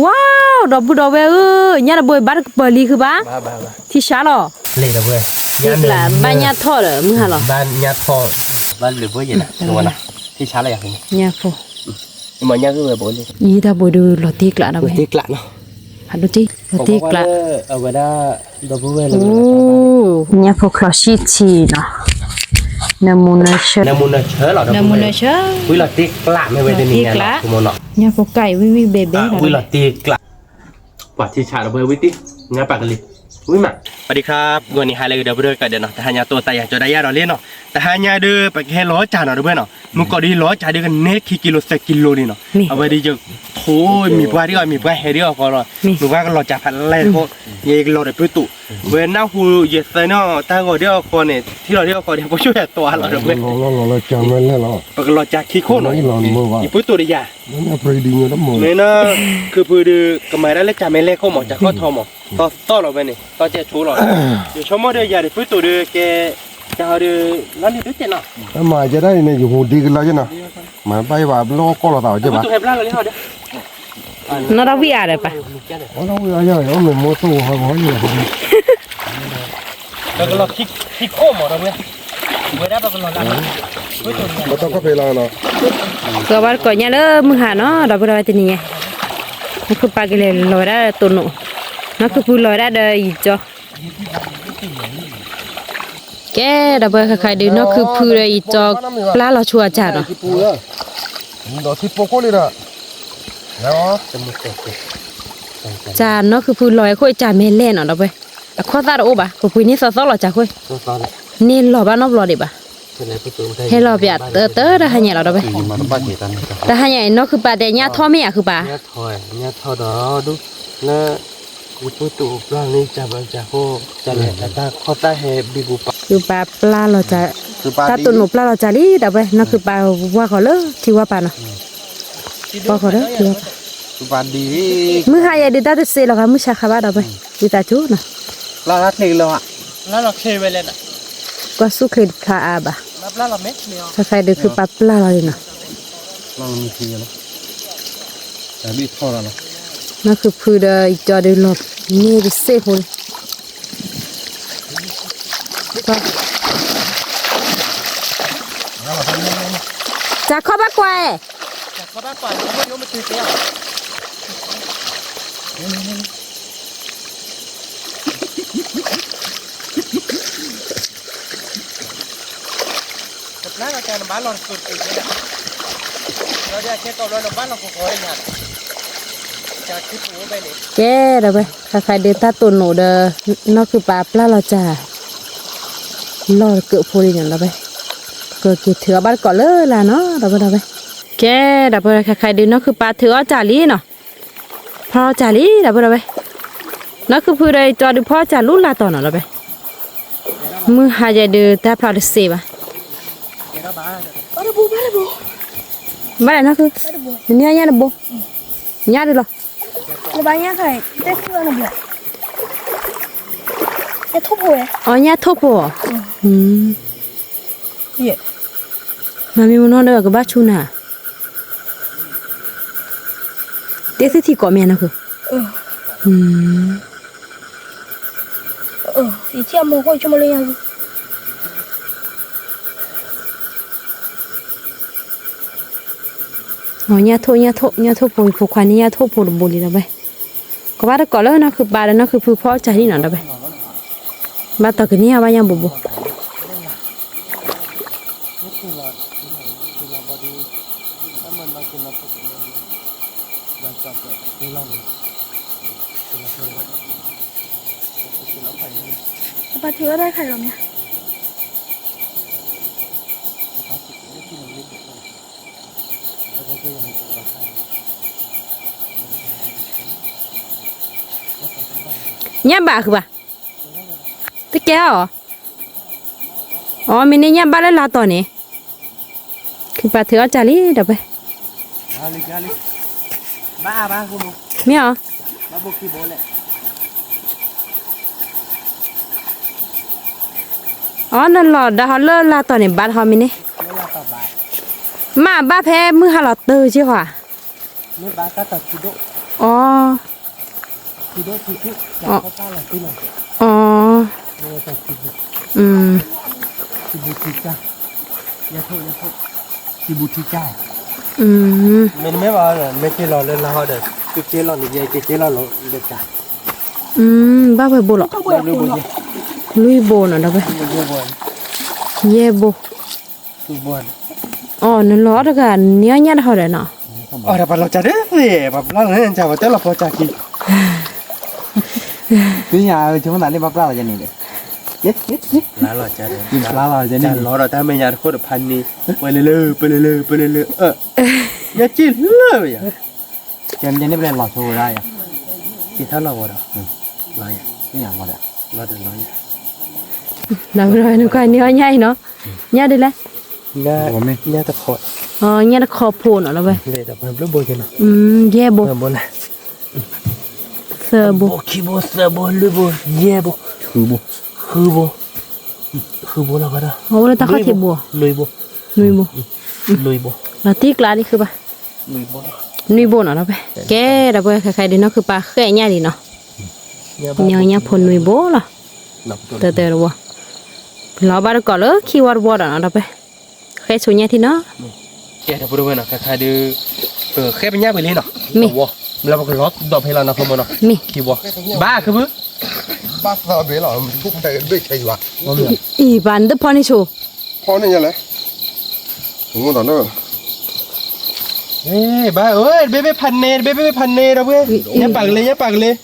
ဝါ, ဒီပုၢ်ဒီဝဲၢ်ဧၢ, ညၣ်တဘိဘၣ်တကပၤလံဃုဘၣ်, ထံဆါလီၤ, ဘၣ်ညၣ်ထီၣ်ဒီး မုၢ်ဟါလီၤ, ဘၣ်ညၣ်ထီၣ်, ဘၣ်လၢဘိယဲၢ်, ထံဆါလီၤယၤ, ညၣ်ဖိ, အံၤတၢ်ဘိဒုးလီၤတ့ကျးဒီးဝဲ, လီၤတ့ကျး, လီၤတ့ကျး, ညၣ်ဖိချီၣ်ဆံၣ်ထံနီၤ, နၢမူနၢဆၢ, နၢမူနၢဆၢ, ဝံၤလီၤတ့ကျးမ့ၢ်ဝဲတနံၤညါလီၤ, ညၣ်ဖိကၢ်အံၤဝံၣ်ဝံၣ်ဘဲဘဲ, ဝံၤလီၤတ့ကျး, ပှၤထံဆါဒီးဝဲဝံၣ်တ့, ငါပာ်ကလံၤ, ဝံၣ်မး, ပဒံခါ, ဂီၤနံၤဟါလၢအဂ့ၤဒီပုၢ်ဒီဝဲၢ်ကိးဂၤဒဲးနီၤ, တဟါညါတိၢ်သးယၤကၠီဒၣ်ယၤဒီးလံနီၤ, တဟါညါဒီး ပကဟဲလီၤစၢ်နီၤဒီပုၢ်ဝဲၢ်နီၤ, မုၢ်ကီၢ်ဒီးလီၤစၢ်ဒီးကနဲခံကံလိၤသၢကံလိၤလံနီၤ, အဝဲဒီးယထိမံၤပှၢ်ဒ်အီၤ မံၤပှၢ်ဟဲဒ်အီၤဃီလီၤ, မံၤပှၢ်ကလီၤစၢ်ဖးလဲၢ်တခိၣ်, ယကလီၤဒီးပုၢ်တူး, ဝဲနၢ်ဟူယသၢနီၤ တၢ်ဂီၤဒ်အီၤဃီန့ၣ် ထံလီၤဒ်အီၤဃီန့ၣ် ပှၤဆိၣ်ယၤတွၤလီၤဒီပုၢ်ဝဲၢ်, ပကလီၤစၢ်ခံခိၣ်နီၤ, ယပုၢ်တူးဒီးယၤ, မ့ၢ်နီၤ, ခုဖုဒီး ကမၤဒၣ်လၢစၢ်မဲာ်လဲၢ်ခိၣ်မး စၢ်ခီၣ်ထီမး, သီသီလီၤဝဲန့ၣ် သီကဲဆိလီၤ, ယဆိကမိၣ်ဒီးယၤဒီးပုၢ်တူးဒီးကဲ, စၢ်ဟီဒီး လီၤလံဒုးကဲနီၤ, မၤကဲဒၣ်အံၤန့ၣ် ယဟူးဒံကလီကဲနီၤ, မၤဘၣ်ယဘၣ်လီၢ်ကီၢ်လီၤသးအီၤကဲဘၣ်, နီၢ်ဒီးဝံၣ်အါဒီးပၢ်, ပကလီၤခံခိၣ်မးဒီပုၢ်ဝဲၢ်, ဝဲဒၣ်ပကလီၤလၢ, ပကဘၣ်ကိးညါလၢမုၢ်ဟါနီၤ ဒီပုၢ်ဒီဝဲၢ်တနံၤညါ, နီၢ်ခုပၢ်ကလဲၤလီၤဝဲဒၣ်တိၢ်နိး, နီၢ်ခုဖုလီၤဝဲဒၣ်ဒီးယကၠီ ကဲ ဒီပုၢ်ဝဲၢ် ခဲခါဒုး နီၢ်ခုဖုဒီးယကၠီ ပျၢ်လီၤဆူအစၢ်နီၤ, စၢ်နီၢ်ခုဖုလီၤဝဲခိၣ်စၢ်မဲာ်လဲၢ်နီၤ ဒီပုၢ်ဝဲၢ်, အခီၣ်သၣ်တအိၣ်ဘၣ် ပပှ့ၤန့ၢ်သီသီလီၤစၢ်ခိၣ်, န့ၢ်လီၤဘၣ်နီတဘျီဒံးဘၣ်, ဟဲလီၤပျၢ်တၢတၢတဟါညါလီၤ ဒီပုၢ်ဝဲၢ်, တဟါညါအံၤ နီၢ်ခုပၢ်တဲညၣ်ထီၣ်မ့ၢ်ဧါ ခုပၢ်, ညၣ်ထီၣ်ဒီး လၢ ယပုၢ်တူးပျၢ်န့ၢ်စၢ်ဘၣ်စၢ်ဖိ, တၢ်လဲၤတၢ်ခီၣ်တၢ်ဟဲဘံဘူပာ်, ခုပၢ်ပျၢ်လီၤစၢ်, တၢ်တိၢ်နိးပျၢ်လီၤစၢ်လံ ဒီပုၢ်ဝဲၢ်, နီၢ်ခုပၢ်ဝၢ်ဃီၤလၢထံဝၢ်ပၢ်နီၤ, ဝၢ်ဃီၤလၢထံဝၢ်ပၢ်, မုၢ်ဟါယဲဒုးတၢ်တစ့လီၤဂၤ မုၢ်ဆါခါဘၣ် ဒီပုၢ်ဝဲၢ်, ဒုးသးကၠိနီၤ, ကွၢ်ဆူၣ်ချ့တဖျါအါဘၣ်, ခဲခါဒုးခုပၢ်ပျၢ်လီၤလံနီၤ နီၢ်ခုဖုဒီးယကၠီဒုးလီၤန့ၢ်တစ့ဖိလံ, စၢ်ခီၣ်ဘၣ်ကွၢ်, ကဲ ဒီပုၢ်ဝဲၢ် ခဲခါဒုးတၢ်တိၢ်နိးဒီး နီၢ်ခုပၢ်ပျၢ်လီၤစၢ် လီၢ်တကၢးဖိလံနီၤ ဒီပုၢ်ဝဲၢ်, ကက့ၤထုးအီၣ်ဘၣ်တကိးလၢလါနီၤ ဒီပုၢ်ဝဲၢ်, ကဲ ဒီပုၢ်ဝဲၢ် ခဲခါဒုး နီၢ်ခုပၢ်ထုးအီၣ်စၢ်လံနီၤ ဖီအီၣ်စၢ်လံ ဒီပုၢ်ဝဲၢ်, နီၢ်ခုဖုဒီးယကၠီဒုးဖီအီၣ်စၢ်လူလါတီၤနီၤ ဒီပုၢ်ဝဲၢ်, မုၢ်ဟါယဲဒုးတၢ်ဖျါတစ့ဘၣ်, ဘၣ်လဲၣ်နီၢ်ခု, နညၣ်တဘိ, ညၣ်ဒုးလီၤ, အီ ညၣ်ထိၣ်ဖိ, မ့ၢ်မနုၤဒီးကဘၣ်ဆူနၤ, တ့သ့ၣ်ထံကီးမ့ၢ်နီၢ်ခု, အီ ညၣ်ထိၣ် ညၣ်ထိၣ် ညၣ်ထိၣ်ဖိ ယဖိခွါန့ၣ်ညၣ်ထိၣ်ဖိတဘိလံဒီပုၢ်ဝဲၢ်, ကဘၣ်တကိးလၢနီၢ်ခုပၢ်ဒီးနီၢ်ခုဖုဖီအီၣ်စၢ်လံနီၤ ဒီပုၢ်ဝဲၢ်, ဘၣ်တီကန့ၢ်အီၤဘၣ်ညၣ်ဘိဘိ ညၣ်ဘၣ်ခုဘၣ်, တကဲအီၤ, အီ မ့ၢ်န့ၢ်ညၣ်ဘၣ်လၢလါတီၤန့ၣ်, ခုပၢ်ထုးအီၣ်စၢ်လံဒီပုၢ်ဝဲၢ်, မ့ၢ်အီၤ အီ နလီၤဒါဟီလၢလါတီၤန့ၣ် ဘၣ်တဟီမ့ၢ်န့ၣ်, မ့ၢ်ဘၣ်ဖဲမုၢ်ဟါလီၤတၢ်က့ၢ်ဟီဧါ, မ့ၢ်ဘၣ်တၢ်တီၤခံဒိၣ်, အီၤ, အီၤ, အီၤ, အီၤ, အီၤ, ဘၣ်ဖဲဘိလီၤ, လွံၢ်ဘိနီၤ ဒီးဖဲ, ယဲၢ်ဘိ, အီၤ နလီၤအီၤတဂၤ နအီၣ်ညၣ်တဟီဒီးနီၤ, အီၤ ပှၤလီၤကၢ်ဒ်သ့ၣ် ပှၤပျၢ်လီၤန့ၣ် ကၢ်ပှၤတဲလီၤဖီကၢ်ခံ သ့ၣ်ညါ ဆိကမိၣ်သးလၢပှၤပျၢ်လီၤကၢ်န့ၣ်ဒီး, ပျၢ်လီၤကၢ်န့ၣ် လီၤဒီးတၢ်မဲာ်ညါတခိၣ်တဖးန့ၣ်, ပှဲၤလၢလၢ ပှဲၤလၢလၢ ပှဲၤလၢလၢ, ညၣ်က့ၢ်လၢဝဲယၤ, ကဲမ့ၢ်န့ၣ်ပလဲၤလီၤဆိဝဲဒၣ်ယၤ, က့ၤထီၣ်လီၤဝဲဒီး, လီၤယၤ, သ့ၣ်ညါလီၤဒီး, လီၤဒီးလီၤယၤ, နကွၢ်န့ၢ်အီၣ်ညၣ်အံၤနီၤ, ညၣ်ဒ်လဲၣ် ညၣ်တခီ, ညၣ်တခီဖိနီၤ ဒီးဝဲ, ယဲၢ်ဘိ, သၢဘိ, ခံဘိ, သၢဘိ, လွံၢ်ဘိ, ယဲၢ်ဘိ, ဃုဘိ, ဃုဘိ, ဃုဘိလီၤဒီး, အိၣ်လၢတၢ်ခီၣ်ထံးဘိ, နွံဘိ, နွံဘိ, နွံဘိ, လီၤတံၢ်ကျါဒံးဃုဘၣ်, နွံဘိနီၤ ဒီးဝဲ, ကဲ ဒီးဝဲ ခဲခါဒုးနီၢ်ခုပၢ်ဃဲၣ်ညၣ်ဒံးနီၤ, မ့ၢ်ညၣ်ဖိနွံဘိလီၤ, တၢ်တၢ်တဝီ, လီၤဘၣ်တကိးလၢခံဝီတဝီဒီးနီၤ ဒီးဝဲ, ဃဲဆိညၣ်ထံနီၤ, ကဲ ဒီပုၢ်ဝဲၢ်နီၤ ခဲခါဒုး, ဃဲပညၣ်ပှဲၤလံနီၤ, မ့ၢ်, လၢပကလီၤဒီးဖဲလီၤနီၤ ဖိမုၣ်နီၤ, မ့ၢ်, ဘၣ်ခုဖု, ဘၣ်သးဘ့ၣ်လီၤ, အံၤ ဘၣ်နတဖီန့ၣ်ဆိ, ဖီန့ၣ်ညါလဲၣ်, မ့ၢ်ဒီးလၢ ဘၣ်ဧၢ, တဘ့ၣ်ဘ့ၣ်ဖးန့ၣ်, တဘ့ၣ်ဘ့ၣ်ဖးန့ၣ် ဒီပုၢ်ဝဲၢ်, ညၣ်ပာ်ကလ့, ညၣ်ပာ်ကလ့,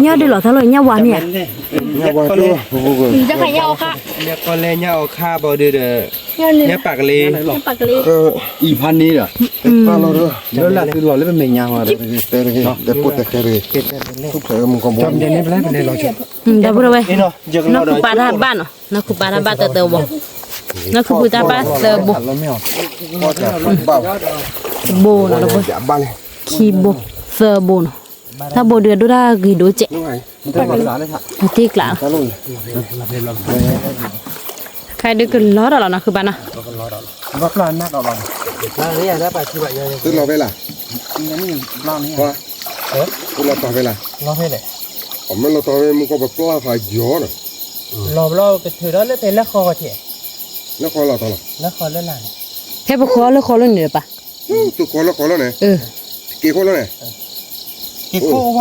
ညၣ်ဒုးလီၤသီလီၤ ညၣ်ဝါမ့ၢ်ဧါ, ညၣ်ဝါ, ညၣ်ကီလဲ ညၣ်အီခါဘီဒုးဒီး, ညၣ်ပာ်ကလ့, အံၤဖးန့ၣ်ဒီး, လၢလၢသုလီၤလၢပမဲာ်ညါဟီဒီး, ဒီပုၢ်ဝဲၢ်, နီၢ်ခုပၢ်တၢ်ဘၣ်နီၤ, နီၢ်ခုပၢ်တၢ်ဘၣ်တၢ်တၢဝီ, နီၢ်ခုပၢ်တၢ်ဘၣ်သၢဘိ, ဘိနီၤ ဒီပုၢ်ဝဲၢ်, ခံဘိ, သၢဘိနီၤ, တၢ်ဘိဒုးအဒိၣ်တၢ်ဂ့ၤဒိၣ်ကဲး, တံၢ်ကျါ, ခဲဒုးကလီၤဒီးလီၤနီၢ်ခုပၢ်နီၤ, သုလီၤဖဲလဲၣ်, သုလီၤတီၤဖဲလဲၣ်, အမ့ၢ်လီၤတီၤဖဲမူကီၢ်ပပျၢ်ဖးယီၤနီၤ, လီၤဘျီကထုးဒီးလၢဖဲလၢဃီကီၢ်ထံး, လၢဃီလီၤတီၤလီၤ, လၢဃီလၢလာ်န့ၣ်, ဖဲပဃီလၢဃီလၢန့ၣ်ဘၣ်, သုဃီလၢဃီလၢန့ၣ်, က့ၤခိၣ်လၢန့ၣ်, က့ၤခိၣ်အိၣ်ဝဲ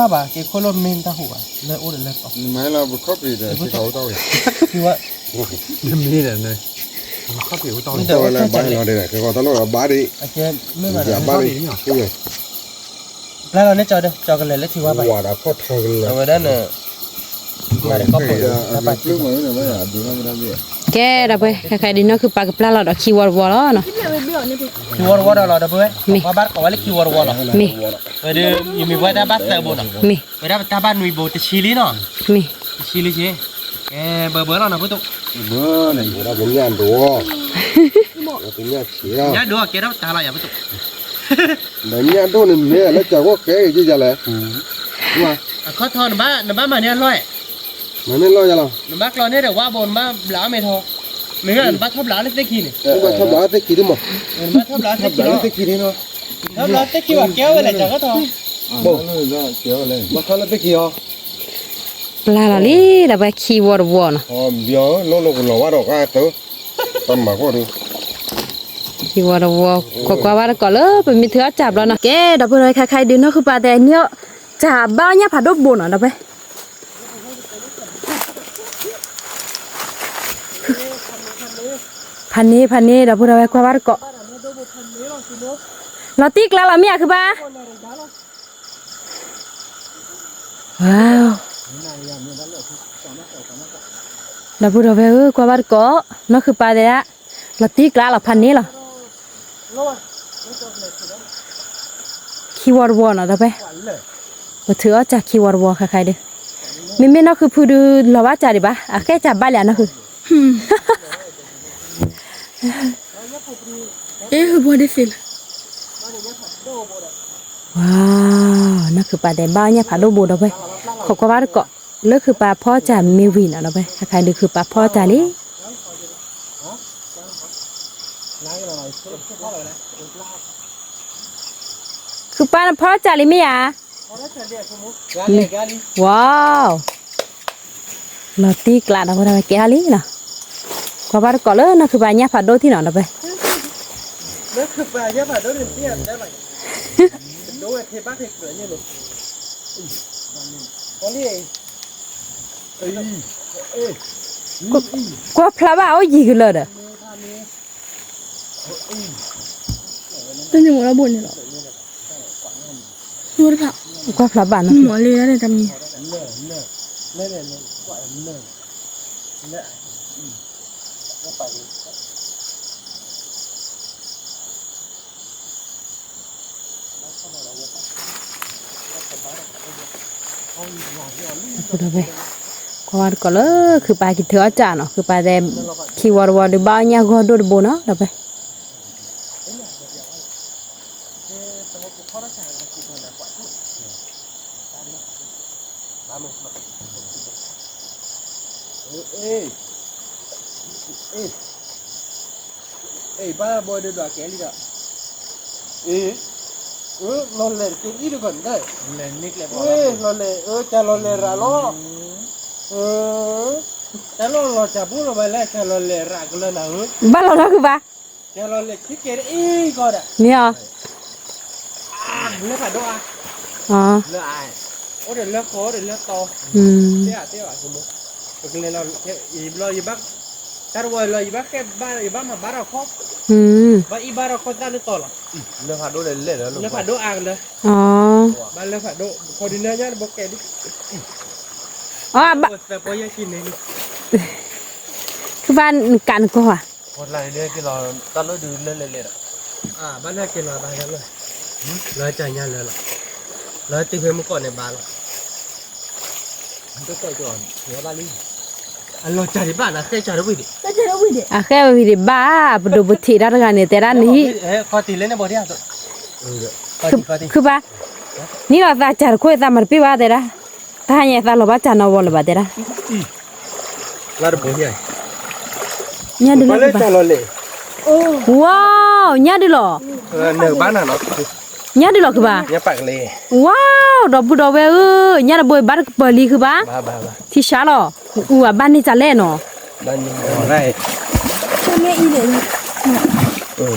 ဘၣ်, က့ၤခိၣ်လၢမ့ၢ်တၢ်ဟူးဘၣ်, လၢအိၣ်ဒီးလၢတီၤ, မ့ၢ်လၢပခီၣ်ဖံးဒီး က့ၤခိၣ်အိၣ်တီၢ်ဝဲ, မ့ၢ်ဒီးန့ၣ်, ခီၣ်ဖံးအိၣ်တီၢ်ဝဲ, ဘၣ်လီၤဒီး က့ၤခိၣ်တီၢ်လီၤဘၣ်ဒံး, မ့ၢ်ဘၣ်ဒံး, ပျၢ်လီၤန့ၣ်ကၠီဒီး ကၠီကလဲၤလၢထံဝါဘၣ်, ဝၤဒီးခီၣ်ထီကလဲၤ, အဝဲဒၣ်န့ၣ်, ကဲ ဒီပုၢ်ဝဲၢ်, ခဲခါဒုးနီၢ်ခုပၢ်ကပျၢ်လီၤဒီးခံဝီတဝီလီၤနီၤ, ခံဝီတဝီဒီးလီၤ ဒီပုၢ်ဝဲၢ်, ပှၤဘၣ်တကိးဝဲလၢခံဝီတဝီလီၤ, မ့ၢ်, ဝဲဒၣ် ယမ့ၢ်ပှၤတၢ်ဘၣ်သၢဘိနီၤ, မ့ၢ်, ဝဲဒၣ်ပတၢ်ဘၣ်နွံဘိတဆံလံနီၤ, မ့ၢ်, တဆံလံဆံ, ကဲ ဘၢဘၢလီၤနီၤ ဖုတိၣ်, ဘၢန့ၣ် ဝဲဒၣ်ပညၣ်ဒိၣ်, ပညၣ်ဆံးလီၤ, ညၣ်ဒိၣ်ကဲထီၣ်ပတၢ်လီၤယၤ ဖုတိၣ် ဒီးညၣ်ဒိၣ်န့ၣ်မ့ၢ်လၢကၢၤဂီၢ်ကဲက့ၤယလဲၣ်, အခီၣ်ထီၣ် နဘၣ်မၤန့ၢ်အလီၢ်, မၤန့ၢ်လီၢ်ယလီၤ, နဘၣ်ကျီန့ၢ်ဒီးဝါဘိ နဘၣ်ဘျးအီၣ်မ့ၢ်ထီ, မ့ၢ်ဂ့ၤ နဘၣ်ထီၣ်ဘျးအီၣ်လၢသ့ၣ်ခံန့ၣ်, နဘၣ်ထီၣ်ဘျးအီၣ်သ့ၣ်ခံဒ်မး, နဘၣ်ထီၣ်ဘျးအီၣ်သ့ၣ်ခံလီၤ, ထီၣ်ဘျးအီၣ်သ့ၣ်ခံဘၣ်ကဲဝဲလဲၣ် ကၢၤဂီၢ်ထီၣ်, ဘၣ်ထီၣ်လၢသ့ၣ်ခံအီၤ, ပျၢ်လီၤလံ ဒီးပှၤခံဝီတဝီနီၤ, ဘၣ်လီၤလီၤကလီၤဝါဒီးဂၤတၢ်, တၢ်မၤကီၢ်ဒီး ခံဝီတဝီ, ကွၢ်ကွၢ်ဘၣ်တကိးလၢ ပမ့ၢ်ထုးအီၣ်စၢ်ဘျီနီၤ, ကဲ ဒီပုၢ်ဝဲၢ် ခဲခါအံၤဒုး နီၢ်ခုပၢ်တဲ န့ၢ်စၢ်ဘၣ်အီၣ်ညၣ်ဖးဒိၣ်ဘိနီၤ ဒီပုၢ်ဝဲၢ်, ဖးန့ၢ် ဖးန့ၢ် ဒီပုၢ်ဝဲၢ် ကွၢ်ဘၣ်တကိး, လီၤတံၢ်ကျါလီၤမ့ၢ်ဧါ ခုပၢ် ဝါ, ဒီပုၢ်ဝဲၢ်ဧၢ ကွၢ်ဘၣ်တကိး, နီၢ်ခုပၢ်တဲဒၣ်, လီၤတံၢ်ကျါလီၤ ဖးန့ၢ်လီၤ, ခံဝီတဝီနီၤ ဒီပုၢ်ဝဲၢ်, ပထုးအီၣ်စၢ်ခံဝီတဝီ ခဲခါအံၤဒုး, မ့မ့ၢ်နီၢ်ခုဖုဒုး လီၤဘၣ်စၢ်ဒံးဘၣ် အဃဲစၢ်ဘၣ်လံနီၢ်ခု အ့ ဟၢဘီဒ်သ့ၣ်လီၤ, ဝါ, နီၢ်ခုပၢ်တဲဘၣ်အီၣ်ညၣ်ဖးဒိၣ်ဘိ ဒီပုၢ်ဝဲၢ်, ခိးကွၢ်ဘၣ်တကိး, လၢခုပၢ်ဖီစၢ်မ့ၢ်ဝံၤနီၤ ဒီပုၢ်ဝဲၢ်, ခဲခါအံၤဒုး ခုပၢ်ဖီစၢ်လံ ခု သူပၢ်နဖီစၢ်လံမ့ၢ်ဧါ, ဝီ, လီၤတံၢ်ကျးဒီးဝဲဒၣ်ဝဲကဲထီၣ်လံနီၤ, ကွၢ်ဘၣ်တကိးလၢနီၢ်ခုပၢ်ညၣ်ဖးဒိၣ်ထံၣ်နီၤဒီးဝဲ ကွၢ်ဖျါဘၣ်အိၣ်ယံၤကလၢာ်ဒီး, တန့ၣ်မ့ၢ်ဘိၣ်န့ၣ်လီၤ, ကွၢ်ဖျါဘၣ်နီၤ, မ့ၢ်လၢတၢ်တမံၤ ဒီးဝဲ, ကွၢ်ဝဲတကိးလၢခုပၢ်က့ၤထုးအီၣ်စၢ်နီၤ, ခုပၢ်တဲ, ခံဝီတဝီဒုးဘၣ်အီၣ်ညၣ်ဂီၢ်ဒိၣ်တဘိနီၤ, ဒီးဝဲ အ့ၣ်, ဘၣ်ဘီဒုးဒွးကဲလံဒီး, အ့ၣ်, လီၤလဲၤတက့ၢ်အံၤတဂီၢ်န့ၣ်, လီၤလဲၤ, အၢ ကလီၤလဲၤရၤလီၤ, အၢ, တၢ်လီၢ်လီၤစၢ်ဘိလီၤဘၣ်လဲၣ် ကလီၤလဲၤရၤကလၢနၤဧၢ, ဘၣ်လီၤလီၤကဘၣ် ကလီၤလဲၤခံကဲၤအံၤကီးဒီး, မ့ၢ်အီၤ, လၢဖးဒိၣ်အါ, လၢအါ, အိၣ်ဒီးလၢဃီအိၣ်ဒီးလၢတီ, တဲအါတဲဘၣ်, ပကလဲၤလီၤ, တၢ်တဝီလီၤ, ယဘၣ်မၤဘါထီၣ်ခီ, ဘၣ်အံၣ်ဘါထီၣ်ခီသၣ်လၢတီလီၤ, လၢဖးဒိၣ်အါကလၢ, ဘၣ်လၢဖးဒိၣ်, ခီဒုးလၢညါတဘိကဲဒ်, သၢပီယဲၢ်ဆံန့ၣ်လံ, ခုဘၣ်နကးနကီၢ်ဧါ တၢ်လၢဒုးလၢလဲၤလဲၤဒီး, ဘၣ်လၢက့ၤလီၤဘၣ်လၢ, လၢကညါလၢလီၤ, လၢတ့ဖဲမုၢ်ကီၢ်န့ၣ်ဘၣ်လီၤ, ဘၣ်လံ, အလီၤစၢ်ဒံးဘၣ်နၤ ဃဲစၢ်တဝံၣ်ဒံး, အဃဲဝံၣ်ဒံးဘၣ်, ပဒိၣ်ပထံးတၢ်တဂၤန့ၣ် တဲဒၣ်နဟံၣ်, ခုဘၣ်, နံၣ်လီၤသးစၢ်တခိၣ်သးမၤတပ့ၢ်ဘၣ်တဲဒၣ်, တၢ်ဟါညါသးလီၤဘၣ်စၢ်နီၤဝီလၢၤဘၣ်တဲဒၣ် လၢတဘိညါ, ညၣ်ဒုးလီၤ, ဝါ, ညၣ်ဒုးလီၤ, ညၣ်ဒုးလီၤခုဘၣ်, ဝါ, ဒီပုၢ်ဒီဝဲၢ်ဧၢ, ညၣ်တဘိဘၣ်တကပၤလံခုဘၣ်, ထံဆါလီၤ, အူအဘၣ်န့ၢ်စၢ်လဲၣ်နီၤ, လီၤတံၢ်ကျါဒီးတိၢ်နီ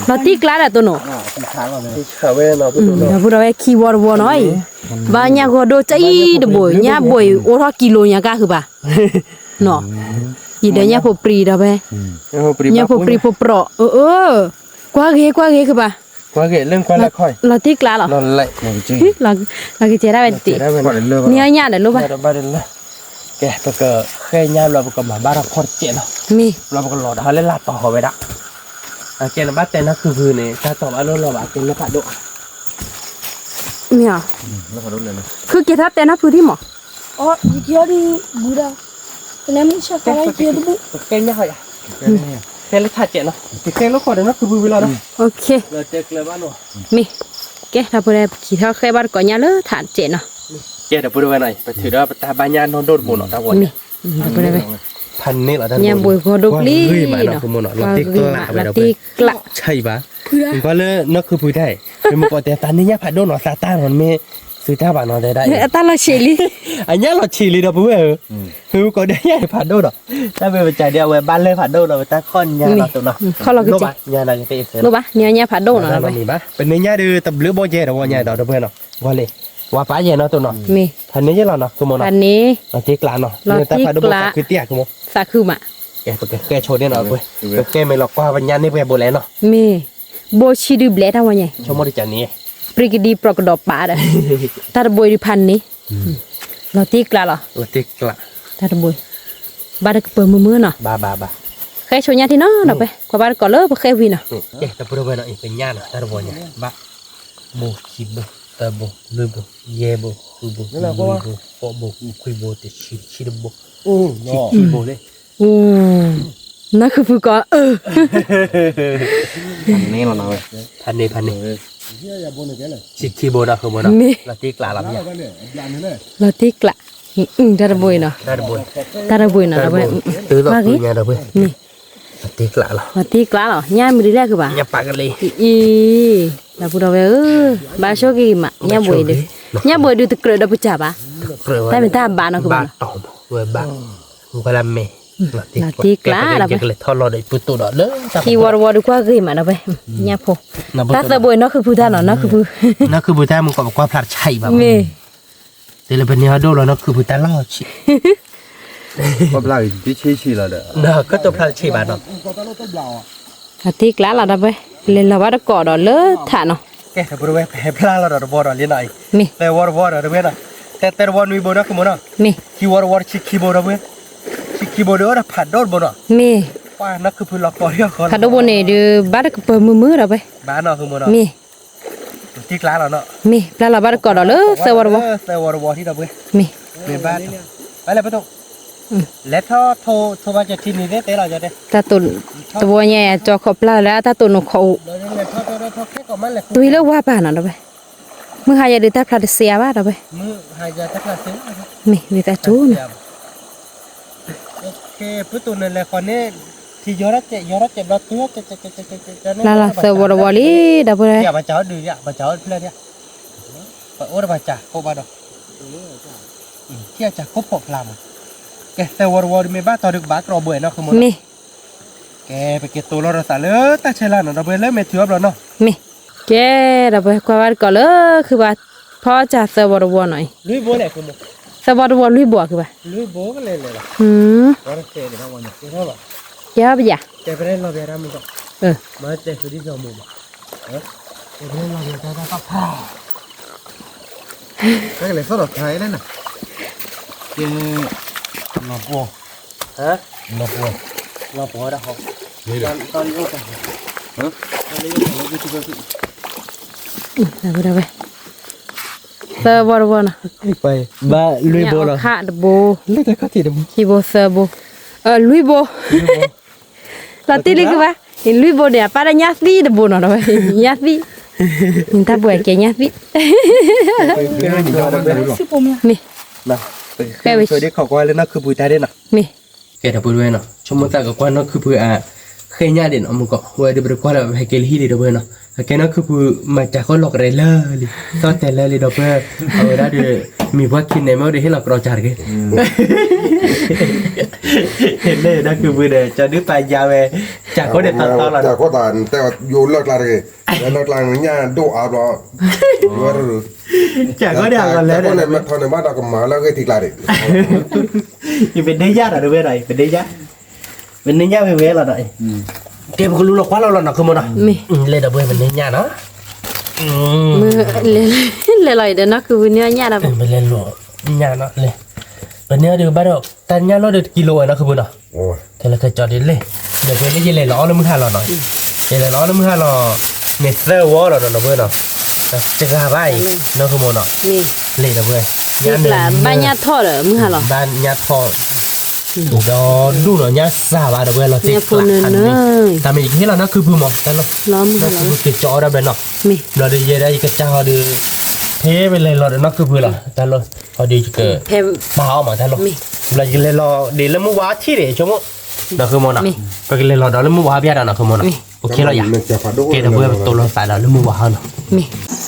ၤ, ဒီပုၢ်ဒီဝဲၢ်ခံဝီတဝီနီၤအံၤ, ဘၣ်ညၣ်ဂီၤဒိၣ်ကအံၤတဘိ, ညၣ်ဘိအံၤအိၣ်ထီၣ်ကံလိာ်ညါကါခုဘၣ် နီၤ, ယံၤဒီးညၣ်ဖိပြံဒီးဖဲ, ညၣ်ဖိပြံဖိပြီး, အၢ, ကွၢ်ဂ့ၤ ကွၢ်ဂ့ၤကဘၣ်, လီၤတံၢ်ကျါလီၤ, လီၤကစဲးဒၣ်ဝဲတတ့ၢ်, န့ၢ်အီၣ်ညၣ်ဒီးလိၣ်ဘၣ်, ကဲ ပကဃဲညါဘျီ ပကမၤဘၣ်ထီၣ်ခီၣ်တစဲးနီၤ, မ့ၢ်, ဘျီပကလီၤဒီးဟီလၢလၢ်တီၤဟီဝဲဒၣ်, အကဲနဘၣ်တဲနီၢ်ခုဖုန့ၣ် တၢ်တီၤဘၣ်လိၣ်လီၤဘၣ် ကဲလၢဖးဒိၣ်, မ့ၢ်, ခုကဲထီၣ်တဲနီၢ်ဖုထံၣ်မး ကဲလၢထးစဲးနီၤ, မ့ၢ်, ကဲလၢထးစဲးနီၤ, ကဲလၢဃီဒီးနီၢ်ခုဖုဝံၤလီၤနီၤ, မ့ၢ်, ကဲဒီပုၢ်ဒီဝဲၢ် ပက့ၤထီၣ်ဃဲဘၣ်တကိးညါလၢထးစဲးနီၤ, ကဲဒီပုၢ်ဒီဝဲၢ်နီၤ ပထုးဒီးပတၢ်ဘါညၣ်နီၢ်ဒိၣ်တဘိနီၤ တၢ်ဝီညါ, ဖးန့ၢ်လီၤ ညၣ်ဘိဂီၢ်ဒိၣ်ကျံနီၤ, လီၤတံၢ်ကျး, ဆါအံၤဘၣ်, ကွၢ်လၢနီၢ်ခုဖုတၢ်အံၤ, မ့ၢ်မ့ၢ်ကိးတဲ သးန့ၢ်ညၣ်ဖးဒိၣ်နီၤ သးတၢ်နီၤ မ့ၢ်သုတၢ်ဘၣ်နီၤ တဲဒၣ်အံၤ, အတၢ်လီၤဆံးလံ, အညၣ်လီၤဆံးလံဒီပုၢ်ဝဲၢ်ဧၢ, မ့ၢ်မ့ၢ်ကိးတဲညၣ်ဖးဒိၣ်နီၤ, တၢ်မ့ၢ်ပစံးဒ်အဝဲဘၣ်လၢဖးဒိၣ်နီၤ ပတၢ်ခီၣ်ညါနီၤ တိၢ်နီၤ, လိၣ်ဘၣ်, လိၣ်ဘၣ် န့ၢ်ညၣ်ဖးဒိၣ်နီၤ, ပန့ၢ်ညၣ်ဒုးတဘျုးဘီကဲဒီးဝီညါဒီး ဒီပုၢ်ဝဲၢ်နီၤ, ဝါလံ, ဝါပာ်ယဲၢ်နီၤ တိၢ်နီၤ, ဖးန့ၢ်ယဲၢ်လီၤနီၤ ခိၣ်မနီၤ, ဖးန့ၢ်, လီၤတံၢ်ကျးနီၤ, လီၤတံၢ်ကျး, သးခုမး, ပကဃဲဆိဒ်နီၤ, ပကဲမ့ၢ်လီၤကွၢ်ပညါန့ၢ်ပှဲၤဘိလဲၣ်နီၤ, မ့ၢ်, ဘိဆံဒုးဘျဲၣ်တၢ်ဝီညါ, ဆိကမိၣ်တကးန့ၣ်, ပြံကဒံပြီကဒီးပာ်ဒီး, တၢ်တဘိအံၤဒုးဖးန့ၢ်, လီၤတံၢ်ကျးလီၤ, တၢ်တဘိ, ဘၣ်တကပၤမုာ်မုာ်နီၤ, ဃဲဆိညါထံနီၤ ဒီပုၢ်ဝဲၢ် ကွၢ်ဘၣ်တကိးလၢပဃဲဝံၤနီၤ, ပညၣ်နီၤ တၢ်တဘိညါ, ဘၣ်, ဘိခံဘိ, သၢဘိ, လွံၢ်ဘိ, ယဲၢ်ဘိ, ဃုဘိ, နွံဘိ, ဃိးဘိ, ခွံဘိ, တဆံ, တဆံတဘိ, တဆံခံဘိ, နီၢ်ခုဖုကိး, ဖးန့ၢ်, ဖးန့ၢ်, တဆံခံဘိနီၤ ခိၣ်မနီၤ, လီၤတံၢ်ကျးလီၤ, လီၤတံၢ်ကျး, တၢ်တဘိအံၤနီၤ တၢ်တဘိအံၤ, တၢ်တဘိအံၤနီၤ ဒီပုၢ်ဝဲၢ်, မ့ၢ် ပှၤတ့ကျါလီၤ, ပှၤတ့ကျါလီၤ, ညၣ်မုာ်ဒုးလဲၣ်ကဘၣ်နီၤ, ညၣ်ပာ်ကလံ, အံၤ, ဒီပုၢ်ဒီဝဲၢ်ဧၢ, ဘၣ်ဆိၣ်ဂ့ၤမး, ညၣ်ဘှံးဒုး, ညၣ်ဘှံးဒုးတကြၢးဒီးပစၢ်ဘၣ်, တၢ်မ့ၢ်တၢ်ဘၣ်နီၤကဘၣ်နီၤ, ပှၤတ့ကျါဒီး, ထံဝီတဝီဒုးကွၢ်ဂ့ၤမးဒီးဝဲ, ညၣ်ဖိ, တၢ်သၢဘိနီၢ်ခုဖုတၢ်နီၤ, နီၢ်ခုဖု, နီၢ်ခုဖုတၢ်မုၢ်ကီးပကွၢ်ဖျါတဆံးဘၣ်မး, မ့ၢ် တဲလၢပန့ၢ်အီၣ်ဒိၣ်လီၤ နီၢ်ခုဖုတၢ်လီၢ်ဆံး, ကွၢ်ဖျါတဆံးလီၤဒီး, ကၢ်တိဖျါတဆံးဘၣ်နီၤ, ပှၤတ့ကျါလီၤဒီးဝဲ, လဲၤလီၤဘၣ်တကိးဒီးလၢထးနီၤ, ကဲ ဒီပုၢ်ဒီဝဲၢ် ပဟဲဖျါလီၤဒီးတဝီဒီးလံနီၤအံၤ, မ့ၢ်, သၢဝီတဝီဒီးတဝဲနီၤ, သၢသၢတဝီနွံဘိနီၢ်ခုမိၢ်နီၤ, မ့ၢ်, ခံဝီတဝီတဆံခံဘိဒီးဝဲ, ဆံခံဘိဒီးအိၣ်ဒီးဖးဒိၣ်တဘိနီၤ, မ့ၢ်, ပှၤနီၢ်ခုဖုလီၤကီးဒံးအဃီလီၤ, ဖးဒိၣ်ဘိန့ၣ်ဒုး ဘၣ်တကပၢၤမုာ်မုာ်ဒီးဝဲ, ဘၣ်နီၢ်ခုမိၢ်နီၤ, မ့ၢ် တ့ကျါလီၤနီၤ, မ့ၢ် ပျၢ်လီၤဘၣ်တကိးဒီးလၢသၢဝီတဝီ, သၢဝီတဝီထံဒီးဝဲ, မ့ၢ်, မ့ၢ်ဘၣ်, ဘၣ်လဲၣ်ပတိၢ်, လဲၤထီၣ်ထိး ထိးဘၣ်ကထံနံၤသ့တဲလီၤယတဲ, တၢ်တိာ်, တဝီညါကၠီခီၣ်ပျၢ်လၢတၢ်တိာ်နိာ်ခီၣ်အိၣ်, သွံလၢဝါပၢ်နီၤဒီးဝဲ, မုၢ်ဟါယဲဒုးတၢ်ဖျါတစဲးအါဘၣ်ဒီးဝဲ, မ့ၢ်ဝံသးစူၤနီၤ ပှၤတိၢ်န့ၣ်လဲၤဃီန့ၣ်, ထံယီၤထီၣ်စဲး, ယီၤထီၣ်စဲးဘျီတုၤ, လၢလီၤသၢဝီတဝီလံ, ဒီပုၢ်ဝဲၢ်, ပှၤစးအီၣ်ဒုး, ပှၤစးအီၣ်တဖျၢၣ်ဒံး, ပှၤအိၣ်ဒီးပှၤစးခိၣ်ဘၣ်ဒီး, ထံအစးခိၣ်ဖီၣ်ဖျါမး, ကဲသၢဝီတဝီဒုးမ့ၢ်ဘၣ်တီဒုးကဘၣ်ကြီဘှဲးနီၢ်ခုမိၢ်နီၤ, မ့ၢ်, ကဲပက့ၤတိၢ်လီၤဒီးသးလၢတၢ်ဆဲးလၢ်နီၤ, ဒီပုၢ်ဝဲၢ်လၢမဲာ်ထံအီၣ်ဘျီနီၤ, မ့ၢ်, ကဲ, ဒီပုၢ်ဝဲၢ်ကွၢ်ဘၣ်တကိးလၢခုဘၣ်, ဖီစးသၢဝီတဝီနီၤအံၤ, သၢဝီတဝီလွံၢ်ဘိခုဘၣ်, ကဲပယၤ, ကဲလဲၤသီၣ်ဒီးခါအံၤလဲၣ်နၤ, ကဲ, လီၤပှီၢ်, လီၤပှီၢ်, လီၤပှီၢ်ဝဲဒၣ်ဟီ, တၢ်လၢယအိၣ်တၢ်, တၢ်လၢယအိၣ်တၢ်လၢယထံၣ်ကီၢ်ထံၣ်, သၢဝီတဝီနီၤ, ဘၣ်လွံၢ်ဘိလီၤ, ခါတဘိ, ခံဘိသၢဘိ, လွံၢ်ဘိ လီၤတံၢ်လံကဘၣ်, လွံၢ်ဘိန့ၣ် အပၢ်တၢ်ညၣ်သံတဘိနီၤဒီးဝဲ, ညၣ်သံ, တၢ်ဘှဲးကဲညၣ်သံ, မ့ၢ်, ကဲဝဲ, မ့ၢ်, ကဲဒီပုၢ်ဝဲၢ်နီၤ, ဆိကမိၣ်သးကကွၢ်နီၢ်ခုဖုအါ, ဃဲညၣ်ဒံးနီၤ, မုၢ်ကီးဝဲဒုးပတကွၢ်လၢၤဘၣ် ဟဲက့ၤလၢဟံၣ်ဒံးဒီပုၢ်ဝဲၢ်နီၤ, အကဲနီၢ်ခုဖုမၤစၢၤဃီလီၤကရဲလၢာ်လံ, သီၣ်တဲာ်လၢာ်လံဒီပုၢ်ဝဲၢ်, အဝဲဒၣ်ဒီး, မံၤပှၢ်ခံန့ၣ်မ့ၢ်အိၣ်ဒီးဟ့ၣ်လီၤကဒီးစၢ်တဂ့ၤ, လၢနီၢ်ခုဖုဒီး ကၠီဒုးပာ်ယါဝဲ, စၢ်ခိၣ်န့ၣ်သီသီလီၤ, စၢ်ခိၣ်သးတဲယိလၢကျါတဂ့ၤ, လၢကျါညၣ်ဒိၣ်အါဘျီ, စၢ်ခိၣ်န့ၣ်အဂီၤလၢန့ၣ်, မ့ၢ်ထီန့ၣ်ဘၣ်ဒီးကမၤလၢဂ့ၢ်ထံကျါတဂ့ၤ, ယပဒ့ညၣ်ဒီးတဝဲဒီး ယပဒ့ညၣ်, ပန့ၢ်ညၣ်ဝဲဝဲလီၤဒီး, ကဲပကလူလီၤကွၢ်လီၤလီၤနီၢ်ခုမိၢ်နီၤ, လဲၤဒီပုၢ်ဝဲၢ် ပန့ၢ်ညၣ်နီၤ, လဲၤလီၤအံၤဒီးနီၢ်ခုဖုန့ၢ်ညၣ်ဒီး, ပန့ၢ်အီၤဒုးဘၣ်ဒီး တၢ်ညၣ်လီၢ်ဒီးတကံလိဝဲနီၢ်ခုဖုနီၤ, တဲလၢကၠီဒ်လဲၣ်, ဒီပုၢ်ဝဲၢ်လၢယလဲၤလီၤအီၣ်လၢမုၢ်ဟါလီၤနီၤ, ယလဲၤလီၤအီၣ်လၢမုၢ်ဟါလီၤ, မ့ၢ်သၢဝီလီၤဒီပုၢ်ဝဲၢ်နီၤ, တဂၤဘၣ်အံၤ, နီၢ်ခုမိၢ်နီၤ, လဲၤဒီပုၢ်ဝဲၢ်, ဘၣ်ညၣ်ထီၣ်ဒီးမုၢ်ဟါလီၤ, ဘၣ်ညၣ်ထီၣ် ဒီးဒူၣ်နီၤ ညၣ်စၢ်ဘၣ်ဒီပုၢ်ဝဲၢ် လီၤသ့ကျးခးန့ၣ်, တၢ်မ့ၢ်ယကဟ့ၣ်လီၤနီၢ်ခုဖုမး တၢ်လီၤ, နီၢ်ခုဖုက့ၤကၠီအီၣ်ဒၣ်ဘျဲၣ်နီၤ, ဘျီဒီးယဲဒၣ်ယကစၢ်ဟီဒီး, ဖဲပလဲၤလီၤဒီးနီၢ်ခုဖုလီၤ တၢ်လီၤ, ဟီဒီးယက, ပာ်အီၣ်မးတၢ်လီၤ, ဘျီယကလဲၤလီၤဒ်လၢမုၢ်ဝါထံၣ်ဒီးဆိကမိၣ်, နီၢ်ခုမိၢ်နီၤ, ပကလဲၤလီၤဒီးလၢမုၢ်ဝါဘၣ်ဒီးနီၢ်ခုမိၢ်နီၤ, အိၣ်ခ့လီၤယၤ, ကဲဒီပုၢ်ဝဲၢ်ပတိၢ်လီၤသးဒီးလၢမုၢ်ဝါဟီနီၤ,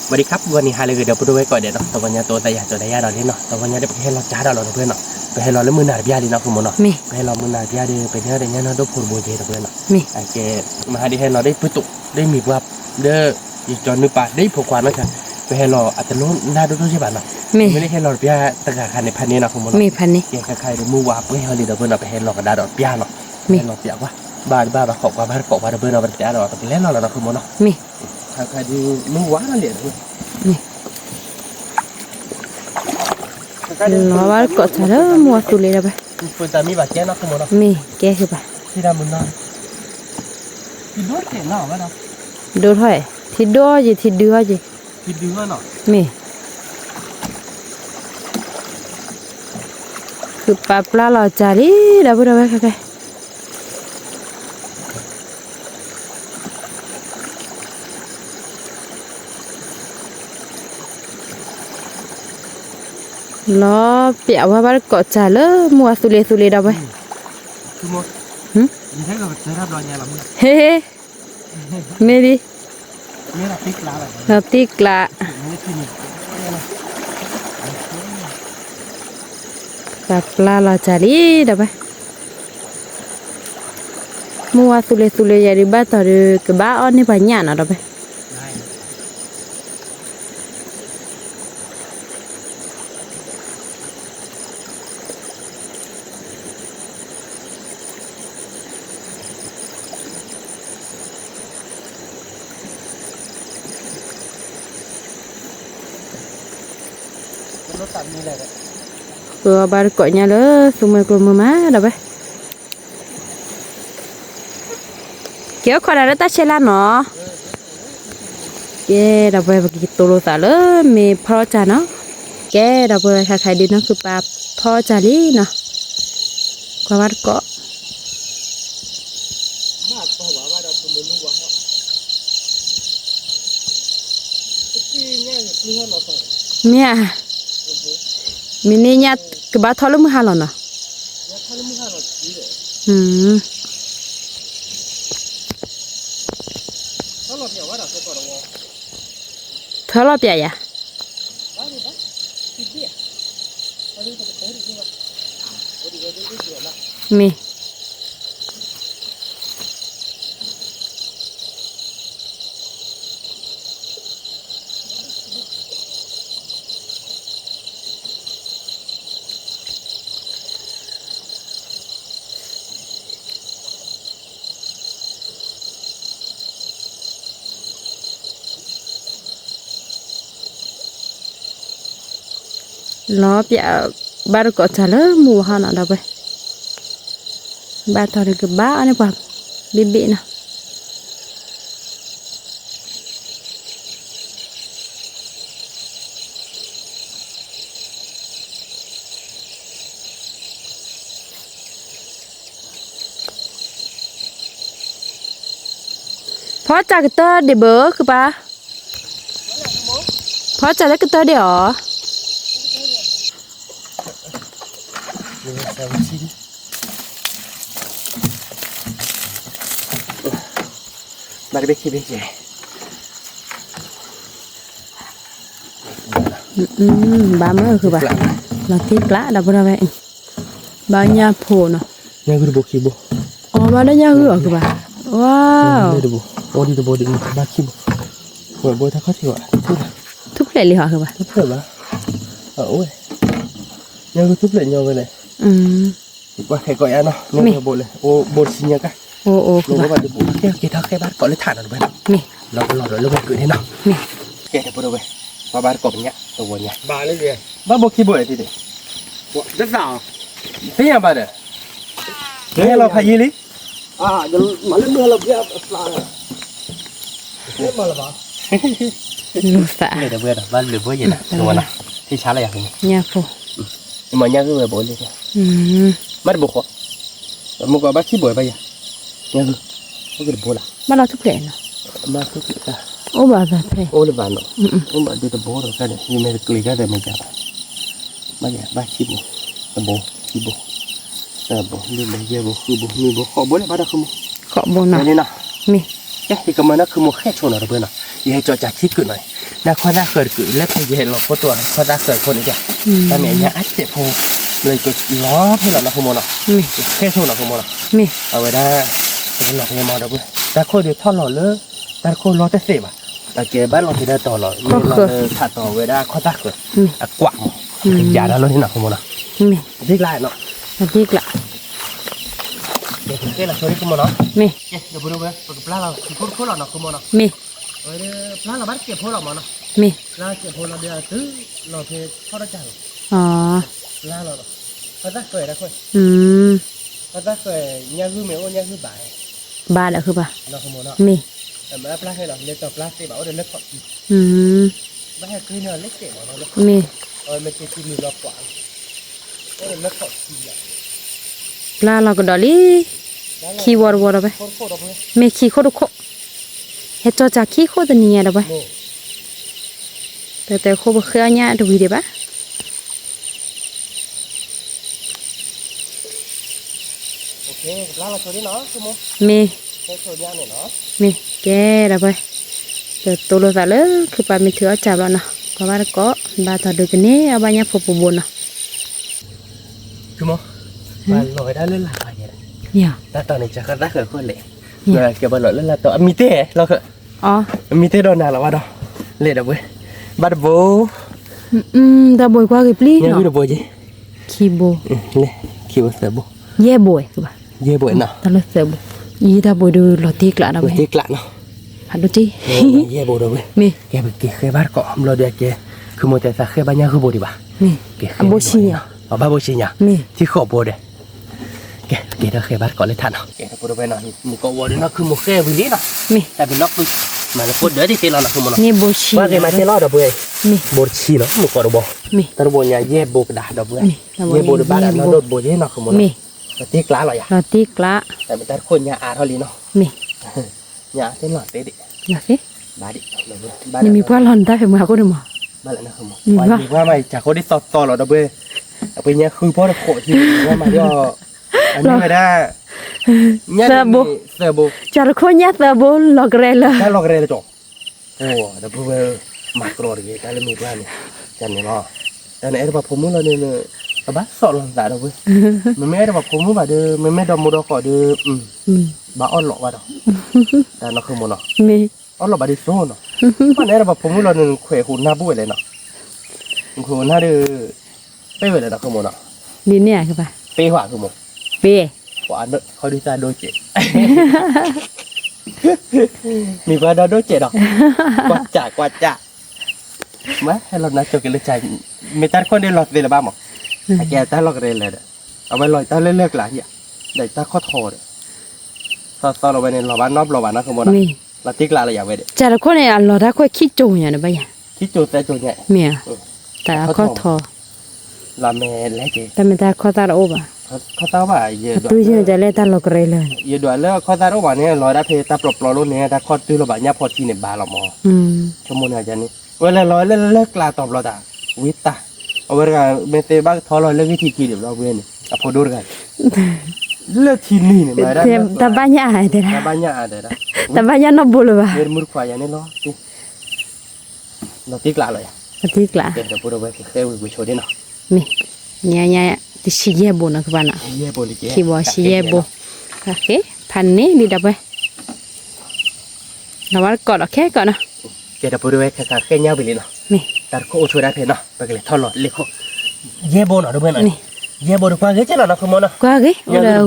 ဝဲဒ်ခါပူၤဂီၤနံၤဟါလၢအဂ့ၤဒီပုၢ်ဝဲၢ်ကိးဂၤဒဲးနီၤ, တဝီညါတိသးယၤကၠီတယၤဒီးလံနီၤ, တဝီညါဒီးပကဟဲလီၤကဒါဒီးလီၤဒီပုၢ်ဝဲၢ်နီၤ, ပဟဲလီၤလၢမုၢ်နၤတပျၢ်လံနီၢ်ခုမိၢ်နီၤ, ပဟဲလီၤမုၢ်နၤတပျၢ်ဒီး ပန့ၢ်ဒီးညၣ်နီၢ်ဒိၣ်ဖိတဘိက့ၤဒီပုၢ်ဝဲၢ်နီၤ, ကဲ, မဟါဒ်ဟဲလီၤဒီးပုၢ်တိာ်ဒီးမံၤပှၢ်, ဒီးယကၠီနုၢ်ပာ်ဒီးဖိခွါနီၤ, ပဟဲလီၤအတလိၣ်နၢ်ဒိၣ်ဒိၣ်ယဲၢ်ဘၣ်နီၤ, မ့ၢ်လၢဟဲလီၤတပျၢ်တဂၤခါန့ၣ်ဖးန့ၢ်နီၢ်ခုမိၢ်နီၤ, ကဲခါခါအံၤဒီးမုၢ်ဝါပှဲၤဟီလံဒီပုၢ်ဝဲၢ်နီၤ, ပဟဲလီၤကဒါဒီးပျၢ်နီၤ, ပဟဲလီၤပျၢ်ကွၢ်, ဘၣ်တဘၣ်ဘၣ်ခိးကွၢ်ဘၣ်တကိးကွၢ်ဒီပုၢ်ဝဲၢ်နီၤ, ပတလဲၤလီၤလီၤနီၢ်ခုမိၢ်နီၤ, ခါခါဒ်မုၢ်ဝါနီၤလံ, လီၤဘၣ်တကိးစၢ်လၢမုၢ်ဝါသူလ့ၤဒီပုၢ်ဝဲၢ်, မ့ၢ်ကဲဃုာ်ဘၣ်, ဒိၣ်ထီၣ်, ထံဒိၣ်ယံၤ ထံဒုဟီယံၤ, မ့ၢ် ဃုာ်ပာ်ပျၢ်လီၤစၢ်လံ ဒီပုၢ်ဒီဝဲၢ်ခဲကဲ, လီၤပျးဝဲဘၣ်တကိးစၢ်လၢမုၢ်ဝါသူလ့ၤသူလ့ၤဒီပုၢ်ဝဲၢ်, ဟ့, မ့ၢ်ဒ်, လီၤတံၢ်ကျး, ပှၤပျၢ်လီၤစၢ်လံဒီးဖဲ, မုၢ်ဝါသူလ့ၤသူလ့ၤယၤဒုးဘၣ်တီၤဒုး ကဘၣ်အီၣ်န့ၢ်ပှၤညၣ်နီၤဒီးဖဲ ပဘၣ်တကိးညါလၢ သူမွဲကျိမုၢ်မးဒီးဖဲ, ကဲခီဒၣ်လၢတၢ်ဆဲးလၢနီၤ, ကဲဒီးဖဲ ပကတိၤလိာ်သးလၢမ့ၢ်ဖီထီၣ်စၢ်နီၤ, ကဲဒီးဖဲ ခါခါဒုးနီၢ်ခုပၢ်ဖီထီၣ်စၢ်လံနီၤ, ကွၢ်ဘၣ်တကိး မ့ၢ်ဧါ, မ့ၢ်န့ၢ်ညၣ်ကဘၣ်ထီၣ်လၢမုၢ်ဟါလီၤနီၤ, ထီၣ်လီၤပျးယၤ, မ့ၢ် လီၤပျး ဘၣ်တကိးစၢ်လၢမုၢ်ဝါဟီၣ်နီၤဒီးဖဲ, ဘၣ်တီၤဒုးကဘၣ်အီၣ်န့ၢ်ပှၤဘ့ၣ်ဘ့ၣ်နီၤ. ဖီစၢ်ကတၢၢ်ဒံးဘၣ် ခုပၢ်, ဖီစၢ်လၢကတၢၢ်ဒံးအီၤ. ဘၣ်တဘ့ၣ်ခံဘ့ၣ်ကဲ, ဘၣ်မၢခုဘၣ်, လီၤတံၢ်ကျးဒီးပဒီဝဲ, ဘၣ်ညၣ်ဖိနီၤ, ညၣ်ဂုၢ်တဘိခံဘိ, အီ ဘၣ်လၢညၣ်ဂုၢ်အီၤခုဘၣ်, ဝါ, တဘိ, အိၣ်ဒံးတဘိဒံး ဘၣ်ခံဘိ, ဝဲဘိတၢ်ခီၣ်ထံးဘၣ်, ထူၣ်ဖျဲးလံဟီခုဘၣ်, ထူၣ်ဖျဲးဘၣ်, အအိၣ်, ညၣ်ဂုၢ်ထူၣ်ဖျဲးညီဝဲလဲၣ်. ကွၢ်ခဲကိးယါနီၤ, မ့ၢ်ဘိလဲၣ်, အိၣ်ဘိတဆံညါကါ, အိၣ်အိၣ် မ့ၢ်ဘိဘၣ်တဘိ, ကဲကဲထီၣ်ခဲဘၣ်တကိးလၢထးနီၤတဝဲနီၤ, မ့ၢ် လီၤကလီၤဒီးလၢမ့ၢ်ကုာ်န့ၣ်နီၤ, မ့ၢ် ကဲတဘိတဝဲ, ပှၤဘၣ်တကိးပညါ, တဝဲညါ, ဘၣ်ဘိခံဘိလဲၣ်, တသး, သ့ၣ်ညါဘၣ်ဒီး, မ့ၢ်လီၤဖးယံၤလံ, မၤလၢမုၢ်ဟါလီၤဘျါ, မၤလၢဘၣ်, လူၤသး, ဘၣ်လူၤဘိယဲၢ်နီၤ, ထံဆါလၢယၤ, ညၣ်ဖိ, မၤညၣ်ဂုၢ်ဝဲဘိလံ, ဘၣ်တဘိဃီ, မ့ၢ်ကဘၣ်ခံဘိဘၣ်ယၤ, ညၣ်ဂုၢ်, အိၣ်က့ၤတဘိလၢ, ဘၣ်လီၤထူၣ်ဖျဲးနီၤ, ဘၣ်ထူၣ်ဖျဲးတၢ်, အိၣ်ဘၣ်သးဖဲ, အိၣ်လၢဘၣ်နီၤ, အိၣ်ဘၣ်ဒုးတဘိဒီးကါန့ၣ် ယမ့ၢ်တကျ့ၤကါဒီးမ့ၢ်ယၤဘၣ်, ဘၣ်ယၤဘၣ်ခံဘိ, တဘိ, ခံဘိ, သၢဘိ, လွံၢ်ဘိ, ယဲၢ်ဘိ, ဃုဘိ, နွံဘိ, ဃိးဘိလၢဘၣ်ဒီးခုမိၢ်, ဃိးဘိနီၤ, မ့ၢ် ကဲ ယကမၤနၢ်ခုမိၢ်ဃဲၣ်ဆိနီၤတဘိနီၤ, ယဟဲကၠီၤစၢ်ခံကုာ်နီၤ, နၢ်ခီသၣ်ဃၢၤတကုာ် လၢဖဲယဟဲလီၤဖိတိၢ်ခီသၣ်ဃၢၤဖိန့ၣ်ဒၣ်, တၢ်န့ၣ်အညါအါစဲးဖိ, လၢယကလီၤဖဲလီၤနီၤ ခုမိၢ်နီၤ, ယဃဲၣ်ဆိနီၤ ခုမိၢ်နီၤ, အဝဲဒၣ်, ပကလီၤကညီမၤဒီးဘိ, တၢ်ခိၣ်ဒုးထီၣ်လီၤလၢ, တၢ်ခိၣ်လီၤတသ့ဘၣ်, အကဲဘၣ်လီၤက့ၤဒီးတီၤလီၤ, မ့ၢ်လီၤလၢထးတီၤဝဲဒၣ်ခီသၣ်ဃၢၤ, အကွၢ်မး, ယၤဒၣ်လီၤန့ၣ်နီၤ ခုမိၢ်နီၤ, မ့ၢ် ဒ်ကျါနီၤ, ဒ်ကျါ ကဲလီၤဆိဒ် ခုမိၢ်နီၤ, မ့ၢ် ကဲ ဒီပုၢ်ဝဲၢ် ပကပျၢ်လီၤခံခိၣ်တခိၣ်လီၤနီၤ ခုမိၢ်နီၤ, မ့ၢ် ပျၢ်လီၤဘၣ်တစဲးဖိလီၤမးနီၤ, မ့ၢ် ပျၢ်စဲးဖိလီၤဒီးတုၤလီၤဖဲထီၣ်တၢ်လီၤ, ပျၢ်လီၤဒီး, ခီသၣ်ဃၢၤတၢ်ခိၣ်, ခီသၣ်ဃၢၤ ညၣ်ဂုၢ်မ့ၢ်အိၣ်ညၣ်ဂုၢ်ဘၣ်, ဘၣ်ဒီးခုဘၣ်, မ့ၢ် ပျၢ်ခဲလီၤ လဲၤတီၤပျၢ်သ့ဘၣ် အိၣ်ဒီးလၢခီၣ်ခံ, ဘၣ်ဟဲက့ၤန့ၣ်လၢစဲးမးနီၤ, မ့ၢ် အိၣ်ဒီးလၢခီၣ်ခံ, ပျၢ်လီၤကဒီးလံ, ခံဝီတဝီဒီးဝဲ, မ့ၢ်ခံခိၣ်တခိၣ်, ဟဲကၠီၤစၢ်ခံခိၣ်တနံၤညါဒီးဝဲ, တၢ်တဲခိၣ်ပဃ့အီၣ်ညၣ်တဝံၤဒံးဘၣ်. မ့ၢ်, မ့ၢ်ကဲဒီးပှဲၤ, ပသိၣ်လိာ်သးလၢခုပာ်မ့ၢ်ထုးအီၣ်စၢ်ဘျီနီၤ, ကွၢ်ဘၣ်တကိးဘၣ်ထီၣ်ဒုးကန့ၢ်အီၣ်ဘၣ်ညၣ်ဖိပူၤဘိနီၤ, မ့ၢ်, လီၤဝဲဒၣ်လၢလၢ်ပှၤယဲ, တၢ်တီန့ၣ် ကဃၣ်သၣ်ဃၢၤခိၣ်လဲၣ်, ကဲဘၣ်လီၤလၢလၢ်တီ အမံၤတဲလီၤဃၢၤ, အမံၤတဲဒီးနၤလီၤဘၣ်ဒီး, လဲၤဒီးပှဲၤ, ဘၣ်တဘိ တၢ်ဘိကွၢ်ဂ့ၤပျံၤနီၤ, တဘိက့ၤ, ခံဘိ, ခံဘိသၢဘိ, ယဲၢ်ဘိ, ယဲၢ်ဘိနီၤ, တၢ်လၢသၢဘိ, ယတၢ်ဘိဒုးလီၤတံၢ်ကျးဒီးဝဲ, တံၢ်ကျးနီၤ, ဖးဒိၣ်တံၢ်, ယဲၢ်ဘိဒီးဝဲ, မ့ၢ်, ကဲပက့ၤဃဲဘၣ်တကိး ဘျီဒီးကဲ, ခုမိၢ်တဲသးဃဲဘၣ်ညၣ်ဃုဘိဒံးဘၣ်, မ့ၢ်, အဘိဆံညါ, အဘၣ်ဘိဆံညါ, မ့ၢ်, ထံဃိးဘိဒီး ကဲ ပက့ၤဒီးဃဲဘၣ်တကိးလၢထးနီၤ, ကဲ တပူၤတဝဲနီၤ မုၢ်ကီးဝီၤဒီးနီၤ ခုမိၢ်ဃဲဝံၤလံနီၤ, မ့ၢ်, တၢ်ပနီၣ်ဃု, မၤလၢခိၣ်ဒၢတသ့လီၤနီၤ ခုမိၢ်နီၤ, မ့ၢ်ဘိဆံ, ကွၢ်ဂ့ၤမၤသ့လီၤဒီပုၢ်ဝဲၢ်, မ့ၢ်, ဘိတဆံနီၤ မုၢ်ကီးတဘိ, မ့ၢ်, တၢ်တဘိညါ ယဲၢ်ဘိကဒါဒီပုၢ်ဝဲၢ်, ယဲၢ်ဘိတဘၣ်ဒီးနီၢ်ဒိၣ်တဘိယဲနီၤ ခုမိၢ်နီၤ, မ့ၢ်, လီၤတံၢ်ကျးလီၤယၤ, လီၤတံၢ်ကျး, တၢ်တခိၣ်ညါအါထီၣ်လံနီၤ, မ့ၢ်, ညါအါသ့လီၤသ့ဒံး, လီၤသ့, ဘၣ်ဒံး, နမံၤပှၢ်လီၤနတၢ်ဖဲမုၢ်ဟးခိၣ်န့ၣ်မး, ဘၣ်လၢနမံၤပှၢ်မး ကးခိၣ်ဒ်သိးသိးလီၤဒီပုၢ်ဝဲၢ်, အပှ့ၤညါဃုဖီတခိးထံ မံၤပှၢ်မးဒီး, အန့ၢ်ဝဲဒၣ်, သၢဘိ, သၢဘိ, ကးတခိၣ်ညါသၢဘိ လီၤကရဲလၢ, တၢ်လီၤကရဲလၢကီး, အိၣ်ဒီပုၢ်ဝဲၢ်, မၤကြီတဂ့ၤ တၢ်လၢမံၤပှၢ်န့ၣ်, န့ၣ်လီၤ, တၢ်န့ၣ်အဲၣ်ဒိးပှၤဖိမုၣ်လီၤန့ၣ်, ကဘၣ်သိးလီၤသးဒီပုၢ်ဝဲၢ်, မ့မ့ၢ်အဲၣ်ဒိးပှၤဖိမုၣ်ဘၣ်ဒီး မ့မ့ၢ်ဒီမါဒီကီးဒီး, ဘၣ်အီၣ်လီၤဘၣ်ဒီး, တၢ်နီၤ ခုမိၢ်နီၤ, အီၣ်လီၤဘၣ်ဒ်သိးနီၤ, ဘၣ်န့ၣ်အဲၣ်ဒိးပှၤဖိမုၣ်လီၤန့ၣ် နခွဲးဟူးနၢ်ဘူၣ်ဝဲလဲၣ်နီၤ, နခွဲးဟူးနၢ်ဒီး, ပ့ၢ်ဝဲလဲၣ်နီၤ ခုမိၢ်နီၤ, ဒ်န့ၣ်ဧါကဘၣ်, ပ့ၢ်ဟူး ခုမိၢ်, ပ့ၢ်, ပှၤခီဒုးသၣ်ဒိၣ်စဲး မံၤပှၢ်ဒီဒိၣ်စဲးဒီး, ကွၢ်စး ကွၢ်စး, မ့ၢ်ဟဲလီၤနၤကၠိက့ၤလၢကၠး, မ့ၢ်တၢ်တခိၣ်န့ၣ်လီၤသ့လၢၤဘၣ်မး, အကဲတၢ်လီၤကရဲလၢာ်ဒီး, အဝဲလီၤတၢ်လၢလၢၢ်ကျါဧါ, ဒီးတၢ်ခီၣ်ထီဒီး, သီသီလီၤဝဲန့ၣ် လီၤဘၣ်နီတဘျီဘၣ်နီၤ ခုမိၢ်နီၤ, လီၤတံၢ်ကျးလီၤယၤဝဲဒီး, ကၠးတခိၣ်န့ၣ် အလီၤတၢ်ခိၣ်ခံကၠိညါဒီးဘၣ်ယၤ, ခံကၠိသၢကၠိညါ, မ့ၢ်, တၢ်ခီၣ်ထီ လီၤမဲာ်လဲၣ်က့ၤ, တၢ်မ့ၢ်တၢ်ခီၣ်သၣ်တအိၣ်ဘၣ်, ခီၣ်သၣ်ဘၣ်, အတုၤယဲၢ်ကလဲၣ်တၢ်လီၤကရဲလၢာ်, ယဒွးလၢခီၣ်သၣ်တအိၣ်ဘၣ်န့ၣ် လီၤဒၣ်ဖဲတၢ်ပျီပျီလိၤန့ၣ် တၢ်ခီၣ်တုၤလီၤဘၣ်ညၣ်ဖီထံန့ၣ်ဘၣ်လီၤမး, ဆိကမိၣ်န့ၣ်န့ၣ်, ဝဲလဲၤလီၤလၢလၢၢ်ကျါတီၤဘျီတၢ်, ဝံတၢ်, အဝဲတဂၤ မ့ၢ်သ့ဘၣ်ကထီလီၤလၢဂံၢ်ထံးခံဒီးဘျီဝဲန့ၣ် အဖိဒိၣ်တဂၤ လၢထံနံၤန့ၣ် မၤဒၣ်, တၢ်ဘၣ်ညၣ်အါတဲဒၣ်, တၢ်ဘၣ်ညၣ်အါတဲဒၣ်, တၢ်ဘၣ်ညၣ်နီၢ်ဘိလၢၤဘၣ်, မ့ၢ်တမုၢ်တခွါယၤန့ၣ်လီၤ, လီၤတံၢ်ကျးလီၤယၤ, လီၤတံၢ်ကျး, ဒီပုၢ်ဒီဝဲၢ်ကဃဲဝံၤဝံၤဆိဒ်နီၤ, မ့ၢ်, ညါညါ, တဆံယဲၢ်ဘိနီၤ ကဘၣ်နီၤ, ခံဘိဆံယဲၢ်ဘိ, ဖးန့ၢ်လံဒီပုၢ်ဝဲၢ်, လီၤဘၣ်တကိးဒီးခဲကိးနီၤ, ကဲဒီပုၢ်ဒီဝဲၢ် ခဲခါဃဲညါဝံၤလံနီၤ, မ့ၢ်, တၢ်တခိၣ်အိၣ်ဆိဒၣ်ဖဲနီၤ ပကလဲၤထီၣ်လီၤလ့ခိၣ်, ယဲၢ်ဘိနီၤ ဒီပုၢ်ဝဲၢ်နီၤ, ယဲၢ်ဘိဒီးကွၢ်ဂ့ၤကဲလီၤနီၤ ခုမိၢ်နီၤ, ကွၢ်ဂ့ၤ, အိၣ်ဒီးဘိယဲၢ်ဒီပုၢ်ဝဲၢ်နီၤ, ဂီၤဒိၣ်ကဲနီၤ, ဒိၣ်ကဲနီၤ, လ့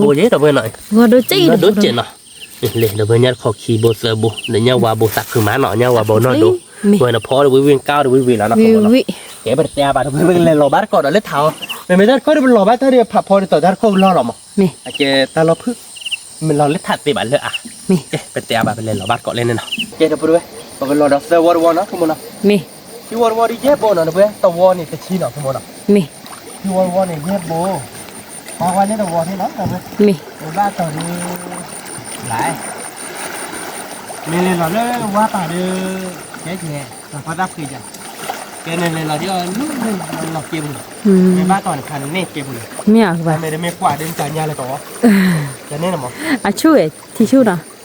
ဒီပုၢ်ဝဲၢ် ညၣ်တခီခံဘိသၢဘိ ဒီးညၣ်ဝါဘိသးခုမးနီၤ ညၣ်ဝါဘိနီၢ်ဒိၣ်, ဝဲနဖီဒီးဝံၣ်ဝံၣ်ကါဒီးဝံၣ်ဝံၣ်လီၤနီၤ ခုမိၢ်နီၤ, ကဲပတတဲအါဘၣ် ဒီပုၢ်ဝဲၢ် ပကလဲၤလီၤဘၣ်တကိးဒီးလၢထးအီၤ, မ့မ့ၢ်တၢ်တခိၣ်ဒီးပလီၤဘၣ်တၢ်ဒီးဖးဖီဒ်သိးတၢ်တခိၣ်လီၢ်လီၤမး, အကဲတၢ်လီၢ်ဖုၣ်, မ့ၢ်လီၤလၢထးသ့ဘၣ်လၢအါ, ကဲပတဲအါဘၣ် ပလဲၤလီၤဘၣ်တကိးလၢန့ၣ်နီၤ, ကဲဒီပုၢ်ဝဲၢ် ပကလီၤဒီးသၢဝီတဝီနီၤ ခုမိၢ်နီၤ, မ့ၢ်, ခံဝီတဝီဒီးယဲၢ်ဘိနီၤ ဒီပုၢ်ဝဲၢ် တဝီန့ၣ်တဆံနီၤ ခုမိၢ်နီၤ, မ့ၢ်, ခံဝီတဝီန့ၣ်ယဲၢ်ဘိ, ပှၤဝဲန့ၣ်တဝီန့ၣ်နီၤ ဒီပုၢ်ဝဲၢ်, မ့ၢ်, ပဘၣ်တီၤဒီး, လၢ, မ့ၢ်လဲၤလီၤလၢဝါပၤဒီး, ကဲကဲ, လီၤဖီတၢ်ဖှံယၤ, ကဲန့ၣ်လဲၤလီၤဒီး လီၤက့ပူၤလီၤ, မ့ၢ်ဘၣ်တီၤန့ၣ်ဖးန့ၢ်က့ပူၤလီၤ, မ့ၢ်အကဘၣ်, မ့ၢ်တမ့ၢ်ကွၢ်ဒီးတၢ်ညါလၢကဝီၤ, ကဲန့ၣ်မး, အဆူၣ်ဝဲ, ထံဆူၣ်နီၤ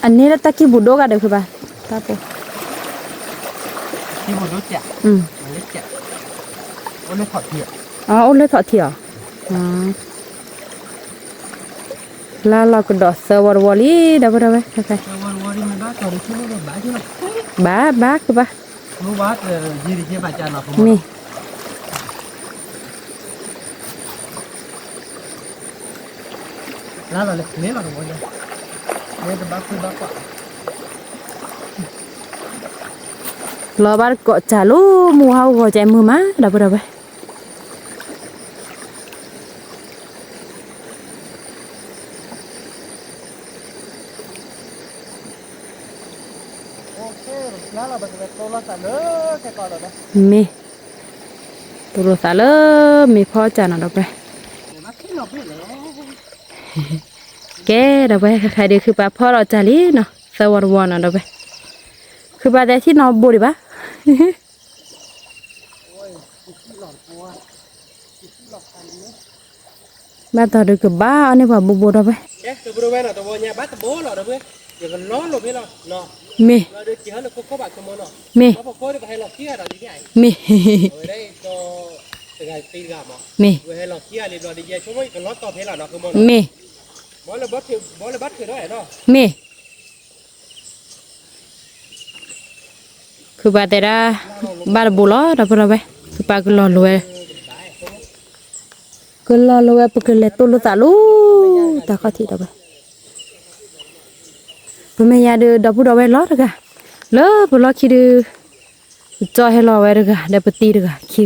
အန့ၣ်လၢတၢ်ကံၢ်ပူၤဒိၣ်ဂၤဒီးဃုဘၣ်, တၢ်ပူၤ, အိၣ်လၢထီၣ်ထံအီၤ, လါလီၤကဒီးသၢဝီတဝီလံ ဒီပုၢ်ဒီဝဲၢ်, ဘၣ်ဘၣ်ဃုဘၣ်, မ့ၢ် လီၤဘၣ်တကိးစၢ်လိ မုၢ်ဟါဂီၤကဲမုာ်မး ဒီပုၢ်ဒီဝဲၢ်. မ့ၢ်, သိၣ်လိာ်သးလၢမ့ၢ်ဖီအီၣ်စၢ်နီၤ ဒီပုၢ်ဝဲၢ်. ကဲ ဒီပုၢ်ဝဲၢ် ခဲခါဒုး ခုပာ်ဖီအီၣ်စၢ်လံနီၤ သၢဝီတဝီနီၤ ဒီပုၢ်ဝဲၢ်. ခုပာ်သဲထံၣ်နီၤဘိဒံးဘၣ်. ဘၣ်တီၤဒုးကဘၣ်အီၣ်န့ၢ်ပှၤဘိဘိဒီးဝဲ, မ့ၢ်, မ့ၢ်, မ့ၢ်, မ့ၢ်, မ့ၢ် ခုပာ်တဲဒၣ်, ဘၣ်တဘိလီၤ ဒီပုၢ်ဒီဝဲၢ်, ခုပာ်ကလီၤလိၤဝဲ, ကလီၤလိၤဝဲ ပကလဲၤတိၢ်လိာ်သးလီၤ, တၢ်ခီၣ်ထံးဒီးဝဲ, ပမဲာ်ညါဒုး ဒီပုၢ်ဒီဝဲၢ်လီၤတဂၤ, လၢပလီၢ်ခံဒုး, ပကၠီဟဲလီၤဝဲတဂၤ ဒီးပတံၤတဂၤ ခံဂၤ, ခဲ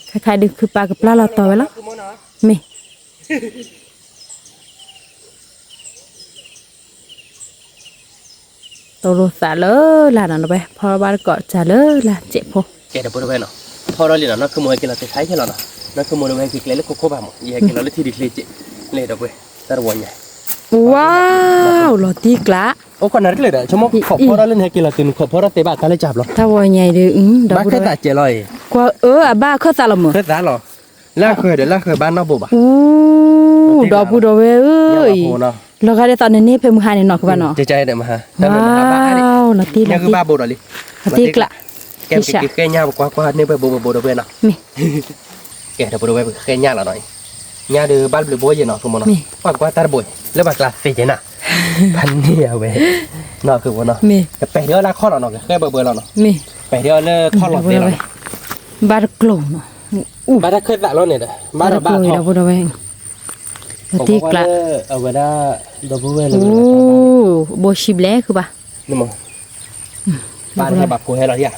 ခါဒုးခုပာ်ကပျၢ်လီၤတီၤဝဲလီၤ, မ့ၢ် တိၢ်လိာ်သးလၢလၢ်နီၤ ဒီပုၢ်ဝဲၢ်, ဖီဘၣ်တကိးစၢ်လၢလၢ်စဲးဖိ, ကဲ ဒီပုၢ်ဒီဝဲၢ်နီၤ, ဖီထီၣ်လံနီၤ, နီၢ်ခူမိၢ်ဟဲက့ၤလီၤတခါခဲလီၤနီၤ, နီၢ်ခူမိၢ်ဒီးဝဲဟဲက့ၤကျဲလၢခိခိၣ်ဘၣ်မး, ယဟဲက့ၤလီၤလၢထံဒုးချ့စဲး, လဲၤ ဒီပုၢ်ဝဲၢ်, တၢ်တဝီညါ, ဝါ, အိၣ်လီၤတံၢ်ကျး, အိၣ်ခိးနၤတကျဲဒီး ဆိကမိၣ်ခိးဖီထီၣ်လၢနဟဲက့ၤလီၤတုၤနခိးဖီထီၣ် တဲဘၣ်တၢ်လၢကၢ်ဘျီ, တၢ်ဝီညါအံၤဒုး, ဘၣ်ခၢၣ်သးစဲးလီၤအံၤ, ကွၢ်အၢ အဘၣ်ခၢၣ်သးလီၤမး, ခၢၣ်သးလီၤ, လၢအဃၢၤဒီးလၢအဃၢၤဘၣ်နီၢ်ဘိဘၣ်, ဒီပုၢ်ဒီဝဲၢ်ဧၢ, လီၤဂာ်ဒ်သိးနန့ၢ်ဖဲမုၢ်ဟါန့ၣ်နီၤ ကဘၣ်နီၤ, လီၤတံၢ်လီၤတံၢ်, လီၤတံၢ်ကျး, ကဲ ပကဃဲညါ ပကွၢ်ကွၢ်န့ၢ်ဖဲဘိဘိဘိဒီပုၢ်ဝဲၢ်နီၤ, မ့ၢ် ကဲ ဒီပုၢ်ဒီဝဲၢ် ပကဃဲညါလီၤနီၤ, ညါဒုးဘၣ်တဘျုးဘိယဲၢ်နီၤ ဖုမိၢ်နီၤ, ပကွၢ်တၢ်တဘိ လၢပှၤကျါသ့ကဲနၤ, ဖးန့ၢ်အဝဲ, နီၤ ဖုမိၢ်နီၤ, ကပဲာ်ဒံးအီၤလၢခီၣ်လီၤနီၤ, ကဃဲဘၢဘၢလီၤနီၤ, ပဲာ်ဒံးအီၤလၢခီၣ်လီၤသ့လီၤနီၤ, ဘၣ်တကျိၤနီၤ, ဘၣ်တၢ်ခၢၣ်သးလီၤန့ၣ်ဒီး ဘၣ်ဒီးဘၣ်ထီၣ်, ဒီပုၢ်ဒီဝဲၢ်, လီၤတံၢ်ကျး, အဝဲဒၣ်, ဒီပုၢ်ဝဲၢ်လၢ, ဘိဆံဘျဲၣ်ခုဘၣ်, ဘၣ်တဟဲဘၣ်ဖိဟဲလီၤယၤ,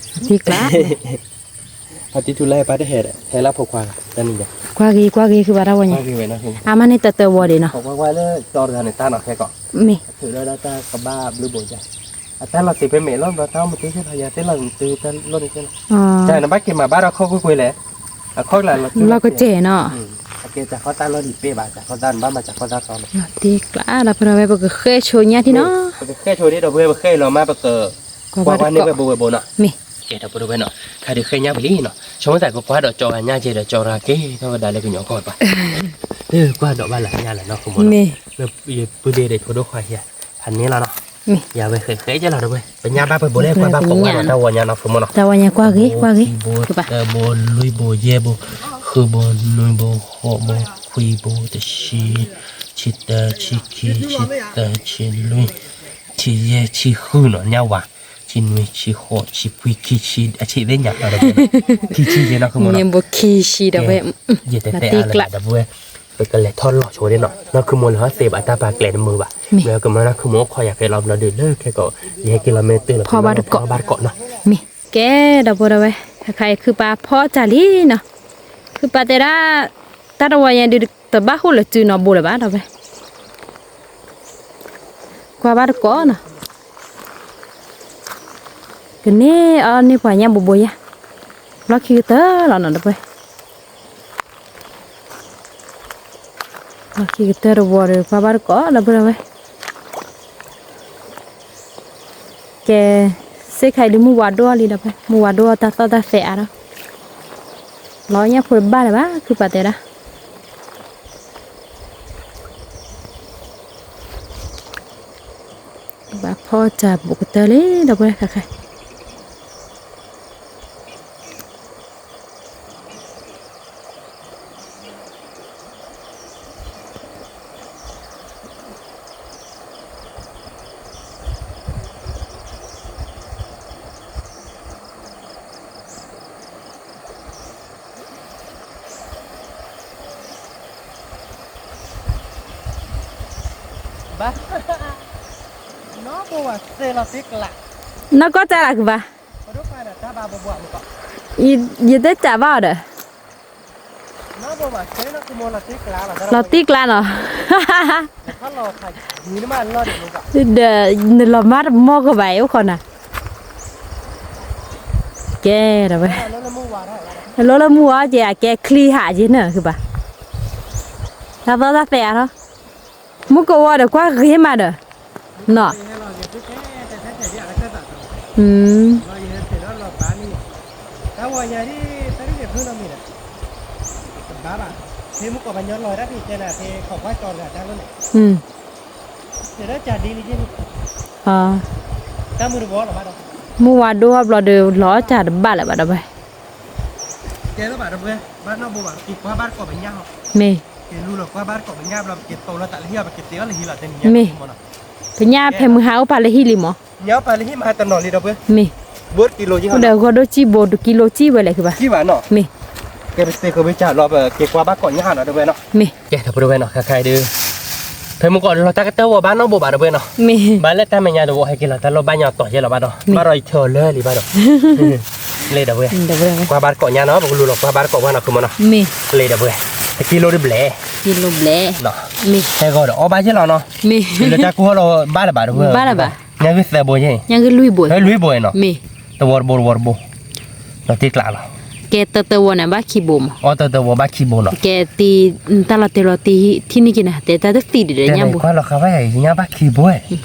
တံၢ်ကျး အတံၤထူလၢဟဲပၢ်တဟဲဒီး ဟဲလၢဖိခွါ, တနံၤညါ, ကွၢ်ဂ့ၤ ကွၢ်ဂ့ၤ ခုဘၣ်တၢ်ဝီညါ, အါမးန့ၣ်တၢ်တဝီဒံးနီၤ, ကွၢ်ကွၢ်လၢကၠီတဂၤန့ၣ် တၢ်နီၤခဲကီး, မ့ၢ်, ထုးဒီးတၢ်ကဘၣ်ဘျုးဘိယၤ, အတၢ်လီၤတံၢ်ဖဲမဲာ်လီၤ ဘျီတၢ်မ့ၢ်တ့ၢ်လီၤယၤ တ့ၢ်လီၤတ့ၢ်တၢ်လီၢ်န့ၣ်ကဲလီၤ, တၢ်နဘၣ်က့ၤမၤဘၣ်ဒီးခီၣ်ကွ့ၢ်ကွ့ၢ်လဲၣ်, အခီၣ်ကျးလီၤ, လီၤကစဲးနီၤ, အကဲတၢ်ခီၣ်တၢ်လီၢ်ဒံးပ့ၢ်ဘၣ် တၢ်ခီၣ်တၢ်နဘၣ်မၤတၢ်ခီၣ်တၢ်သီလီၤ, တံၢ်ကျး ဒီပုၢ်ဒီဝဲၢ် ပကဃဲဆိညါထံနီၤ, ပကဃဲဆိဒ်ဒီပုၢ်ဝဲၢ် ပဃဲလီၤမး ပကကွၢ်ကွၢ်န့ၢ်ဖဲဘိဝဲဘိနီၤ, မ့ၢ်, ကဲ ဒီပုၢ်ဒီဝဲၢ်နီၤ, ခါဒုးဃဲညါဝံၤလံနီၤ, ဆိကမိၣ်သးကကွၢ်ဒီးကၠီဂၤညါကဲဒီးကၠီရၤက့ၤထီၣ်ဝဲဒၣ်လၢကညီကီၢ်ဘၣ်, ကွၢ်ဒီးဘၣ်လၢညါလၢနီၤ ဖုမိၢ်နီၤ, မ့ၢ်, ယပုၢ်ဒ့ဒီးဖိဒိၣ်ခွါဟံၣ်, ဖးန့ၢ်လီၤနီၤ, မ့ၢ်, ယဝဲဃဲဃဲကဲလီၤဒီပုၢ်ဝဲၢ် ပညါဘၣ်ပှဲၤဘိလဲၣ် ကွၢ်ဘၣ်ကိးဝဲဒီးတၢ်ဝီညါနီၤ ဖုမိၢ်နီၤ, တၢ်ဝီညါကွၢ်ဂ့ၤ ကွၢ်ဂ့ၤ, ဘိ, ဘိလွံၢ်ဘိယဲၢ်ဘိ, ဃုဘိနွံဘိဃိးဘိခွံဘိတဆံ, ဆံတၢ ဆံခံ ဆံသၢ ဆံလွံၢ်, ဆံယဲၢ် ဆံဃုနီၤ ညါဝၤ, ဆံနွံ ဆံဃိး ဆံခွံ ခံဆံ အဆံးသ့ၣ်ညါ, ခံဆံယဲၢ်နီၤ ဖုမိၢ်နီၤ, ညါဘိခံဆံဒီပုၢ်ဝဲၢ်, ယတဲတဲအါလၢဒီပုၢ်ဝဲၢ်, ပကလဲၤထီၣ်လီၤဆိဒ်နီၤ, နီၢ်ခူမိၢ်လၢဟီၣ်သ့ဘၣ်တၢ်ပာ်ကျဲတမုာ်ဘၣ်, မ့ၢ်ကမၢနီၢ်ခူမိၢ်အိၣ်ခိးယၤဖဲလီၤဘျီဒုးလၢခဲကီး, ယဟဲက့ၤလီၤမ့ၢ်တၢ်လီၤ ဖီဘၣ်တကိးနီၤ, မ့ၢ်, ကဲ ဒီပုၢ်ဒီဝဲၢ်, ခါအံၤခုပာ်ဖီအီၣ်တၢ်လံနီၤ, ခုပာ်တဲဒၣ်, တၢ်တဝီညါဒုးတဘၣ်ဃိၣ်လၢစုနီၤဘိလၢၤဘၣ်ဒီပုၢ်ဝဲၢ် ကွၢ်ဘၣ်တကိးနီၤ, ကန့ၢ်အီၣ်န့ၢ်ပှၤညၣ်ဘိဘိယါ, လီၢ်ခံကတၢၢ်လီၤနီၤ ဒီပုၢ်ဝဲၢ်, လီၢ်ခံကတၢၢ်တဝီဒီး ကွၢ်ဘၣ်တကိး ဒီပုၢ်ဝဲၢ်, ကဲ, စ့ၢ်ခါအံၤဒုးမုၢ်ဝါဒိၣ်အီၤလံဒီပုၢ်ဝဲၢ်, မုၢ်ဝါဒိၣ်အီၤတၢ်သီၣ်တၢ်သဲအါဒီး, လီၤညၣ်ဖိတဘၣ်လၢၤဘၣ် ခုပာ်တဲဒၣ် ဘၣ်ဖီတၢ်ဘူးကတၢၢ်လံ ဒီပုၢ်ဝဲၢ် ခါခါ နီၢ်ကီၢ်တၢ်လၢကဘၣ်, ယတစးဘၣ်အီၤဒီး, လီၤတံၢ်ကျါနီၤ, ဒီးနလီၤမၢ်တမီၢ်ကဘၣ်အံၤအိၣ်ခိးနၤ, ကဲဒီးဝဲ, လီၤလၢမုၢ်ဝါကဲ အကဲချံဟးက့ၤန့ၣ် ခုဘၣ်, တၢ်သီၣ်တၢ်သဲအါထီၣ်, မုၢ်ကဝီၤဒီးကွၢ်ဂ့ၤမးဒီး, နီၤ, တၢ်ဝီညါဒ်တၢ်ရ့ဒဲးဖုနီတမံၤဒီး, ဘၣ်ဘၣ်, ဖဲမုၢ်ကီၢ်ပှၤညီလီၤဝဲဒၣ်ဖဲတဲနၤ ဖဲခိးကွၢ်ကီၤတဂၤတၢ်လီၤန့ၣ်, တဲဒၣ်ကဒ်လံ, တၢ်မုၢ်တဘီလီၤဘၣ်ဒီး, မုၢ်ဝါဒိၣ်ဘျီဒီး လီၤကၢ်တဘၣ်လၢၤဘၣ်ဒီးဝဲ, ကဲလၢဘၣ်ဒီးဝဲ, ဘၣ်နီၢ်ဘိဘၣ် ပက့ၤကွၢ်ဘၣ်တကိးပညၣ်ဟီ, မ့ၢ်, က့ၤလူလီၤကွၢ်ဘၣ်တကိးပညၣ်ဘျီ ပက့ၤတိာ်လီၤသးလၢဟံၣ် ပက့ၤတဲအီၤလၢဟံၣ်လီၤတနံၤညါမ့ၢ်, ပညၣ်ဖဲမုၢ်ဟါအိၣ်ပာ်လၢဟံၣ်လံမး, ညၣ်အိၣ်ပာ်လၢဟံၣ်မးတနီၤလံဒီးဝဲ, မ့ၢ်, ဘိတကံလိကံ, ဒီးဂီၤဒိၣ်ကံဘိတကံလိကံဝဲလဲၣ်ကဘၣ်, ကံဘၣ်နီၤ, မ့ၢ်, ကဲပစ့ၢ်ကီးဝဲကၢ်လီၤ ပက့ၤကွၢ်ဘၣ်ကိးညၣ်နီၤဒီးဝဲနီၤ, မ့ၢ်, ကဲဒီးပဒိဝဲနီၤ ခဲခါအံၤဒုး, ဖဲမုၢ်ကီၢ်လီၤတၢ်ကတၢၢ်ဝီၤဘၣ်နီၢ်ဘိဘၣ်ဒီးဝဲနီၤ, မ့ၢ်, ဘၣ်လၢတၢ်မဲာ်ညါတဝီဟဲက့ၤလီၤ တၢ်လီၢ်ဘၣ်ညါတီၤယဲလီၤဘၣ်ဒီး, မ့ၢ်, ဘၣ်ဒီးယထၢအီၤလၢလံဘၣ်ဒီး, လံဒီးဝဲ, ကွၢ်ဘၣ်တကိးညၣ်နီၤ ပကလူလီၤကွၢ်ဘၣ်တကိးဝဲနီၤ ခုမနီၤ, မ့ၢ်, လံဒီးဝဲ, တကံလိတဘျဲၣ်, ဟဲဂီၤဒီးအီၣ်ဘၣ်ယဲလီၤနီၤ, မ့ၢ်, လၢတၢ်ကူၣ်ဟီၣ်လီၤဘၣ်လၢၤဘၣ်ဒီးဝဲ, ဘၣ်လၢၤဘၣ်, ညၣ်ဂုၢ်သၢဘိယဲ, ညၣ်ဂုၢ်လွံၢ်ဘိ, လွံၢ်ဘိနီၤ, မ့ၢ်, တဝီတဘိတဝီတဘိ, လီၤတံၢ်ကျးလီၤ, ကဲတၢတဝီန့ၣ်ဘၣ်ခံဘိမး, အီၣ်တၢတဝီဘၣ်ခံဘိနီၤ, ကဲတံၢ်, တၢ်လီၤတဲာ်လီၤတံၢ်ထံၣ်န့ၢ်က့ၤနၤ တဲတၢ်တသံဒံးဒီးညၣ်ဘိ, ကွၢ်လီၤဃာ်ဘၣ်ယၤ ညၣ်ဘၣ်ခံဘိ,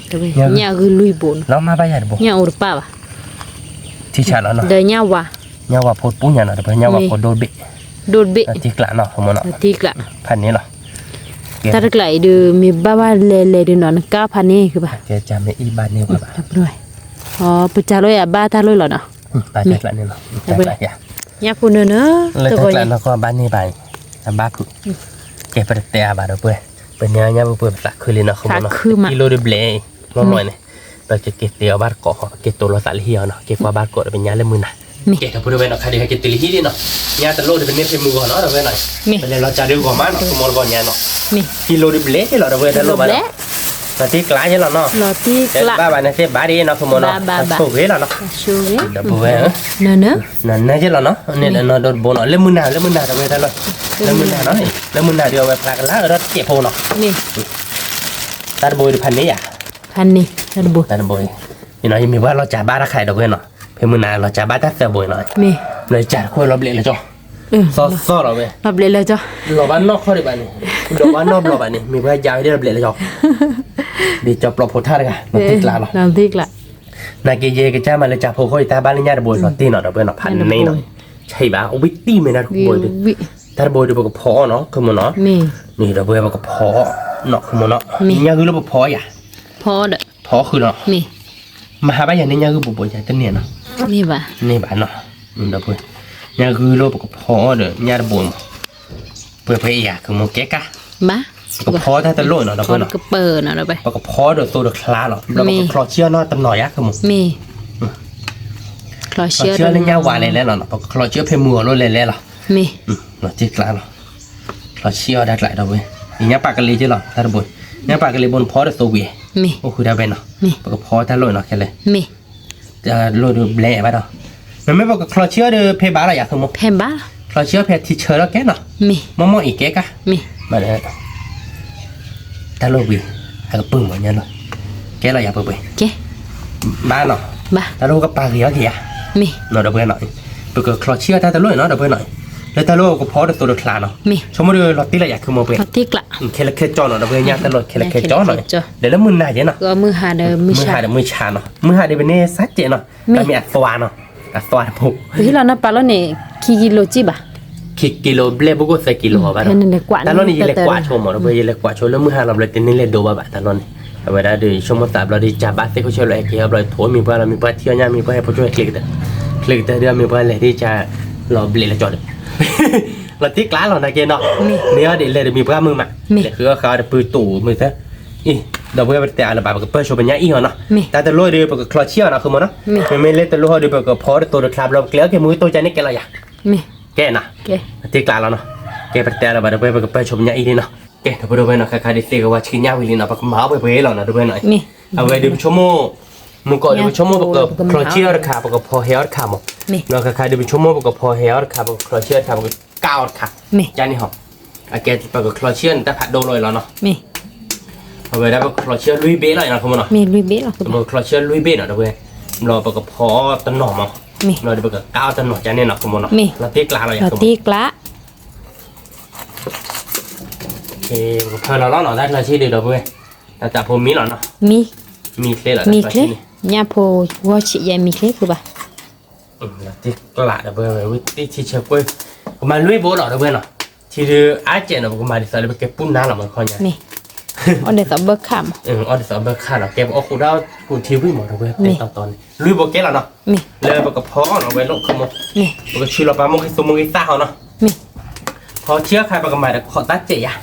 ညၣ်ဂုၢ်လွံၢ်ဘိနီၤ, လီၤမၢ်ဘၣ်ယၤတဘိ, ညၣ်အိၣ်တပၣ်ဘၣ်, ထံဆးလီၤနီၤ, ဒီးညၣ်ဝါ, ညၣ်ဝါဖိတပူၤညါနီၤ တပှဲၤညၣ်ဝါဖိဒိၣ်တဘ့ၣ်, ဒိၣ်တဘ့ၣ်, လီၤတံၢ်ကျးနီၤ ခုမနီၤ, လီၤတံၢ်ကျး, ဖးန့ၣ်လီၤ, တၢ်တကျးအံၤဒုး မ့ၢ်ဘၣ်ဘၣ်လဲၤလဲၤဒုးနီၤ နကါဖးန့ၣ်ကဘၣ်, ကဲမ့ၢ်အံၤဘၣ်န့ၢ်ဝဲဘၣ်, ပစးလီၤယၤဘၣ်တၢ်လီၢ်လီၤနီၤ, ဘၣ်တၢ်ကျးန့ၣ်လီၤ, ညၣ်ဖိနၢနၢ, လၢတၢ်ကျးနီၤကီၢ်ဘၣ်န့ၢ်ဘၣ်အံၤ, အဘၣ်ဖုး, ကဲပတတဲအါဘၣ်ဒီးပှဲၤ, ပန့ၢ်ညၣ်ပှဲၤပှဲၤပသးခုလံနီၤ ခုမနီၤ, ကံလိတဘျဲၣ်, မ့ၢ်မ့ၢ်န့ၣ်, ပကက့ၤတဲအီၤဘၣ်တကိးဃီ ပက့ၤတိာ်လီၤသးလၢဟံၣ်အီၤနီၤ က့ၤကွၢ်ဘၣ်တကိးဒီးပညါလၢမုၢ်နၤ, ကဲဒီးပဒိဝဲနီၤ ခါဒုးဟဲက့ၤတုၤလၢဟံၣ်လံနီၤ, ညၣ်တလိၣ်ဒီးပန့ၢ်ဖဲမုၢ်ဂီၤနီၤ ဒီးဝဲနီၤ, ပလဲၤလီၤကးဒုးဂီၤမးနီၤ ခုမီတဂီၤညါနီၤ, ကံလိတဘျဲၣ်လီၤဒီးဝဲတၢ်လီၢ်ဘၣ်ဒီး, လီၤတံၢ်ကျးယဲလီၤနီၤ, ဘၣ်ဘၣ်န့ၣ်သ့ၣ်ဘၣ်ဒ်နီၤ ခုမနီၤ, ဆိၣ်ဂ့ၤလီၤနီၤ, ဒီးပဝဲ, နနၢယဲလီၤနီၤ န့ၣ်ဒီးနီၤဒီးဘိနီၤ လၢမုၢ်နၤ လၢမုၢ်နၤဒီးဝဲတၢ်လီၢ်, လၢမုၢ်နၤနီၤ, လၢမုၢ်နၤဒီးအဝဲဖျါကလါအၢဒီးတစဲးဖိနီၤ, တၢ်တဘိအံၤတဖးန့ၣ်ယၤ, တၢ်တဘိအံၤ, ယမ့ၢ်ပှၤလီၤစၢ်ဘၣ်တၢ်ခါဒီးဝဲနီၤ, ဖဲမုၢ်နၤလီၤစၢ်ဘၣ်တၢ်သၢဘိနီၤ, လီၤစၢ်တခိၣ်လီၤဘျဲးလၢကၠီ, သီသီလီၤဝဲ, လီၤဘျဲးလၢကၠီ, လီၤဘၣ်နီၢ်ခီဒံးဘၣ်န့ၣ်, လီၤဘၣ်နီၢ်ဘျီဘၣ်န့ၣ် မ့ၢ်ပှၤယၤဝဲဒၣ်လီၤဘျဲးလၢကၠီ, ဒ်ကၠီပျီဖိထါတဂၤ လီၤတံၢ်ကျးလီၤ, နာ်က့ယဲကစၢ်မၤလၢစၢ်ဖိဃီအံၤ တၢ်ဘၣ်လၢညၣ်တဘိလီၤတံၢ်နီၤဒီးဝဲနီၤ ဖးန့ၣ်နီၤ, ဆံးဘၣ် အိၣ်ဝံၣ်တံၢ်မ့ၢ်တၢ်တဘိအံၤ, တၢ်တဘိအံၤဒီးပကဖီအီၤနီၤ ခုမနီၤ, န့ၣ်ဒီးပဝဲပကဖီအီၤနီၤ ခုမနီၤ, ညၣ်ဂုၢ်လၢပဖီယၤ, ဖီဃုာ်နီၤ, မဟါဘၣ်ယၤန့ၣ်ညၣ်ဂုၢ်ဘိဘိယၤတန့ၢ်နီၤ, န့ၢ်ဘၣ်နီၤ, ဒီးပဝဲ, ညၣ်ဂုၢ်လၢပကဖီအီၤဒီးညၣ်တဘိမး, ပှဲၤပှဲၤအံၤယၤ ခုမကဲကၢ်, ပကဖီတၢ်တလိၣ်နီၤဒီးပဝဲနီၤ, ပကဖီဒီးသိဒီးချါလီၤ ဘျီပကချီဆံအီၤနီၤတနီၤယၤ ခုမ ချီဆံအီၤလၢညၣ်ဝါလဲၤလဲၤလီၤနီၤ ပကချီဆံအီၤဖဲမုၢ်ဂီၤလိၤလဲၤလဲၤလီၤ, လီၤတံၢ်ကျးလီၤ, ချီဆံအီၤတၢ်ကျးဒီးဝဲ, ညၣ်ပာ်ကလံၤက့လီၤ တၢ်တဘိ, ညၣ်ပာ်ကလံၤဘိနဖီဒီးသိဝံၤ, အိၣ်ဃုာ်တၢ်ဝဲနီၤ, ပကဖီတၢ်လိၣ်နီၤခဲလၢာ်, တၢ်လိၣ်ဒီးဘျဲဘၣ်ဒီး, မ့မ့ၢ်ပကချီဆံအီၤဒီးဖဲဘၣ်လီၤယၤ ခုမ ချီဆံအီၤဖဲထံဆၢထီၣ်ကဲနီၤ, မ့ၢ်မ့ၢ်အံၤကဲကၢ်, ဘၣ်ဒီး တၢ်လိၣ်ဝံၤ အကပုၢ်မးညါလီၤ, ကဲလီၤယၤပှဲၤပှဲၤ, ဘၣ်နီၤ, တၢ်လိၣ်ကပာ်ဂ့ၤအီၤက့ၤယၤ, နီၤဒီးပဝဲနီၤ, ပကချီဆံအီၤတၢ်တလိၣ်နီၤဒီးပဝဲနီၤ, လၢတၢ်လိၣ်ကဖီဒီးသိဒီးချါနီၤ, ဆိကမိၣ်ဒီးလီၤတံၢ်လီၤယၤ ခုမ ပှဲၤ, ခဲလၢာ်ခဲကၠီနီၤဒီးပဝဲညါတၢ်လိၣ်ခဲလၢာ်ခဲကၠီနီၤ, ဒီးလၢမုၢ်နၤယဲနီၤ, မုၢ်ဟါဒီးမုၢ်ဆါနီၤ, မုၢ်ဟါဒီးပန့ၢ်စၢ်ကဲးနီၤ, တၢ်မ့ၢ်အသွါနီၤ, အသွါတဖိ, ပဟံၣ်လီၤနီၤပာ်လီၤန့ၣ် ခံကံလိကံဘၣ် ခံကံလိဘျဲၣ်ဘိၣ်ကိၣ်သၢကံလိဘၣ်ဒီး, တၢ်လီၢ်န့ၣ်ယလဲၤကွၢ်ဆိမးဒီးပဝဲ ယလဲၤကွၢ်ဆိလၢမုၢ်ဟါလီၤဘျီ တန့ၢ်လဲၤဒိဘၣ်ဘၣ်တၢ်လီၢ်န့ၣ်, အဝဲဒၣ်ဒီးဆိကမိၣ်သးဘျီဒီး ကၢ်ဘၣ်သ့ၣ်ခိၣ်ဆၢလီၤဟဲက့ၤအီၤဘျီ ထိးမံၤပှၢ်လီၤ မံၤပှၢ်ထံၣ်အီၤညၣ် မံၤပှၢ်ဟဲဖိဆိဟဲချ့ကတၢၢ်, ချ့ကတၢၢ်ဒီးမံၤပှၢ်လဲၤဒ်ကၢ် လီၤဘျဲးလၢကၠီဒီး လီၤတံၢ်ကျါလီၤနာ်က့နီၤ, န့ၢ်အီၤဒ်လဲၣ်ဒီးမံၤပှၢ်မုာ်မး, လဲၤဃုအီၣ်ဃာ်အီၤဒီးပုၢ်တိၢ်မုာ်သၢ, အံၤ, ဒီးပဝဲပတဲအါလၢၤဘၣ် ပကပၢၢ်ဆိပညၣ်အံၤအီၤနီၤ, တၢ်တလိၣ်ဒီးပကချီဆံးအီၤနီၤ ခုမနီၤ, မ့မ့ၢ်လၢတလိၣ်ဟီဒီးပကဖီဒီးသိဒီးချါဘျီ ပကျဲအီၤက့ၤမုၢ်တိၢ်ကၢ်န့ၣ်ကဲလီၤယၤ, ကဲနီၤ, တံၢ်ကျါလီၤနီၤ, ကဲပတဲအါလၢၤဘၣ်ဒီးပဝဲပကပၢၢ်ဆိပညၣ်အံၤန့ၣ်နီၤ, ကဲ ဒီပုၢ်ဒီဝဲၢ်နီၤ ခဲခါဒုးသ့ၣ်ကဝါဆှံညၣ်ဝံၤလံနီၤ ပကမၤအီၣ်ပှဲၤပှဲၤလီၤနီၤ ဒီပုၢ်ဝဲၢ်နီၤ, အဝဲဒုးပဆိကမိၣ်, မုၢ်ကီၢ်ဒုးပဆိကမိၣ်ပကချီဆံးအီၤတခါ ပကဖီဟဲအီၤတခါမး, ဒီးခဲခါဒုးပဆိကမိၣ်ပကဖီဟဲအီၤတခါ ပကချီဆံးအီၤတခါ ပကကၢ်အီၤတခါ, ကဲ ပကချီဆံးအီၤန့ၣ် တၢ်ဖးဒိၣ်လီၤအံၤလီၤနီၤ, အဝဲဒၣ်ပကချီဆံးအီၤလွံၢ်ဘ့ၣ်လီၤအံၤနီၤ ပကချီဆံးအီၤလွံၢ်ဘ့ၣ်နီၤ ဒီပုၢ်ဝဲၢ်, ဘျီပကဖီတနီၤမး, ဘျီဒီးပကကၢ်အီၤတနီၤကန့ၣ်နီၤ ကမ့ၢ်နီၤ, လီၤတံၢ်ကျါလီၤယၤ ပကဖၢလီၤလီၤနီၤ တၢ်ချီဆံးဒုး ဒီပုၢ်ဝဲၢ်, တၢ်သးဖိမံလီၤနီၤ, မံချ့လီၤ မံချ့, ညၣ်ဖိဂီၢ်ဆံးယဲမံချ့ဃုာ်ဘၣ်, လီၤတံၢ်ကျါ ဒီပုၢ်ဝဲၢ် ဝံတံၢ်ထံဆၢကွ့ၢ်, ကမၤလွံၢ်ဘိလီၤ ဒီပုၢ်ဝဲၢ်နီၤ ထံဒုးအါကဲးနီၤ ပကမၤဒ်သိးလၢပကဲပူနါလီၤမးခီညါ, အီၣ်ဒ်သိးဘၢခၣ်မး, အီၣ်ဒ်သိးဘၢခၣ်နီၤ ကဲပအီၣ်ဃုာ်ဒီးဃုာ်ထံဝံၣ်မး တဝဲတဲတီတီန့ၣ် လွံၢ်ဘိကဲလီၤနီၤ, လၢပကဖီအီၣ်နီၤ ဝဲလိာ်ခီမး, ပကဆူလီၤပာ်မိၢ်ဂ့ၤသိမိၢ်ဂ့ၤသၣ်ဟီနီၤ, ဖီထံအီၣ်ခါ ပကမၤဒီးခိးသၣ်စဲးယၤ,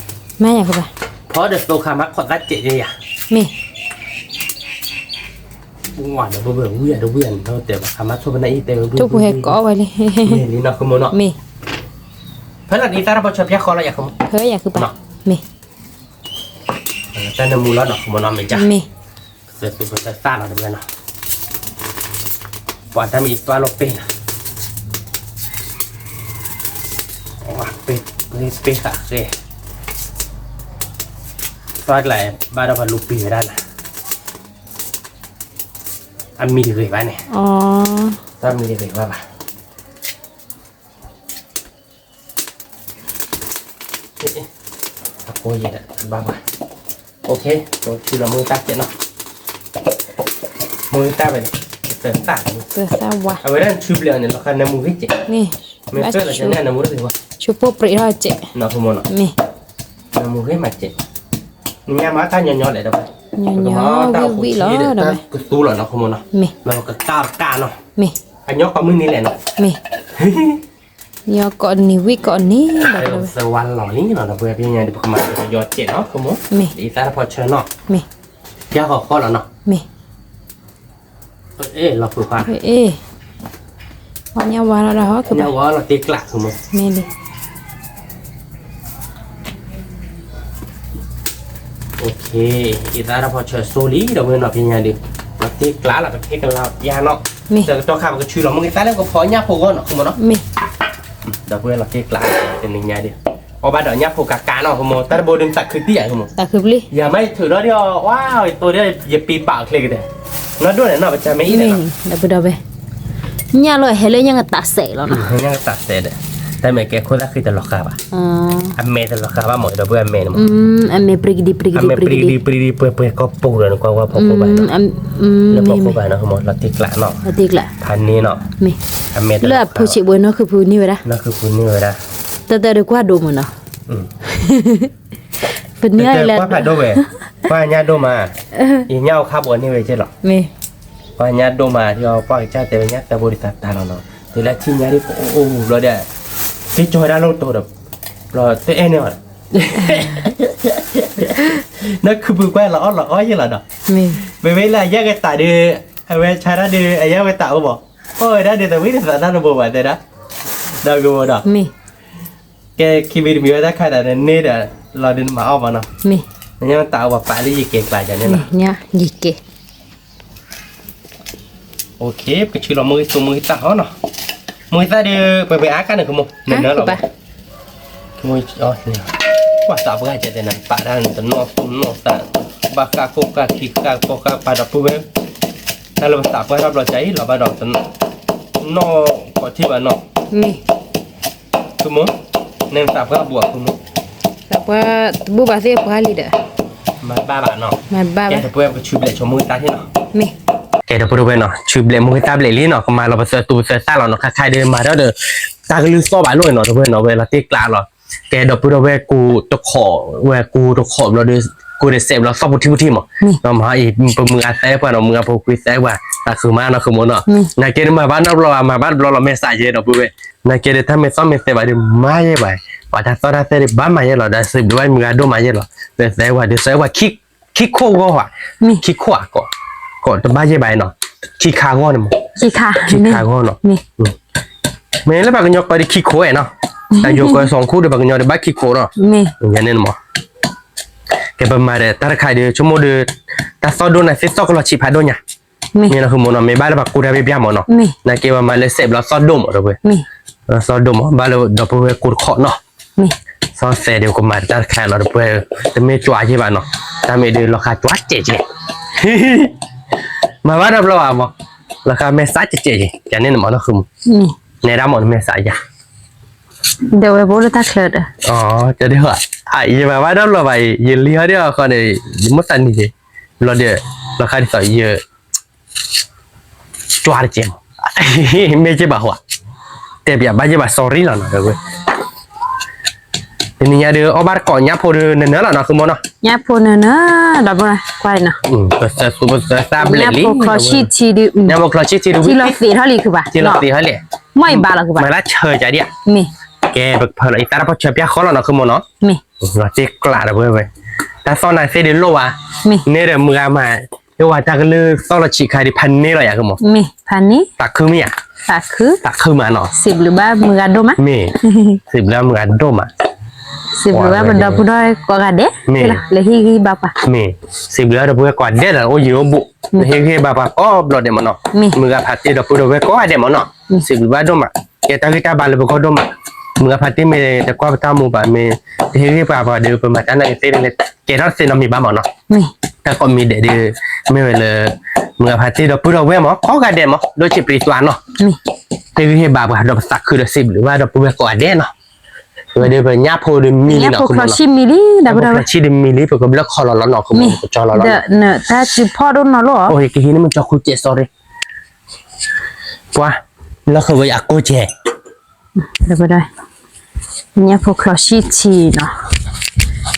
ဖီဒီးသိခါမးခိးသၣ်စဲးယၤ, မ့ၢ် ဝၤဒီးဘၢဘၢဝံၣ်အတဝံၣ်အန့ၣ် တဲဘၣ်ခါမးဆိပနၢ်အံၤတဲဝဲဘၢဘၢဝံၣ်, မ့ၢ်လံနီၤ ဃမီနီၤ, မ့ၢ် ဖဲလီၤဒ်သၣ်တၢ်ဖီဆၢဖျါဃီလီၤယၤ ဃမီ, ဖဲယၤဃုဘၣ်, မ့ၢ် တၢ်နၢမူလီၤနီၤ ဃမီနီၤ မ့ၢ်ကၢ်, မ့ၢ် ပသုးပသုးသၣ်လီၤတဝဲနီၤ, ပှၤတၢ်မ့ၢ်အံၤသွါလီၤပ့ၢ်နီၤ, ပ့ၢ်ပ့ၢ်ဃာ်ဃဲ, သွါကျါ ဘၣ်ဒီးပှၤလူၤပ့ၢ်ဝဲဒၣ်နီၤ, အမံၤတဂ့ၤဘၣ်န့ၣ်, တၢ်မံၤတဂ့ၤဘၣ်ဘၣ် အကိယဲဒၣ်ဘၣ်ဘၣ်, အိၣ်ခ့ ပဆူလီၤမုၢ်တၢ်ကဲနီၤ, မုၢ်တၢ်ဝဲန့ၣ်, အဝဲဒၣ်ဆူဘျဲးအီၤန့ၣ် လီၤဃာ်နၢမူဂ့ၤကဲး, မ့ၢ်သၢလီၤကဲန့ၣ် နၢမူတဂ့ၤဘၣ်, ဆူဖိပြံးထီၣ်ကဲး, နၢမူဂ့ၤမးကဲး, နမၤတၢ်ညီညီလဲၣ်ဒီး, ညီညီဝံၣ်ဝံၣ်လီၤဒီး, ကသူလီၤနီၤ ဃမီနီၤ, မ့ၢ် လီၤကကၢ်ကၢ်နီၤ, မ့ၢ် အညီကိးမုၢ်နံၤလဲၣ်နီၤ, မ့ၢ် ညီကိးနံၤဝံၣ်ကိးနံၤ, သဝါလီၤလံနီၤ ဒီပုၢ်ဝဲၢ် ဖဲညါဒုး ပကမၤယီၤစဲးနီၤ ဃမီ, မ့ၢ် ယသးတဖီဆၢနီၤ, မ့ၢ် ယါဃီဃီလီၤနီၤ, မ့ၢ် လီၤဖုးခွါ, ဝါညါဝါလီၤဒီးဟီ, ဝါလီၤတ့ကျး ဃမီ, မ့ၢ်လံ ယသးတဖီဆၢစိလံ ဒီပုၢ်ဝဲၢ်နီၤ ဖဲညါဒုး, လီၤတ့ကျးလီၤ ပကဟ့ၣ်ကလီယါနီၤ, တကတီၢ်ခါ ပကဆူလီၤမုၢ်ဂ့ၤသၣ်လၢကဖီညၣ်ဖိဂီၢ်နီၤ ဃမီနီၤ, ဒီပုၢ်ဝဲၢ် လီၤတ့ကျး တနံၤညါဒုး, အီၣ်ဘၣ်ဒီးညၣ်ဖိကးကးနီၤ ဃမီ, တၢ်တဘိဒုး နသးခုတံၢ်ယၤ ဃမီ, ယၤမ့ၢ်ထုးဒီးဒ်အီၤ ဝါ ယတိၢ်ဒီး ယပံပာ်အီၤချ့ကတဲာ်, နီၢ်ဒိၣ်န့ၣ်နီၤ ပကမ့ၢ်အံၤန့ၣ်နီၤ, ညၣ်လီၤဟဲလၢညၣ်ကတးစဲးလီၤနီၤ, ညၣ်ကတးစဲးဒီး, တၢ်မဲာ်ကဲခိၣ်သၣ်ဃံတလီၤဃာ်ဘၣ်, အမဲာ်တလီၤဃာ်ဘၣ်မး ဒီပုၢ်ဝဲၢ် အမဲာ်န့ၣ်မး, အမဲာ်ပြံကဒံပြံကဒံပြံကဒံ, ပြံကဒံပြံကဒံ ပှဲၤပှဲၤကီၢ်ပူၤဒီး နကွၢ်ကွၢ်ဖီခိၣ်ဘၣ်နီၤ, လၢဖီခိၣ်ဘၣ်နီၤ ဃမီ, လီၤတ့ကျးနီၤ, ဖးန့ၢ်နီၤ, အမဲာ်တလီၤဃာ်, လၢအဖိဆံးဘှဲနီၢ်ခုးဖုန့ၢ်ဝဲဒၣ်, နီၢ်ခုးဖုန့ၢ်ဝဲဒၣ်, တၢ်တၢ်ဒုးကွၢ်ဒိၣ်မးနီၤ ပန့ၢ်အီၤလၢ ကွၢ်ဖးဒိၣ်ဝဲ, ကွၢ်ညၣ်ဒိၣ်မး, ယညၣ်အိၣ်ခါဘိန့ၢ်ဝဲကဲလီၤ, မ့ၢ် ကွၢ်ညၣ်ဒိၣ်မး ဒ်အီၤပှၢ်ကစၢ်တဲဝဲညါတၢ်ဘိဒ်သးတၢ်လီၤနီၤ, တုၤလၢထံၣ်ညါဒ်ကအိၣ်အိၣ်ဘျီဒီး, က့ၤကၠီဝဲဒၣ်လၢတအိၣ်ဒီး, ဘျီတအဲၣ်န့ၢ်အီၤဒီး, နၢ်ခုးဖုကွၢ်လီၤအီၣ်လီၤအီယဲလီၤဒီး, မ့ၢ်ဝဲလၢအယဲၢ်ကတးဒီး, အဝဲဆါတၢ်ဒီး အယဲၢ်ကတးအိၣ်ဘၣ်, အီၣ်ဝဲဒၣ်ဒီးတဝံၤဒ်သးတၢ်တဘိဘၣ်တဲဒၣ်, ဒီးကဝဲဒီး ကဲခံဘိတမံၤဝဲတၢ်ခါဒီးန့ၣ်ဒီး, လီၤဒုးနမၤအီၣ်ဘၣ်နီၤ, မ့ၢ် နညါတၢ်အိၣ်ဘၣ်ပာ်လၢယကဲကျါယၤန့ၣ်လီၤ, ယကဲ, ပကဆူလီၤမုၢ်ဂ့ၤသိးမုၢ်ဂ့ၤသၣ်ဟီနီၤ, မုၢ်ဂ့ၤသၣ်ဒီး ပှဲၤပှဲၤအါကါန့ၣ် ကမိၢ် နနၢလီၤ, ကွၢ်သးပှၢ်ကဲတဲနၤ ပာ်တၢ်န့ၣ် တနီၣ်သူၣ်နီၣ်သး, ဘၣ်ဃးခိၣ်ဃာ်ခံဃာ်ကီၢ်ဃာ်ပာ်ဒီပုၢ်ဝဲၢ်, တၢ်လၢပသးပှၢ်ထီၣ်ဘျီကၢ်အံၤ လီၤဘၣ်ဒီး နီၣ်ကိးထံၣ်ဘၣ်နီၤ, မ့ၢ် ကမိၢ်, နသးပှၢ်ဘူးအီၤ ကမိၢ်, သးပှၢ်တဘူးဘၣ်သ့ၣ်ပှၢ်လံဒီး, မၤတဘၣ်ဘၣ်နီၤ, မၤတဘၣ်ဘၣ်, ကဲဒီပုၢ်ဝဲၢ် ပကဆူဘျဲးဆိမုၢ်ဂ့ၤသၣ်ထံၣ်နီၤ, မ့ၢ် ကဲဒီပုၢ်ဝဲၢ်နီၤ ဆူဘျဲးမုၢ်ဂ့ၤသၣ်ဘျဲးလံနီၤ ကမၤလီၤပသၢသူပသၢသၣ်လီၤနီၤ ခါခါဒီးမၤထီၣ်ဒီး, တၢ်ကလုၢ်သီၣ်ဘၣ်လိၣ်နီၤ ဒီပုၢ်ဝဲၢ်နီၤ ဝဲလီၤတ့ကျးလီၤ, ကဲဒီပုၢ်ဝဲၢ် ကိးတခီးဝဲ ကိးတခီးဘျီဒီး, ကိးဒီးစဲးဘျီသီၣ်ဖိထံဖိထံမး, မဟါအံၤ ပမုၢ်ဂၤသၢပှၤနီၤ မုၢ်ဂၤဖိခွံသၢပှၤ, သးခုမးနီၤ ကမိၢ်နီၤ, နာ်က့ဒီးမၤဘၣ်နီတဘျီဘၣ် မၤဘၣ်တဘျီလီၤ မဲာ်သးယဲဒီပုၢ်ဝဲၢ်, နာ်က့ဒီးတၢ်မဲာ်သီၣ်မဲာ်သဲဘၣ်ဒီး မၤယဲဘၣ်, ပှၤတၢ်သီၣ်တၢ်သဲဒီး ဘၣ်မၤယဲလီၤ ဒီးစံးဘျုးဘၣ်မုၢ်ဂၤဒိၣ်မးယဲလီၤ, သဲသဲဝဲဒီး သဲဝဲ ခံခိၣ်ဂီၢ်ဧါ, ခံခိၣ်ဧါ, ကိးတဘၣ်ယဲဘၣ်နီၤ, ခံခါဂီၢ်န့ၣ်မး, ခံခါဂီၢ်နီၤ, မ့ၢ်လၢပှၤကညီကိးဒီးခံခိၣ်နီၤ, တၢ်ယိၤကိးစီၤခူဒီးပှၤကညီဒီးဘၣ်ခံခိၣ်နီၤ, ယန့ၣ်မး, ကဲပမၤဒီးတၢ်တခါဒီး ဆိကမိၣ်ဒီး, တၢ်သီၣ်ဒိၣ်န့ၣ်သ့ၣ်သီၣ်ကလီၤဆံးဖးဒိၣ်ညါ, မ့ၢ်နီၤ ကမိၢ်နီၤ မ့ၢ်ဘၣ်လၢပှၤကိးတၢ်ဘ့ၣ်ဘၣ်မးနီၤ, နာ်က့ပမၤလၢစဲးဘျီသီၣ်ဒိၣ်မးဒီပုၢ်ဝဲၢ်, သီၣ်ဒိၣ်မး ဘၣ်လၢဒီပုၢ်ဝဲၢ်ကိးတခီးနီၤ သီၣ်သဲဒီးကမၤတၢ်တခါလီၤဒီပုၢ်ဝဲၢ်, တမ့ၢ်ကွၢ်ယဲဘၣ်နီၤ, တၢ်မ့ၢ်ဒုးလီၤဃာ်ကွၢ်ကဲးကဲး, မၤဘၣ်ဒီးဘျီဘၣ်မး, လီၤဃာ်မဲာ်သးကဲးကဲး, ယန့ၣ်မးနီၤ ကမိၢ်, နဲဒၣ်မးနမဲာ်သးယၤ, ဒီးဝဲဘိလၢတၢ်ချၢဒီး, ယမၤဘၣ်ဒီးဘျီဘၣ်အံၤ ယလံဟီဒီးဃီန့ၣ်, ယမိၣ်သးနံၤက့ၤ, ဘျီဒီး, လီၤဃာ်ဒ်သိးယ ကွၢ်တကဲးမး, မ့ၢ်က့ဘၣ်ဟီ, တဲပျးဘၣ်က့ဘၣ် sorry လီၤနီၤ ဒီပုၢ်ဝဲၢ်, တနံၤညါဒုး အီၣ်ဘၣ်တကိးညၣ်ဖိဒုး နၢၤနၢၤလီၤနီၤ ဃုမိၢ်နီၤ. ညၣ်ဖိနၢၤနၢၤ ဒီပုၢ်ဝဲၢ် ကွၢ်အံၤနီၤ. ပသးသူ ပသးသးဘျဲၣ်လံ ညၣ်ဖိချီၤဆံၣ်ထံဒုး ညၣ်ဖိချီၤဆံၣ်ထံဒုး ထံလီၤသ့ၣ်ထီၣ်လံ ခုဘၣ် ထံလီၤသ့ၣ်ထီၣ်လံ. မ့ၢ်အံၤဘၣ်လီၤ ခုဘၣ် မၤလၢဆၢကၢ်ဒံးဧါ. မ့ၢ် ကဲ ပကဖၢလီၤအံၤ သးတၢ်ဖီၣ်ဆၢပျၢ်ဃီလီၤနီၤ ဃုမိၢ်နီၤ. မ့ၢ် လီၤတ့ကျးဒီပုၢ်ဝဲၢ်, တၢ်သီၣ်နၤသ့ၣ်ဒုးလိၣ်ဝဲ, မ့ၢ် န့ၣ်ဒီးမုၢ်ဂၤမၤ ယဝဲတၢ်ကလုၢ်သီၣ်လီၤဆံးခါဒံး ဖးန့ၢ်လီၤယၤ ဃုမိၢ်. မ့ၢ် ဖးန့ၢ် သးခုမ့ၢ်ယၤ, သးခု သးခုမးနီၤ. စံးဘျုးဘၣ်မုၢ်ဂၤဒိၣ်မး. မ့ၢ် စံးဘျုးဘၣ်မုၢ်ဂၤဒိၣ်မး. စံးဘျုးဘၣ်ပဒီပုၢ်ဒီဝဲၢ်ကိးဂၤဒဲး မ့ၢ် လၢဟ့ၣ်ဂံၢ်ဟ့ၣ်ဘါပှၤ. မ့ၢ် စံးဘျုးဘၣ်ဒီပုၢ်ဝဲၢ်ကိးဂၤဒဲးလၢအိၣ်ယံၤအိၣ်ဘူး လၢဟ့ၣ်ဂံၢ်ဟ့ၣ်ဘါပှၤကိးဘျီဒဲးမးနီၤ. မ့ၢ် မုၢ်ဂၤဖးတ့ဒီပုၢ်ဒီဝဲၢ်ကိးဂၤဒဲးမးနီၤ. စံးဘျုးဘၣ်ဒိၣ်မး. ကဲတၢ်ဂံၢ်တၢ်ဘါလၢပဂီၢ်ဒိၣ်မး. မုၢ်ဂၤဖးတ့မ့ၢ်တကွၢ်ပတၢ်မူဘၣ် မ့ၢ်တဟ့ၣ်ဂံၢ်ဟ့ၣ်ဘါပှၤဒီး ပမၤတၢ်နာ်က့ၤသ့ၣ်န့ၣ် ကဲထီၣ်သ့ၣ်နီတမံၤဘၣ်မးနီၤ. မ့ၢ် တၢ်ကိးမံၤဒဲးဒုး မ့ၢ်ဝဲလၢ မုၢ်ဂၤဖးတ့ဒီပုၢ်ဒီဝဲၢ်မး ကိးဂၤဒဲးမး ဒိၣ်ဆံးပြံသွါနီၤ. မ့ၢ် ဟ့ၣ်ဂံၢ်ဟ့ၣ်ဘါပှၤဒီးပသးခုဒီးစံးဘျုးဘၣ်ဒီပုၢ်ဝဲၢ်ကိးဂၤဒဲးနီၤ. ဝဲဒၣ်ပညၣ်ဖိဒုးမံလံနီၤ ညၣ်ဖိချီၤဆံၣ်မံလံ ဒီပုၢ်ဒီဝဲၢ် ချီၤဆံၣ်ဒုးမံလံ ပကဘျၢၣ်ခီလီၤလီၤနီၤ ဃုမိၢ် ပကကၠီလီၤလီၤနီၤ. တၢ်စုဖီၣ်ဒိၣ်နီၤလီၤ အိၣ်ဟ့ၣ်ကဟံးန့ၢ်မုၢ်ကၠီဃုကဲး sorry ပှၤ လီၢ်ဃုဝဲယၤကိးကဲး ဒီပုၢ်ဒီဝဲၢ် ညၣ်ဖိချီၤဆံၣ်ထံနီၤ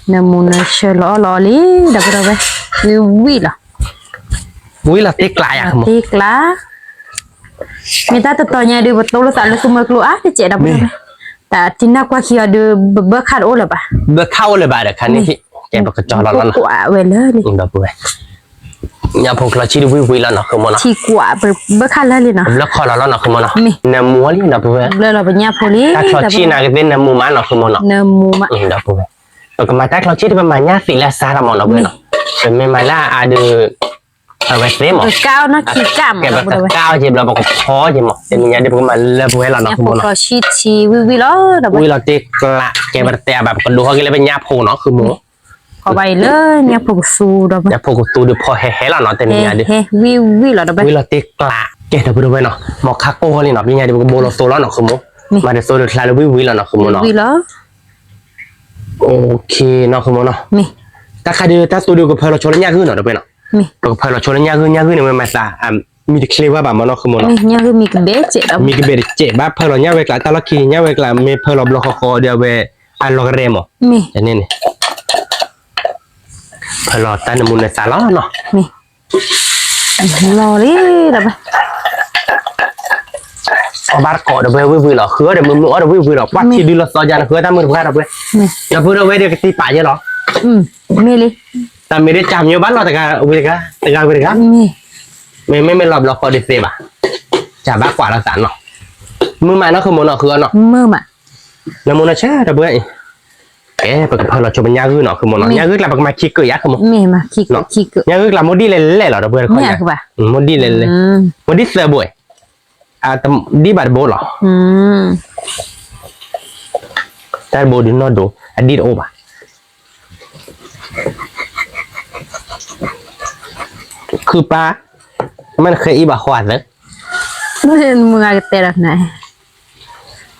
နၢမူနၢဆၢလီၤအီၣ်လီၤအီလံ ဒီပုၢ်ဒီဝဲၢ် ဝံၣ်ဝံၣ်လီၤ ဝံၣ်လီၤတ့ကျးယၤ တ့ကျး မ့ၢ်တၢ်တတီၤညါဒုး ပတိလိာ်သးလၢသူမွဲကျိအါတကဲး ဒီပုၢ်ဒီဝဲၢ် တၢ်ထံနၢ်ကွၢ်ခံအီၤဒုး ပဘၢခၣ်တအိၣ်လၢၤဘၣ် ဘၢခၣ်အိၣ်လၢၤဘၣ်ဒီးခါန့ၣ် ကဲပကကၠီလီၤလီၤနီၤ ဝဲလၢန့ၣ် ဒီပုၢ်ဝဲၢ် ညၣ်ဖိချီၤဆံၣ်ဒုးဝံၣ်ဝံၣ်လီၤနီၤ ဃုမိၢ်နီၤ ထံကွၢ်ပဘၢခၣ်လၢလံနီၤ ဘျၢၣ်ခီလီၤလီၤနီၤ ဃုမိၢ်နီၤ မ့ၢ် နၢမူလံနီၤ ပုၢ်ဝဲၢ် ဘျၢၣ်လီၤပညၣ်ဖိလံ တၢ်ချီၤဆံၣ်နၤကသ့ၣ်နၢမူမးနီၤ ဃုမိၢ်နီၤ နၢမူမး ဒီပုၢ်ဝဲၢ် ပကမၤတၢ်ချီၤဆံၣ်တပမၤညၣ်သံးလၢအစါလီၤမးနီၤ ပုၢ်ဝဲၢ်နီၤ ပမ့ၢ်မၤလၢအအါဒုး အဝဲသ့ၣ်မး ကကၢ်အီၤနီၣ်ခံကၢ်မး ကဲပကကၢ်အီၤက့ၤဘျီ ပကဖီက့ၤမး တနံၤညါဒုး ပကမၤလၢပှဲၤလီၤနီၤ ဃုမိၢ်နီၤ ဝံၣ်လီၤတ့ကျး ကဲပတတဲအဘၣ် ပကဒိးဟီၣ်က့ၤလၢပညၣ်ဖိနီၤ ဃုမိၢ် ခီဘၣ်အံၤလၢညၣ်ဖိကသူဒီး ညၣ်ဖိကသူဒုးဖီဟဲဟဲလီၤနီၤ တနံၤညါဒုး ဝံၣ်ဝံၣ်လီၤဒီး ဝံၣ်လီၤတ့ကျး ကဲဒီပုၢ်ဒီဝဲၢ်နီၤ မ့ၢ်ခါကိၢ်ဂီၢ်လံနီၤ တနံၤညါဒုး ပကဘိလီၤသိလီၤနီၤ ဃုမိၢ် မၤတသိဒုးချါလၢဝံၣ်ဝံၣ်လီၤနီၤ ဃုမိၢ်နီၤ ဝံၣ်လီၤ OK နီၤ ဃုမိၢ်နီၤ တၢ်ခါဒုး တၢ်သိဒုးကဖၢလီၤဆိလၢညၣ်ဂုၢ်နီၤ ဒီပုၢ်ဝဲၢ်နီၤ ပကဖၢလီၤဆိလၢညၣ်ဂုၢ် ညၣ်ဂုၢ်န့ၣ် ဝဲမၤသး မံတချ့ဝဲဘၣ်မးနီၤ ဃုမိၢ်နီၤ မံကဘဲးတစဲးဘၣ် ဖၢလီၤညၣ်ဝဲကျါ တၢ်လီၢ်ခံ ညၣ်ဝဲကျါ မ့ၢ်ဖၢလီၤဘျီဃီဃီဒီး အဝဲအလီၤကရဲမး န့ၣ် ဖၢလီၤတၢ်နၢမူနၢသးလီၤနီၤ လီၤလံ အီၣ်ဘၣ်တကိးဒီပုၢ်ဝဲၢ်ဝံၣ်ဝံၣ်လီၤ ဃုအီၣ်ဒီးမုာ်မုာ်အီၣ်ဒီးဝံၣ်ဝံၣ်လီၤ ကွၢ်ထံဒုးလီၤသီယါန့ၣ် ဃုအီၣ်တၢ်မုာ်တပှၢ်ဒီပုၢ်ဝဲၢ် ဒီပုၢ်ဒီဝဲၢ်ဒုးကသံပာ်ယဲလီၤ မ့ၢ်လံ တၢ်မ့ၢ်ဒ်တၢ်မညိဘၣ်လီၤတဂၤဝံၤတဂၤ တဂၤဝံၤတဂၤ မ့ၢ်မ့ၢ်မ့ၢ်လီၤဘျီဃီဒုးသ့ဘၣ် တၢ်ဘၣ်ကွၢ်လီၤသးနီၤ မုာ်မးနီၤ ဃုမိၢ်နီၤ ဃုအီၣ်နီၤ မုာ်မး နၢမူနၢဆၢဒီပုၢ်ဝဲၢ်အံၤ ကဲ ပကဖၢလီၤဆိပညၣ်ဂုၢ်နီၤ ဃုမိၢ်နီၤ ညၣ်ဂုၢ်ကျါ ပကမၤခံကၢးယါ ဃုမိၢ် မ့ၢ်မၤခံကၢး ညၣ်ဂုၢ်ကျါ မိၢ်ဒံၣ်လဲၤလဲၣ်လီၤ ဒီပုၢ်ဝဲၢ်တခီ မိၢ်ဒံၣ်လဲၤလဲၣ် မိၢ်ဒံၣ်သၢဘိ ဒံၣ်ဘၣ်တဘိလီၤ တၢ်တဘိဒုးနီၢ်ဒိ အဒံၣ်တအိၣ်ဘၣ် ခုပၢ် မ့ၢ်နဃဲအံၤဘၣ်ဃီသၢ မုၢ်ဂၤကတဲဒီး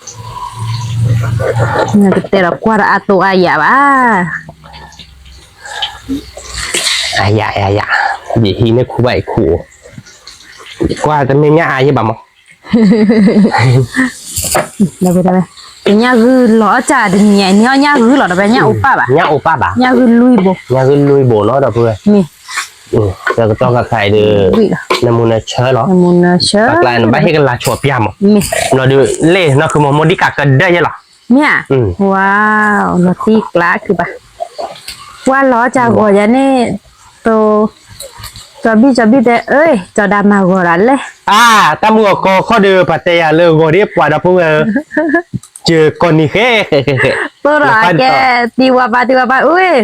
နၤ နကတဲဒီးကွၢ်ဒီးအါသိအါယၤဘၣ် အါယၤ အါယၤ ယဟံးန့ၢ်ခူဘၣ်အံၤခူအိၣ် ကွၢ်တမ့ၢ်ညၣ်အါယဲဘၣ်မး ညၣ်ဂုၢ်လီၤအီၣ်ကၢ်တနံၤညါ န့ၢ်အီၣ်ညၣ်ဂုၢ်လီၤ ဒီးညၣ်အိၣ်ပၢ်ဘၣ် ညၣ်အိၣ်ပၢ်ဘၣ် ညၣ်ဂုၢ်လွံၢ်ဘိ ညၣ်ဂုၢ်လွံၢ်ဘိနီၤ ဒီပုၢ်ဝဲၢ် မ့ၢ် ကကတီၢ်ခါခါအံၤဒီး နၢမူနၢဆၢလီၤ နၢမူနၢဆၢ ပကျါနဘၣ်ဟ့ၣ်ကလၤဆိပျၢ်မး မ့ၢ် လီၤဒုးလဲၣ်နီၤ ဃုမိၢ် မိၢ်ဒံၣ်ကးကဒၢယဲလီၤ မ့ၢ်ဧါ ဝါ လီၤတံၢ်ကျါခုဘၣ် ကွၢ်လီၤကၢ်ဂီၤယၤန့ၣ် တိ ကၠီဘံၣ်ကၠီဘံၣ်တဲ အၢ ကၠီဒၣ်မၤဂီၤဒၣ်လဲၣ် အါ တၢ်မုၢ်အကီခီဒီး ပှၤတဲယၤလၢဂီၤဒ်ပှၤဒီပုၢ်ဝဲၢ် ကၢၤကီၢ်နံၤဃဲ ဃဲ ဃဲ ဃဲ သိးဒီးအကဲ သံဝါဘါ သံဝါဘါ အုၣ်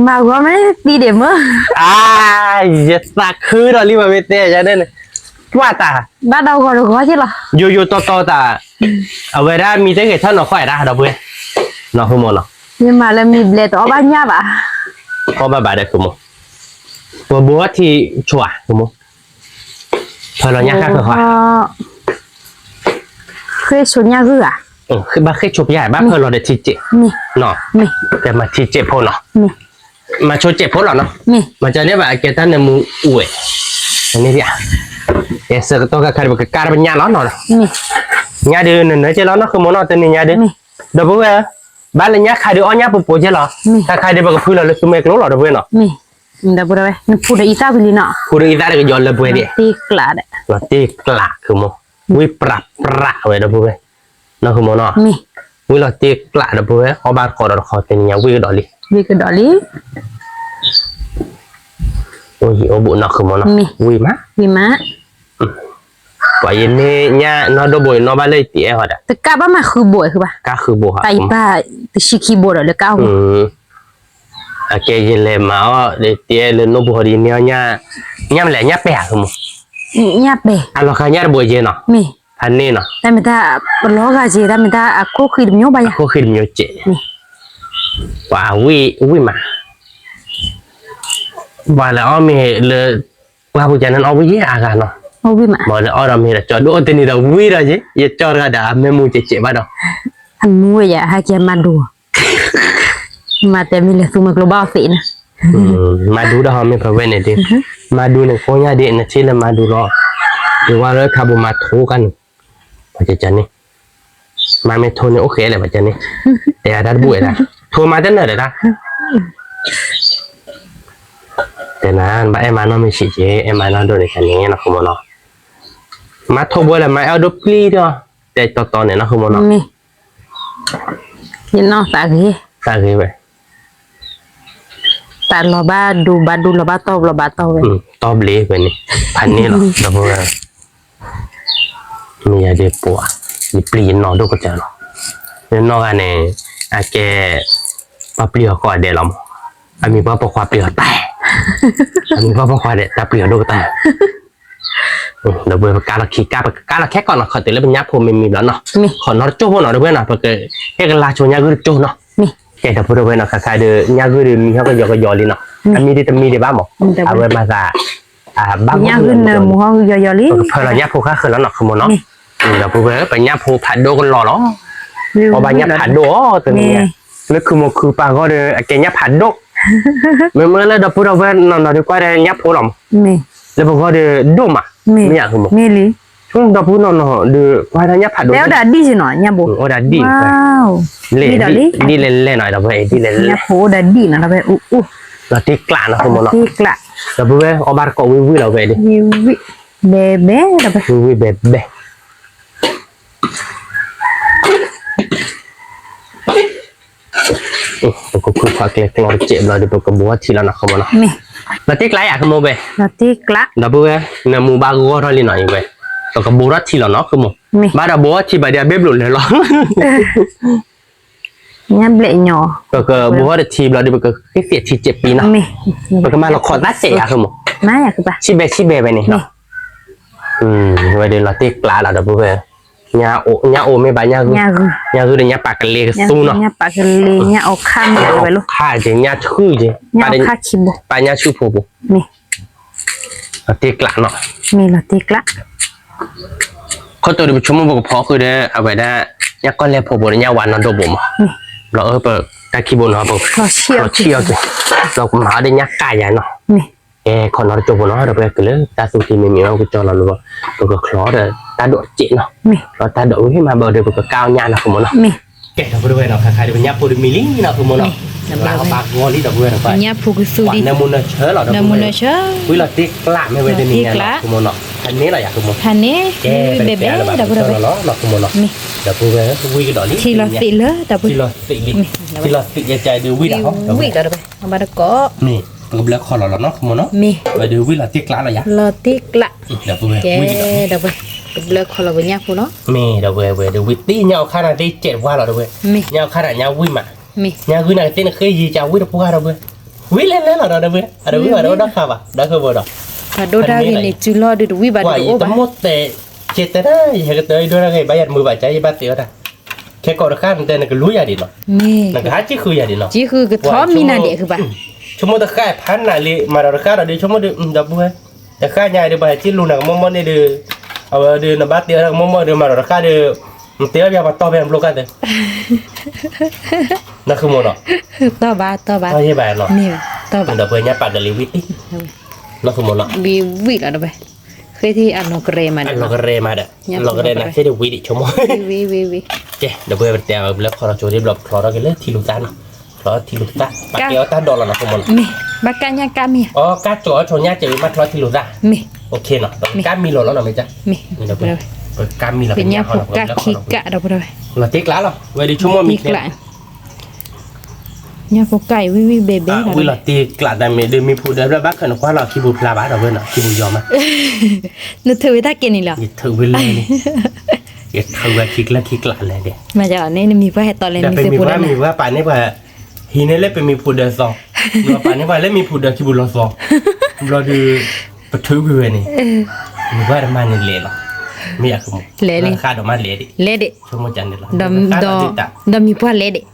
မၤဂီၤမ့ၢ်သံဒံးမၢ အါ ယသးခုဒီးလံ ပှၤမ့ၢ်တဲယၤန့ၣ် ကွၢ်တၢ် ဘၣ်ဒီးဂီၤတဂီၤက့လီၤ ယိယိတီတီတၢ် အဝဲဒၣ်မံတဂဲၤထၢၣ်နီၤ ဃီဒၣ်ဒီပုၢ်ဝဲၢ် နီၤဃုမိၢ်နီၤ မ့ၢ်မၤလၢမံဘျဲးတအီၣ်ဘၣ်ညၣ်ဘၣ် အီၣ်ဘၣ်ဘၣ်ဒီးဃုမိၢ် ပဘိထံဆိဧါ ဃုမိၢ် ဖၢလီၤညၣ်ဃၣ်ဃၢၤဃီ ဃ့ဆိညၣ်ဂုၢ်ဧါ ဘၣ်ဃ့ဆိပျၢ် ဘၣ်ဖၢလီၤဒီးထံစဲး နီၤ ကဲမၤထံစဲးဖိနီၤ မၤဆိစဲးဖိလီၤနီၤ မၤစၢၤန့ၢ်ဘၣ် အကဲတၢ်နၢမူအိၣ်ဝဲ န့ၣ်ဒ် ကဲဆၢကတီၢ်ခါခါဒီး ပကကၢ်တၢ်ပညၣ်လီၤနီၤ ညၣ်ဒုးနနၢကဲလီၤနီၤ ဃုမိၢ်နီၤ တနံၤညါဒုး ဒီပုၢ်ဝဲၢ် ဘၣ်လၢညါခါဒုးအီၣ်ညၣ်ပိပိကဲလီၤ, ခါခါဒုးပကဖုလီၤလၢသူမဲာ်ကျိလီၤ ဒီပုၢ်ဝဲၢ်နီၤ. မ့ၢ်, ဒီပုၢ်ဝဲၢ် နဖုဒီးအံသၣ်ဝံၤလံနီၤ, ဖုဒီးအံသၣ်တကယီၤလၢပှဲၤဒံး, တ့ကျးဒီး, လီၤတ့ကျးခုမိၢ်, ဝံၣ်ပြးပြးဝဲ ဒီပုၢ်ဝဲၢ်, နီၢ်ခုမိၢ်နီၤ, ဝံၣ်လီၤတ့ကျး ဒီပုၢ်ဝဲၢ် အီၣ်ဘၣ်တကိးဒီးတခီ တနံၤညါဝံၣ်ကဒီးလံ, ဝံၣ်ကဒီးလံ, အိၣ်ယံၤအိၣ်ဘူးနီၢ်ခုမိၢ်နီၤ, ဝံၣ်မး, ဝံၣ်မး ပှၤယမ့ၢ်ညၣ်နီၢ်ဒိၣ်ဘိ ယနီၢ်ဘၣ်လၢယတံၤအဲၣ်ဟီဒီး, တကးဘၣ်မၤဃုဘိးဃုဘၣ်, ကါဃုဘိးဟီ, တၢ်ယပၢ်တဆံခံဘိးဒီးလၢကါဃု, အကဲယလဲၤမၤအီၣ်တံၤအဲၣ်လၢနိၣ်ပူၤဟီဒီး ယန့ၢ်အီၣ်ညၣ်, ညၣ်မလဲၣ် ညၣ်ပဲာ်ဧါ ခုမိၢ်, ညၣ်ပဲာ်, အလီၤဃာ်ညၣ်တဘိးကဲနီၤ, မ့ၢ်, ဖးန့ၢ်နီၤ, တၢ်မ့ၢ်တၢ်ပလီၤဂာ်ကဲ တၢ်မ့ၢ်တၢ်အခိၣ်ဃံတမံၤဘၣ်ယၤ, အခိၣ်ဃံတမံၤကဲ, ပှၤဝံၣ်ဝံၣ်မး, ပှၤလဲၤအီၣ်မ့ၢ်လၢ ပှၢ်ပူၤကန့ၣ်အီၣ်ဝံၣ်ယဲအါဂၤနီၤ, မ့ၢ်လၢအီၣ်ဒီးမ့ၢ်ဒီးကၠီဒိၣ်တနံၤဒီးဝံၣ်ဒီးယဲ, ယကၠီတဂၤဒီးအမဲာ်မူကဲကဲဘၣ်ဒီး, အမူဝဲယၤ ဟဲကဲမၤဒူ, မၤတဲမ့ၢ်လဲၤသူမ့ၢ်ကျိဘၣ်အီၤသ့နီၤ, မၤဒူဒီးဟီမ့ၢ်ဖဲဝဲန့ၣ်ဒ်, မၤဒူန့ၣ်ကိးညါဒ် နထံၣ်လၢမၤဒူလီၤ, ယဝဲလၢခါပူၤမၤထိကါန့ၣ်, ပှၤကန့ၣ်, မၤမ့ၢ်ထိန့ၣ်အိၣ်ဃဲလဲၣ် ပှၤကန့ၣ်, တဲအတၢ်တဘူၣ်ဝဲဒၣ်, ထိမၤတနၢၤဒီးတၢ် တဲနၤ ဘၣ်အဲၣ်မၤနီၢ်မ့ၢ်ဆံးက့ အဲၣ်မၤနီၢ်ဒိၣ်န့ၣ်ခါန့ၣ် နီၢ်ခုမိၢ်နီၤ, မၤထိဘိလၢမၤအဲၣ်အီၣ်ဒိၣ်ပျံၤဒီး, တဲတီတီန့ၣ် နီၢ်ခုမိၢ်နီၤ, ယနီၢ်သးဂ့ၤ, သးဂ့ၤဝဲ, တၢ်လီၤဘၣ်ဒူဘၣ်ဒူလီၤဘၣ်တီၢ်လီၤဘၣ်တီၢ်ဝဲ, တီၢ်ဘျ့ဝဲန့ၣ်, ဖးန့ၢ်လီၤ ဒီပုၢ်ဝဲၢ် မ့ၢ်ယၤဒ်ပှၤ, ယပျံၤယနီၢ်ဒိၣ်ကတၢၢ်လီၤ, ယနီၢ်ဂၤန့ၣ်, အကဲ, ပှၤပျံၤအီၤဃီအဒဲးလီၤမး, အမံၤပှၤပိာ်ခွါပျံၤအီၤတၢ်, အမံၤပှၤပိာ်ခွါဒဲး တၢ်ပျံၤအီၤဒိၣ်ကတၢၢ် ဒီပုၢ်ဝဲၢ် ပကါလီၤခံကါ ပကကါလီၤခဲကိာ်နီၤ ခီတုၤလၢပညၣ်ဖိမံၤမံၤဘျီနီၤ, ခီနီတကၠိဖိနီၤ ဒီပုၢ်ဝဲၢ်နီၤ ပကဟ့ၣ်ကလါဆိညၣ်ဂုၢ်တကၠိနီၤ, ကဲဒီပုၢ်ဝဲၢ်နီၤ ခါခါဒီး ညၣ်ဂုၢ်ဒီးမံၤဟီၣ်ကယီၤကယီၤလံနီၤ, အမံၤဒ်တမံၤဒံးဘၣ်မး, အဝဲမၤသး, ဘၣ်ညၣ်ဂုၢ်နၢမူဟီၣ်ကယီၤကယီၤလံ, ပကဖၢလီၤညၣ်ဖိဃၣ်ဃၢၤလီၤနီၤ ခုမိၢ်နီၤ, ဒီပုၢ်ဝဲၢ် ပညၣ်ဖိဖးဒိၣ်ကလီၤလီၤ, အီၣ်ဘၣ်ညၣ်ဖးဒိၣ်အီၤတနံၤညါ, လၢခုမိၢ်ခုပာ်ဂီၢ်ဒီး အကဲညၣ်ဖးဒိၣ် မ့မ့ၢ်လၢဒီပုၢ်ဒီဝဲၢ်နီၢ်နီၢ်ဒီးကွၢ်ဒီးညၣ်ဖိလီၤမး, လၢပဂီၢ်ဒီးဒိၣ်မး, မ့ၢ်ယါမး, ဒီပုၢ်နီၢ်နီၢ်ဒီးကွၢ်ဒီးညၣ်ဖးဒိၣ်, အီၣ်ဒၣ်ဒံၣ်စ့ၢ်နီၤ, အီၣ်ဒၣ်ဒံၣ်, ဒ်လဲၣ်လဲၣ်နီၤ ဒီပုၢ်ဝဲၢ် ဒ်လဲၣ်လဲၣ်, လီၤတံၢ်ကျးနီၤ ဒီပုၢ်ဝဲၢ်, ဒီပုၢ်ဝဲၢ် အီၣ်ဘၣ်တကိးဝံၣ်ဝံၣ်လီၤဝဲဒၣ်, ဝံၣ်ဝံၣ်ဘဲဘဲ ပကခုၣ်ဖးကျဲကျီတစဲးဘျီဒီး ပကဘိးထံလီၤနီၤ ခုမိၢ်နီၤ, လီၤတံၢ်ကျးယါ ခုမိၢ်ဝဲ, ဒီပုၢ်ဝဲၢ် နၢမူဘၣ်ဂီၢ်ထီၣ်လံနီၤ အံၤဝဲ, ပကဘိးထီၣ်ထံလီၤနီၤ ခုမိၢ်, ဘၣ်ဒီးဘိးထံဘၣ်ဒီးအဘ့ၣ်ဘျိးလၢာ်လီၤ ပကဘိးထီၣ်တထံဘျီဒီး ပကဃ့သ့ၣ်ထံစဲးပံနီၤ, ပကမၤလီၤခီၣ်သးစဲးယါ ခုမိၢ်, ဆံဘဲဆံဘဲဝဲန့ၣ်နီၤ, ဝဲဒီးလီၤတံၢ်ကျးလီၤ ဒီပုၢ်ဝဲၢ်, ညၣ်အိၣ်မ့ၢ်ဘၣ်ညၣ်ဂုၢ်, ညၣ်ဂုၢ်ဒီးညၣ်ပာ်ကလ့ကသူနီၤ, ညၣ်ပာ်ကလ့ ညၣ်အီၣ်ခါမ့ၢ်ဝဲလီၤ, ညၣ်ဆူၣ်က့, ပာ်ညၣ်ဆူၣ်ဖိဖိ လီၤတံၢ်ကျးနီၤ, မ့ၢ်လီၤတံၢ်ကျး, ခီတိၤဒီးပဆိကမိၣ်ပကဖီဃုာ်ဒီး အဝဲဒၣ် ညၣ်ကီၢ်လဲၢ်ဖိဖိဒီးညၣ်ဝါနီၢ်ဒိၣ်ဘိမး, ဘျီအၢပတၢ်ခံဘိနီၤ ပကဖျီဆံၣ်အီၣ်က့ၤ, ဒီးကမၤအီၣ်ဒီးညၣ်ကၣ်ယါနီၤ, ကဲခီနီတကၠိဖိနီၤ ဒီပုၢ်ဝဲၢ် ကလၢတၢ်သူၣ်ထံမံၤမံၤအီၣ်ကကၠီလီၤလၢ ပကချီဒီးတၢ်ဒိးစဲးနီၤ, ဒီးတၢ်ဒိးဝံၤမးဘၣ်ဒီး ပကကၢ်အီၣ်ညၣ်နီၤ ခုမိၢ်နီၤ, ကဲ ဒီပုၢ်ဝဲၢ်နီၤ ခါခါဒီးပညၣ်ဖိတမံၤလံနီၤ ခုမိၢ်နီၤ, လါအီၣ်ဘၣ်ဂီၢ်လံ ဒီပုၢ်ဝဲၢ်နီၤ, နၢမူနၢဆၢလီၤ ဒီပုၢ်ဝဲၢ်, ဝံၣ်လီၤတံၢ်ကျးမ့ၢ်ဝဲတနံၤညါနီၤ ခုမိၢ်နီၤ, ဖးန့ၢ်လီၤယါ ခုမိၢ်, ဖးန့ၢ် ကဲ ဘဲဘဲ ဒီပုၢ်ဝဲၢ်နီၤ ဒီပုၢ်ဝဲၢ်, ဒီပုၢ်ဝဲၢ် ဝံၣ်ကဒီးလံ ထံလီၤသ့းလၢ ဒီပုၢ်ဝဲၢ်, ထံလီၤသ့းလံ, ထံလီၤသ့းယကဲဒီးဝံၣ်လီၤ, ဝံၣ်လီၤဒီပုၢ်ဝဲၢ်, အဘၣ်တကိး မ့ၢ် ပကဘျၢခီလီၤလီၤနီၤ ခုမိၢ်နီၤ, မ့ၢ် ဝဲဒီးဝံၣ်လီၤတံၢ်ကျးလီၤယါ, လီၤတံၢ်ကျး, ဒီပုၢ်ဝဲၢ် ဝံၣ်ကဒီးလံ, ဒီပုၢ်ဝဲၢ်, ပကဘျၢခီလီၤပညၣ်ဖိလီၤ, မ့ၢ် ဒီပုၢ်ဝဲၢ် ဝဲဒီးဝံၣ်တံၢ်ညၣ်အီၣ်ခါနၤသ့စဲးတပှၢ်လီၤ ဒီပုၢ်ဝဲၢ်, ညၣ်အီၣ်ခါနၤညါဝံၣ်မး, ညၣ်ဂုၢ်နၤကသ့ၣ်နဃ့ယံၤကဝံၣ်တပှၢ် ဒီပုၢ်ဝဲၢ်, ဝံၣ်လဲၤလဲၤလီၤဒီး ဒီပုၢ်ဝဲၢ်, အဒီပုၢ်ဝဲၢ်ဒီးဒၣ်ဃးဘၣ် ဒီပုၢ်ဝဲၢ်ဒီး, ပှၤဒိၣ်တၢ်ဂ့ၤန့ၣ် စုလီၢ်ဒုးတဝံၣ်ဘၣ်ဒီးတအိၣ်ဘၣ်, ယတမိၣ်တဲ ကဲတဲဒၣ် ယဟဲကတၢၢ်ဒိၣ်တၢ်ဂ့ၤ ဘၣ်ယၤတမုာ်ဘၣ် ကယဘၣ်သ့အီၣ်တၢ်, ခဲကိးတဃၣ်နတဲနကလူၤယၤဒံးနီၤ, နကဟးကံၣ်ဃုယၤဒံးနီၤ, ကံၣ်ဃုကထီမံနၤဒဲးဘၣ်, ဆိကမိၣ်တဃၣ်ဖးနၤလံ မၤဒီးတဃၣ်ဒီးဒုး ဆိကမိၣ်ဒုး ဒီပုၢ်ဝဲၢ်, တဃၣ်ညါဒုး ပှၤဟဲကံၣ်လူၤနၤကမိၢ်မိၢ်န့ၣ်ဒုး, အဝဲဒုးနဘၣ်တဲအီၣ်တၢ်ကမိၢ်မိၢ်ဒုး မၤဒီးတဃၣ်ဒုး, နတဲအီၣ်ပှၤပှၤတီၢ်ဖဲနပျိၢ်ကၢ်သ့ နဃုမိၢ်နီၤ, တီၢ်ဘၣ် တီၢ်ဘၣ်, တီၢ်ယဲဘၣ်နီၤ, ဒီပုၢ်ဝဲၢ်ညၣ်ပာ်ကလံၤဝံၣ်တံၢ်, နဃုမိၢ်နီၤ, ဝံၣ်ဝံၣ်လီၤဒီပုၢ်ဝဲၢ်, ဃ့ထံအလီၤကရဲမးဒီး, အလီၤကရဲမးဒီး, အလီၤကရဲနၤဃ့ဒုးဝံၣ်ဒံး ဆိကမိၣ်, ဝံၣ်ဝံၣ်ဝံၣ် ကဲ ဒီပုၢ်ဝဲၢ် ပတဲအီၤလၢခီထီၣ်ကၠိဒ်ဘျီ ပချီထီၣ်က့ၤလၢထံလူၤသၣ်နီၤ, ချီထံလူၤသၣ် ပာ်ကဲအီၤတၢ်ဒိးလီၤနီၤ ခိၣ်မီၤနီၤ, မ့ၢ် ဘၣ်ကၣ်ညၣ်ကၣ်မံၤ, အီ ကၣ်ကၠီအီၤ ဆိညၣ်ကၠီအံၤ မ့ၢ်ချီထံလူၤသၣ်, မ့ၢ် အိၣ်ခ့နီၤ ကၣ်မံၤလီၤလီၤနီၤ မ့ၢ်ကၢ်, မ့ၢ် ပကၣ်မံၤလီၤ ပညၣ်ဖိကၣ်ခံကၣ်ဒီပုၢ်ဝဲၢ်, လီၤတံၢ်ကျးလီၤ ဝဲဒ်ဆိကမိၣ်မံၤချ့ ညၣ်ဖိကၣ်အံၤဝံၣ်ဝံၣ်ဘဲဘဲ, ဝံၣ်လီၤတံၢ်ကျးတၢ်မ့ၢ်ဒ်မံၤဖိဒၢးဘၣ်ခၢၣ်နကွၢ်လီၤခံပူၤဖျါဘၣ်ဒီပုၢ်ဝဲၢ်နီၤ ခံပူၤယီၤမး, နထုးဝဲတၢ်ကဲန့ၣ်လီၤ, ယထုးဝဲလၢန့ၣ်, ယထုးဝဲခံကျၢၢ်ခံကျးလဲၣ်ဒဲး, မ့ၢ်နမံၤပှၢ်ဟဲတီလဲၣ် မံၤပှၢ်မံၤပှၢ်ပာ်န့ၢ်ပှၤ, ဟံးန့ၢ်လၢပမံၤဖိဒၢးသီ, ပာ်န့ၢ်ပှၤလၢမံၤဖိဒၢးခံပူၤလီၤသီ, ဘျီဒုး ပထုးကွံာ်ဝဲန့ၣ်, မံၤပှၢ်တမၤန့ၣ်လဲၤလီၤ, မ့ၢ်အကမူ လဲၤလံ, ဃၣ်ဒီးမးလဲၤဒံး, လဲၤဒံး, ဆိကမိၣ်ကန့ၣ်လီၤ, ဒီးမံၤပှၢ်လဲၤဒံး,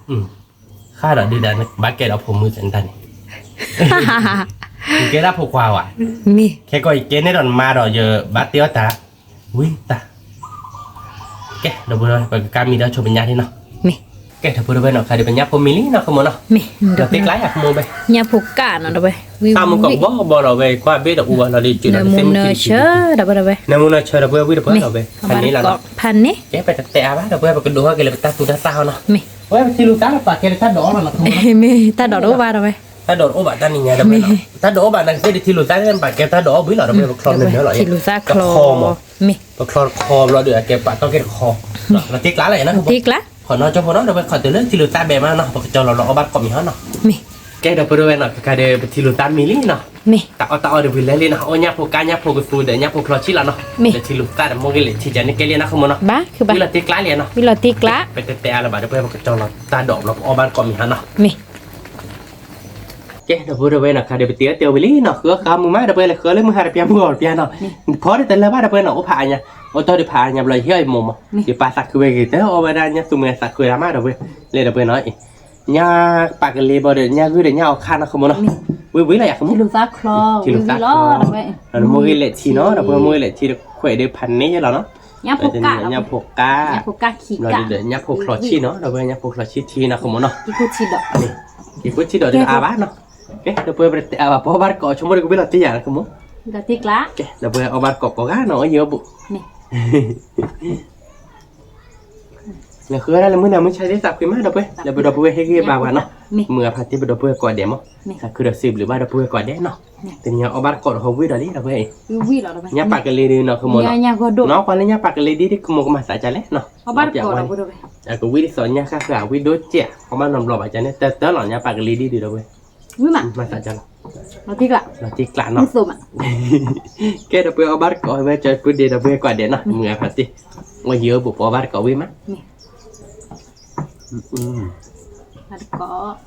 ဃၣ်ဒီးဒုးဒၣ် ဘၣ်ကဲဒီးဖိမုၣ်စၢ်နတၢ်န့ၣ်, ယကဲဒၣ်ဖိခွါဝဲ, မ့ၢ် ခဲကီၢ်ယကဲန့ၣ်ဒီးနမါဒီးယဘၣ်တ့အီၣ်တၢ်, ဝံတၢ်, ကဲ ဒီပုၢ်ဝဲၢ် ပကကၣ်မံၤဒီးဆိပညၣ်ဒံးနီၤ, မ့ၢ် ကဲ ဒီပုၢ်ဝဲၢ်နီၤ ခါဒုးပညၣ်ဖိမံၤလံနီၤ ခိၣ်မီၤနီၤ, မ့ၢ် လီၤတံၢ်ကျးယၤ ခိၣ်မီၤဘဲ, ညၣ်ဖိကၣ်နီၤ ဒီပုၢ်ဝဲၢ်, သၣ်မူကဘီဘီလီၤဝဲ ကွၢ်ဘ့ၣ်ဒီးအူဝဲလီၤဒုး ကၠူနမူနဆၢ ဒီပုၢ်ဝဲၢ်, နမူနဆၢ ဒီပုၢ်ဝဲၢ် ဝံတပၢၢ်လီၤဝဲ, ဖးန့ၣ်လီၤနီၤ, ဖးန့ၣ်, ကဲ ပတတဲအါဘၣ် ဒီပုၢ်ဝဲၢ် ပကဒိးထီၣ်က့ၤလၢပတၢ်သူတၢ်သၣ်ဟီနီၤ, မ့ၢ် ဝဲပထံလူၤသၣ်လၢပာ်ကဲလၢတၢ်ဒိးအီၣ်လီၤနီၤ ခိၣ်မီၤ, မ့ၢ်တၢ်ဒိးတအိၣ်ဘၣ်ဒီပုၢ်ဝဲၢ်, တၢ်ဒိးတအိၣ်ဘၣ်တၢ်နံၤညါဒီပုၢ်ဝဲၢ်နီၤ, တၢ်ဒိးအိၣ်ဘၣ်နာ်က့သ့ၣ်ဒ်ထံလူၤသၣ်န့ၣ် ပာ်ကဲတၢ်ဒိးအီၣ်ဘှံးလီၤ ဒီပုၢ်ဝဲၢ် ပချီနၢၤနၢၤလီၤ, တခီမီၤ, မ့ၢ် ပချီတခီဘျီဒီး အကဲပာ်တီၢ်က့ၤတခီ, လီၤတံၢ်ကျးလီၤယၤနီၤ ခိၣ်မီၤနီၤ, ခီနီၤကၠိဖိနီၤ ဒီပုၢ်ဝဲၢ် ခီတုၤလၢထံလူၤသၣ်ဘဲမးနီၤ ပကကၠီလီၤလီၤအီၣ်ဘၣ်တကိးမံၤဟီနီၤ, မ့ၢ် ကဲ ဒီပုၢ်ဝဲၢ်နီၤ ခါဒုးပထံလူၤသၣ်မံၤလံနီၤ, မ့ၢ် တၢ်အီၣ်တၢ်အီၣ်ဒုးဝံၤလဲၤလံနီၤ, အိၣ်ညၣ်ဖိကၣ် ညၣ်ဖိကသူဒီး ညၣ်ဖိချီဆံၣ်လီၤနီၤ, မ့ၢ် လၢထံလူၤသၣ်ဒီး မိၢ်ဂ့ၤလဲၤထံကန့ၣ် ကဲလံနီၤ ခိၣ်မီၤနီၤ, ဝံၤလီၤတံၢ်ကျးလီၤယၤနီၤ, ဝံၤလီၤတံၢ်ကျး, ပတတဲအါလၢၤဘၣ် ဒီပုၢ်ဝဲၢ် ပကကၠီလီၤတၢ်ဒိးဘျီ ပအီၣ်ဘၣ်တကိးမံၤဟီနီၤ, မ့ၢ် ကဲ ဒီပုၢ်ဝဲၢ်နီၤ ခါဒုးပတ့အီၣ်တဲဝံၤလံနီၤ, ဃုအီၣ်ဃုအီမူၤမး ဒီပုၢ်ဝဲၢ် လဲၤဃုအီၣ်လၢမုၢ်ဟါတပျၢ် မုၢ်ဂီၤတပျၢ်နီၤ, ဖီဒုးတလၢဘၣ် ဒီပုၢ်ဝဲၢ်နီၤ, အိၣ်ဖးအါညါ, အိၣ်တီၢ်ဒုးဖးအါညါဘျီ ယဟ့ၣ်အီၣ်ယမိၢ်မး, ယပာ်သးခုဝဲဂ့ၤတၢ်အီၣ်ဝဲဒၣ်ညၣ်သူမုၢ်သးခုဝဲဒၣ်မး ဒီပုၢ်ဝဲၢ်, လဲၤ ဒီပုၢ်ဝဲၢ်နီၤ, ညၣ်ပာ်ကလ့ဘီဒီး ညၣ်ဂုၢ်ဒီး ညၣ်အီခါနီၤ ခိၣ်မီၤနီၤ, ဝံၤဝံၤလီၤယၤ ခိၣ်မီၤ, ထံလူၤသၣ်ချီ, ထံလူၤသၣ်ချီ, ဒီးမိၢ်ဂ့ၤလဲၤထံနီၤ ဒီပုၢ်ဝဲၢ် မိၢ်ဂ့ၤလဲၤထံခွဲးဒုးဖးန့ၢ်ယဲလီၤနီၤ, ညၣ်ဖိကၣ်, ညၣ်ဖိကၣ်, ညၣ်ဖိကၣ်ခံကၣ်, ဒီးညၣ်ဖိချီဆံၣ်နီၤ ဒီပုၢ်ဝဲၢ် ညၣ်ဖိချီဆံၣ်ထံနီၤ ခိၣ်မီၤနီၤ, က့ၤကိၢ်ထံဒီး က့ၤကိၢ်ထံဒီးတအါဘၣ်နီၤ, ကဲ ဒီပုၢ်ဝဲၢ် ပတတဲအါဘၣ် ပအီၣ်ဘၣ်တကိး ဆိကမိၣ်ဒီးကဘ့ၣ်လီၤတံၢ်ယၤ ခိၣ်မီၤ, က့ၤလီၤတံၢ်ကျး, ကဲ ဒီပုၢ်ဝဲၢ် အီၣ်ဘၣ်တကိးကိးဂၤနီၤ အီၣ်ယံၤအီၣ်ဘူး လဲၤဃုဝဲဒၣ်လၢမုၢ်နၤမုၢ်ဆါသ့ၣ်သးခွံမး ဒီပုၢ်ဝဲၢ်, လၢပဒီပုၢ်ဝဲၢ်ဟ့ၣ်ဂံၢ်ဘါပှၤနီၤ, မုၢ်အဖါတံၢ်ပဒီပုၢ်ဝဲၢ်ကိးဂၤဒဲးမး, သးခုဒီးစံးဘျုးဘၣ်ဒီပုၢ်ဝဲၢ်ကိးဂၤဒဲးနီၤ, တနံၤအံၤအီၣ်ဘၣ်တကိးဒီးဟီဝံၣ်ဒီးလံ ဒီပုၢ်ဝဲၢ်, ညၣ်ပာ်ကလ့ဒုးနီၤ ခိၣ်မီၤနီၤ, နီၢ်ကွၢ်လၢညၣ်ပာ်ကလ့ဒ်ဒ် ခိၣ်မီၤကမၤသးဒ်လဲၣ်နီၤ, အကဝံၣ်ဒ်သိးညၣ်ဃၣ်ဃၣ် အဝံၣ်ဒိၣ်စဲး အီၣ်ဘၣ်နီတဘျီဘၣ် ကန့ၣ် တၢ်တၢလီၤ ညၣ်ပာ်ကလ့ဒ်ဒုး ဒီပုၢ်ဝဲၢ်, မၤသးဒ်လီၤ, လီၤတံၢ်ကျးနီၤ, ကဲ ဒီပုၢ်ဝဲၢ် အီၣ်ဘၣ်တကိးဝဲ ကၠီပုၢ်ဒ့ ဒီပုၢ်ဝဲၢ်ကိးဂၤဒဲးနီၤ, မုၢ်အဖါတံၢ်, အီၣ်ယံၤအီၣ်ဘူး ပအီၣ်ဘၣ်တကိးဝံၣ်မး, ဘၣ်တကိး,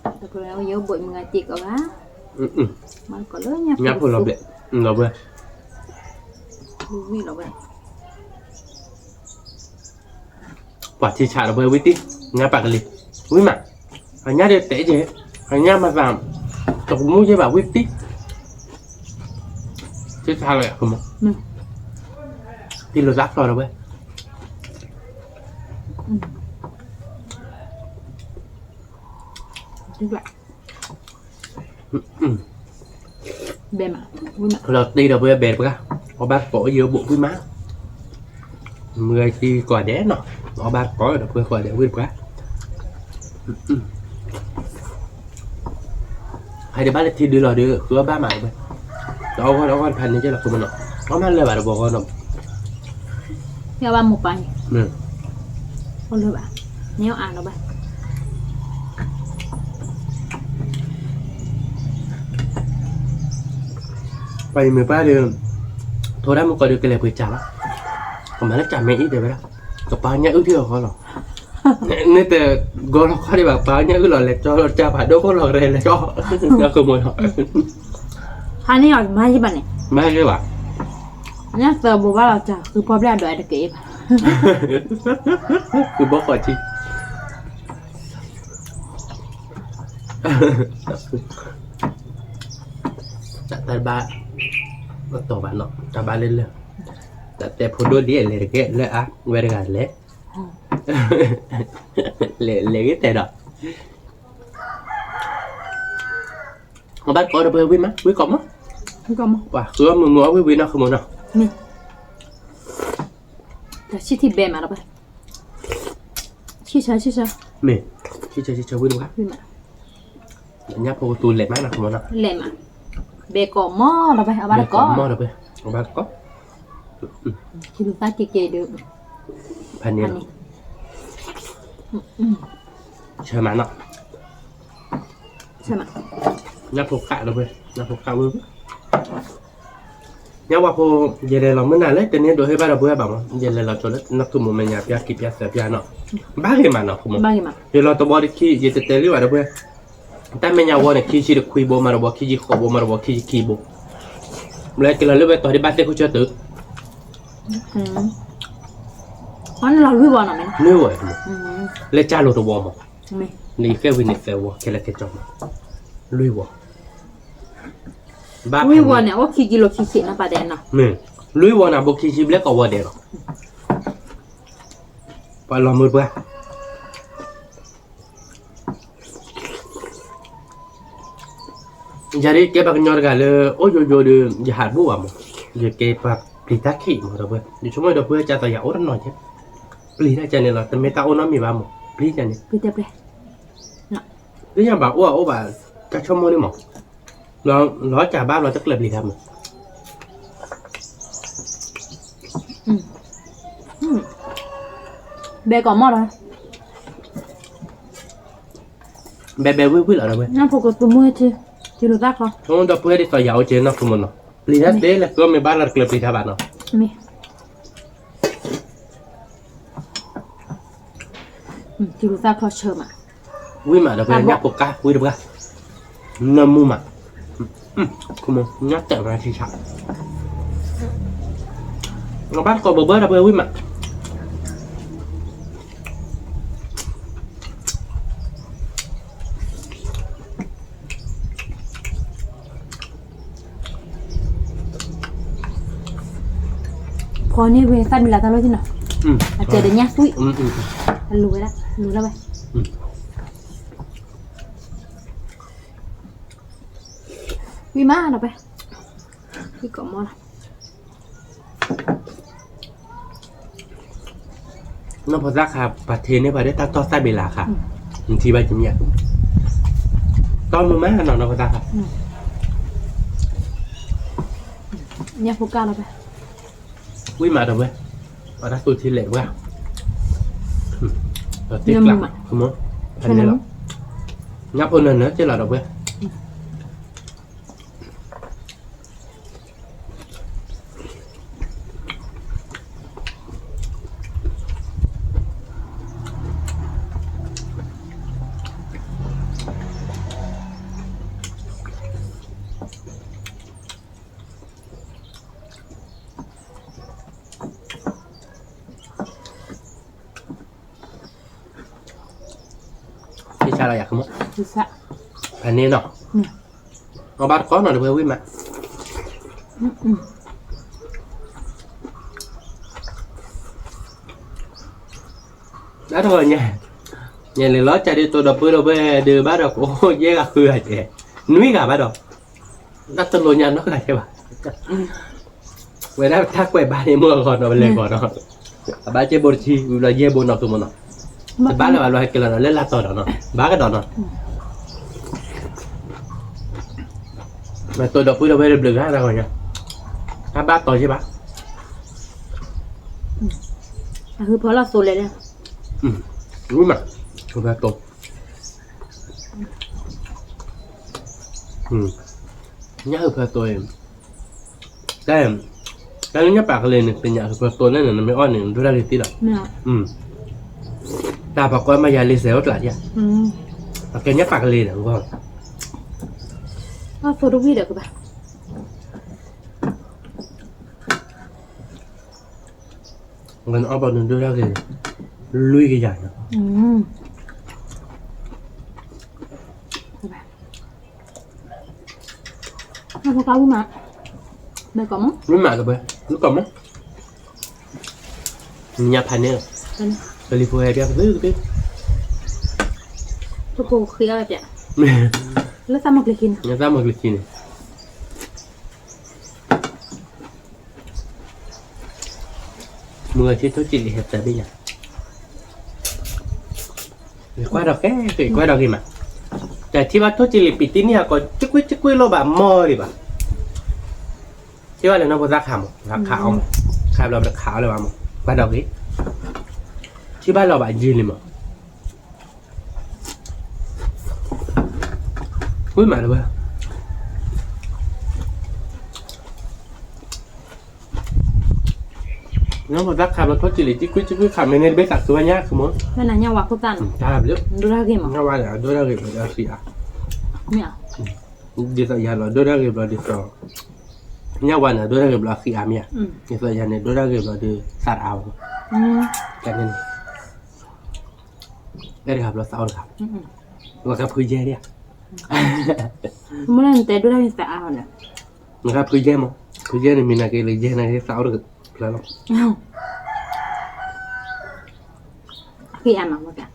ဒီပုၢ်ဝဲၢ် အီၣ်ယံၤအီၣ်ဘူး မုၢ်အတံၢ်ကိးဂၤ, ညၣ်ဖိလီၤဘျဲၣ်, လီၤဘျဲၣ်, ဝံၣ်လီၤဘျဲၣ် ပှၤထံဆးဒီပုၢ်ဝဲၢ်ဝံၣ်တံၢ်, ညၣ်ပာ်ကလ့, ဝံၣ်မး, အညၣ်ဒုးတဲက့ၤ, အညၣ်မၤသး, တကမူၣ်ယဲၢ်ဘၣ်ဝံၣ်တံၢ်, ထံဆးလီၤ, ထံလူၤသၣ်ဖျီဒီပုၢ်ဝဲၢ်, လီၤတံၢ်ဒီပုၢ်ဝဲၢ်ဘဲတပှၢ်, အီၣ်ဘၣ်တကိးအီၣ်ယံၤအီၣ်ဘူးဝံၣ်မး, မုၢ်အတံၢ်ကိးဂၤဒဲးနီၤ, အီၣ်ဘၣ်တကိးဒီပုၢ်ဝဲၢ်ကိးဂၤဒဲးဝံၣ်တပှၢ် ဟဲဒံးဘၣ်လၢထံဒုလီၤဒီး ဃုအီၣ်ဘၣ်မးဒီပုၢ်ဝဲၢ်, ဒီးအီၣ်ဂီၢ်ဒီးအီၣ်ဂီၢ်တဖၣ်န့ၣ်က့လီၤ ခိၣ်မီၤနီၤ, အီၣ်မးလၢၤဘၣ်တဘျီဂီၢ်နီၤ, ဖဲအီၣ်ဘၣ်မိၢ်ပၢ်န့ၣ်, အီၣ်လၢၤဘၣ်, န့ၣ်အီၣ်အါလီၤဘၣ် ပှၤယမ့ၢ်ပှၢ်ဒီး, ထိဒၣ်မုၢ်ကီၢ်ဒီးကလဲၤပှ့ၤကၢ်ဘၣ်, ကမၤလၢကၢ်မဲအံၤတဲဝဲဒၣ်, ကပာ်ညၣ်အုၣ်ထံၣ်အီၤဃီလီၤ, န့ၣ်တဂီၤလီၤခီဒံးဘၣ် ပာ်ညၣ်အုၣ်လီၤလဲၤကၠီလီၤကၢ်ဖးဒိၣ်ခိၣ်လီၤကရဲလဲၤကၠီ, ကမီၤလီၤ, ဟါန့ၣ်အီၤမၤယံၤဘၣ်န့ၣ်, မၤယံၤဘၣ်, ညၣ်သၢဘိဘၣ်လီၤကၢ် ဃုပီၣ်ဘျဲၣ်အဒိးအဲတက့ၢ်ဘၣ်, ဃုဘီဃီၤထံ တၢ်တဘၣ်, တီၢ်ဘၣ်နီၤ တၢ်ဘၣ်လၢလၢ, တၢ်တဲဖိဒိၣ်ဒ်လဲၣ်တက့ၢ် လၢအါဝဲတဂၤလဲၣ်, လဲၤလဲၤဂ့ၤတဲဒီး, အဘၣ်ကိးဒီပုၢ်ဝဲၢ်ဝံၣ်မး ဝံၣ်ကိးမး, ပှၤဃုအီၣ်မုာ်မုာ်အီၣ်ဝံၣ်ဝံၣ်နီၤ ဃုမုာ်နီၤ, တၢ်ဆံၣ်ထံဘဲမးဒီးပှၤ, ဆံၣ်ဆၢဆံၣ်ဆၢ, မ့ၢ်, ဆံၣ်ဆၢဆံၣ်ဆၢဝံၤတဘၣ်, ညၣ်ဖိကသူလဲၤမးနီၤ, လဲၤမး, ဘဲကိးမီၢ်ဒီးဖဲ အဘၣ်တကိး, မီၢ်ဒီးဖဲ, အဘၣ်တကိး, ကံလူၤသၣ်က့ၤက့ၤဒီး, ဖဲန့ၣ်လီၤ, ဆၢမးနီၤ, ညၣ်ဖိကးဒီးဖဲ, ညၣ်ဖိကးဝံၤ ညၣ်ဝါဖိ, ယလဲၤလီၤမုၢ်နၤလၢတန့ၢ်ဒိးဟ့ၣ်ဘၣ်ဒီပုၢ်ဝဲၢ်ဘၣ်မး, ယလဲၤလီၤကၠိလၢနီၢ်သူၣ်မိၢ်မဲာ်ညါပျၢ်ခံပျၢ်သၢပျၢ်နီၤ, ဘၣ်ဂ့ၤမးနီၤ, ယလီၤတဘီတခံ ယတတဲလံဘၣ်ဒီပုၢ်ဝဲၢ်, တၢ်မဲာ်ညါဝီန့ၣ် ခံဆံတခွံဘိမးတဘီ ခံဆံဃိးဘိမးတဘီ ခံဆံခံဘိ, ဘျီက့ၤလီၤလၢဝဲတီၤဒ်ဘၣ်သ့ၣ်ခိၣ်ဆၢတုၤ, နွံဝီ, လၢကၢ်လိာ်တဝီမး, နကဲဝံၤန့ၣ်သၢဝီ ခဲလၢာ်ခဲဆ့မး, လွံၢ်ဝီ ဘၣ်ဝံၤဝီန့ၣ် အိၣ်ခံကံလိခံဆံနပာ်ဒဲးနီၤ, မ့ၢ်, လွံၢ်ဝီန့ၣ် ဘိခံဆံဘျဲၣ်ကိးဝီဒဲးလီၤ, ပှၤလီၤမုာ်ပှၢ်, ယၤဒ်ကဲပှၤကညီတဂၤလၢ အိၣ်ယိယိဒီး ယဟးတဘူၣ်ဘၣ်မး, ယကဲပှၤပျံၤတၢ်ခံးမးဒီပုၢ်ဝဲၢ်, ယဆိကမိၣ်ဒီပုၢ်ဝဲၢ်ကၢ်သိးယၤအိၣ်တနီၤကဲ, ပျံၤတၢ်ကဲန့ၣ်လီၤ တမ့ၢ်တၢ်အိၣ်နီတမံၤဘၣ်မး ပျံၤကဲန့ၣ်, ပျံၤတၢ်ပျဲၢ် သ့ၣ်ညါဘၣ်အိၣ်အအိၣ်ဘၣ်, တၢ်ဆိကမိၣ်န့ၣ်မး, လီၤကးဘၣ်လီၤတကျၢၤပျံၤတၢ်မး, ဘဲကိးမီၢ်ဒီး, ဘဲဘဲဝံၣ်ဝံၣ်လီၤဒီးဝဲ, နဖိကသူမုၢ်ထံ, ထံလူၤသၣ်ခီ, ဒီပုၢ်ဝဲၢ်ဒ်သိးယၤအိၣ်ကဲနီၢ်ကမီၢ်နီၤ, ပျံၤတၢ်သ့လၢကမ့ၢ်ဘၣ်လီၤတကျၢၤပျံၤတၢ်ဘၣ်နီၤ, မ့ၢ် ထံလူၤသၣ်ခီဆၢမး, ဝံၣ်မးဒီးပှဲၤညၣ်ဖိကါဝံၣ်တပှၢ်, နၢမူမး, ညၣ်တၢ်မၤဆံဆး, အဘၣ်တကိးဘၢဘၢဒီးပှဲၤဝံၣ်မး ဖီန့ၢ်ဝဲသၣ်မံၤလၤတၢ်လီၢ်က့နီၤ, အကဲဒီးညၣ်သွံၣ်, အလူၤဝဲဒၣ်, လူၤလၢဝဲ, ဝံၣ်မးဒီးပှဲၤ, ဝံၣ်ကိးမီၢ်လီၤ. နီၢ်ဖိသၣ်ခါ ပှၤထံန့ၢ်ပှၤဒ်တၢ်တီၢ်သၣ်ဘံၤလၤခါ, နထံၣ်ဘၣ်ကမံၤ, တီၢ်မုာ်မးနီၤ နီၢ်ဖိသၣ်ခါ, ညၣ်ဖိကၢ်လီၤ, ဝံၣ်မးဒီးဝဲ, ပှၤတၢ်သူထံလဲၣ်ဝဲ, ဒီးတ့ကျး, ညၣ်ဖိနၢနၢက့လီၤဒီးဝဲ ဆံဆါလီၤယၤကမီၢ်, ဖဲန့ၣ်နီၤ, အဘၣ်တကိးနီၤ တဝဲဝံၣ်မး, တၢ်တဂီၤညါ, ညါလၢလီၤကၢ်ဒ်သိးဒီပုၢ်ဒီဝဲၢ်ဒုးဘၣ်ဒီး ကအိၣ်ယဲၢ်ဂၤဃုဂၤကဲ, နွံဂၤဘၣ်ဒီး, တၢ်တလိာ်ညါနီတဂၤကဲဘၣ်. ဝဲဒၣ်တၢ်ကွဲးဘၣ်န့ၣ် မုၢ်အဂီၢ်နီၤ ပလဲၤဂီၤနီၤ, အဘၣ်က့ဘိတဆံ ဝံၤဘျီယဲၢ်ဘိနီၤ ကမီၢ်နီၤ, တဘၣ်လၢၤဘၣ်လီၤ ဟဲက့ၤလီၤနီၤ လၢလၢ်တီၤဒီးနီၤ ဘၣ်ကဒီးနီၤ, မ့ၢ်သိးဒီပုၢ်ဒီဝဲၢ်တဘျုးဂၤတဂီၤညါ, တၢ်ဘၣ်တီၤက့ဘၣ်, အဟုဖီလီၤသိးလဲၣ်, ဝံၣ်မး, ဟုဖီတိၤ ညၣ်ဟုဖၢတိၤအံၤ, တၢ်, တၢ်လၢညၣ်ပာ်ကလ့န့ၣ် ပညၣ်ဟုဖၢတိၤန့ၣ် နမ့ၢ်အီၣ်န့ၣ် ဒိၣ်တၢ်ဂ့ၤသံလီၤ, တၢ်ပှၤကိးမးယၤလ့စဲးအိၣ်ကျးဒံး, အကဲညၣ်ပာ်ကလ့ဒီး, အီၣ်သိတဝံၣ်ဒီးကဘၣ် အီၣ်ဘၣ်နဒိၣ်တၢ်ဂ့ၤ, လွံၢ်ကယၤန့ၣ်, ဝံၣ်မး, ဝံၣ်မး, ညၣ်ဖးန့ၣ်လီၤ, ပလံၤဖိဟဲပျၢ်ကသ့ကသ့, ပကိးဃ့အီၣ်ပျၢ်, လၢသၣ်မီၤကလံၤခံန့ၣ်, လၢသၣ်မီၤကလံၤခံန့ၣ် မုၢ်ဂၤဆ့ထိၣ်ကံးလံဟဲသၢဘ့ၣ်ညါ, ကွၢ်ဒီးကဲ ကွၢ်ဒီးဂ့ၤမး, တၢ်ထံၣ်ဘၣ်ထိၣ်ကလံၤပံၤတံၢ်န့ၣ် အကိးကကွံကကွံလိၣ်ဘၣ်မီၢ်ဒံးဘၣ်, ထံၣ်ဘၣ်လၢနီၢ်ဖိသၣ်ခးမး ခးအီၣ်မး, ခးဘျီပတခးအီၣ်လၢၤဘၣ်မး ကွၢ်ဒီးဂ့ၤ, ထံၣ်ဘၣ်လီၤဘၣ်ယံာ်လံမး, ဝံၣ်မးတဝဲ နီၢ်ဖိသၣ်ခးဘျီထိၣ်ကလံၤ ကကွံကကွံခးမ့ၢ်န့ၣ်တဘ့ၣ်သးခုဘၣ်ညါခုမး, တၢ်ဘျုး, ညၣ်ဝါန့ၣ် အဒိၣ်တၢ်ဂ့ၤဘျီဒီးအဃံအါ, ဒ်သိးယၤလီၤ ဒိၣ်တၢ်ဂ့ၤဘျီဒ်သိး, ညၣ်ဝါန့ၣ် အဒိၣ်တၢ်ဂ့ၤဘျီအဃံအါမ့ၢ်ဧါ, ဒ်သိးယၤန့ၣ် ဒိၣ်တၢ်ဂ့ၤဘျီဒီး သးတအါဘၣ်, တၢ်န့ၣ်န့ၣ်, အဲၣ်တဂၤဘျီသးအီၣ်တဂၤ, ဝဲကဖုယဲၢ်ဒၣ်, မ့ၢ်လၢနတဲဒိၣ်တၢ်ဂ့ၤသးအါအီၤန့ၣ်, နကဖုယဲၢ်မး, ဖုယဲၢ်န့ၣ်မ့ၢ်နာ်က့လၢယဲၢ်နာ်က့သးအီၣ်တဖျၢၣ်လီၤ, ဃံအါမးဝဲဒၣ်,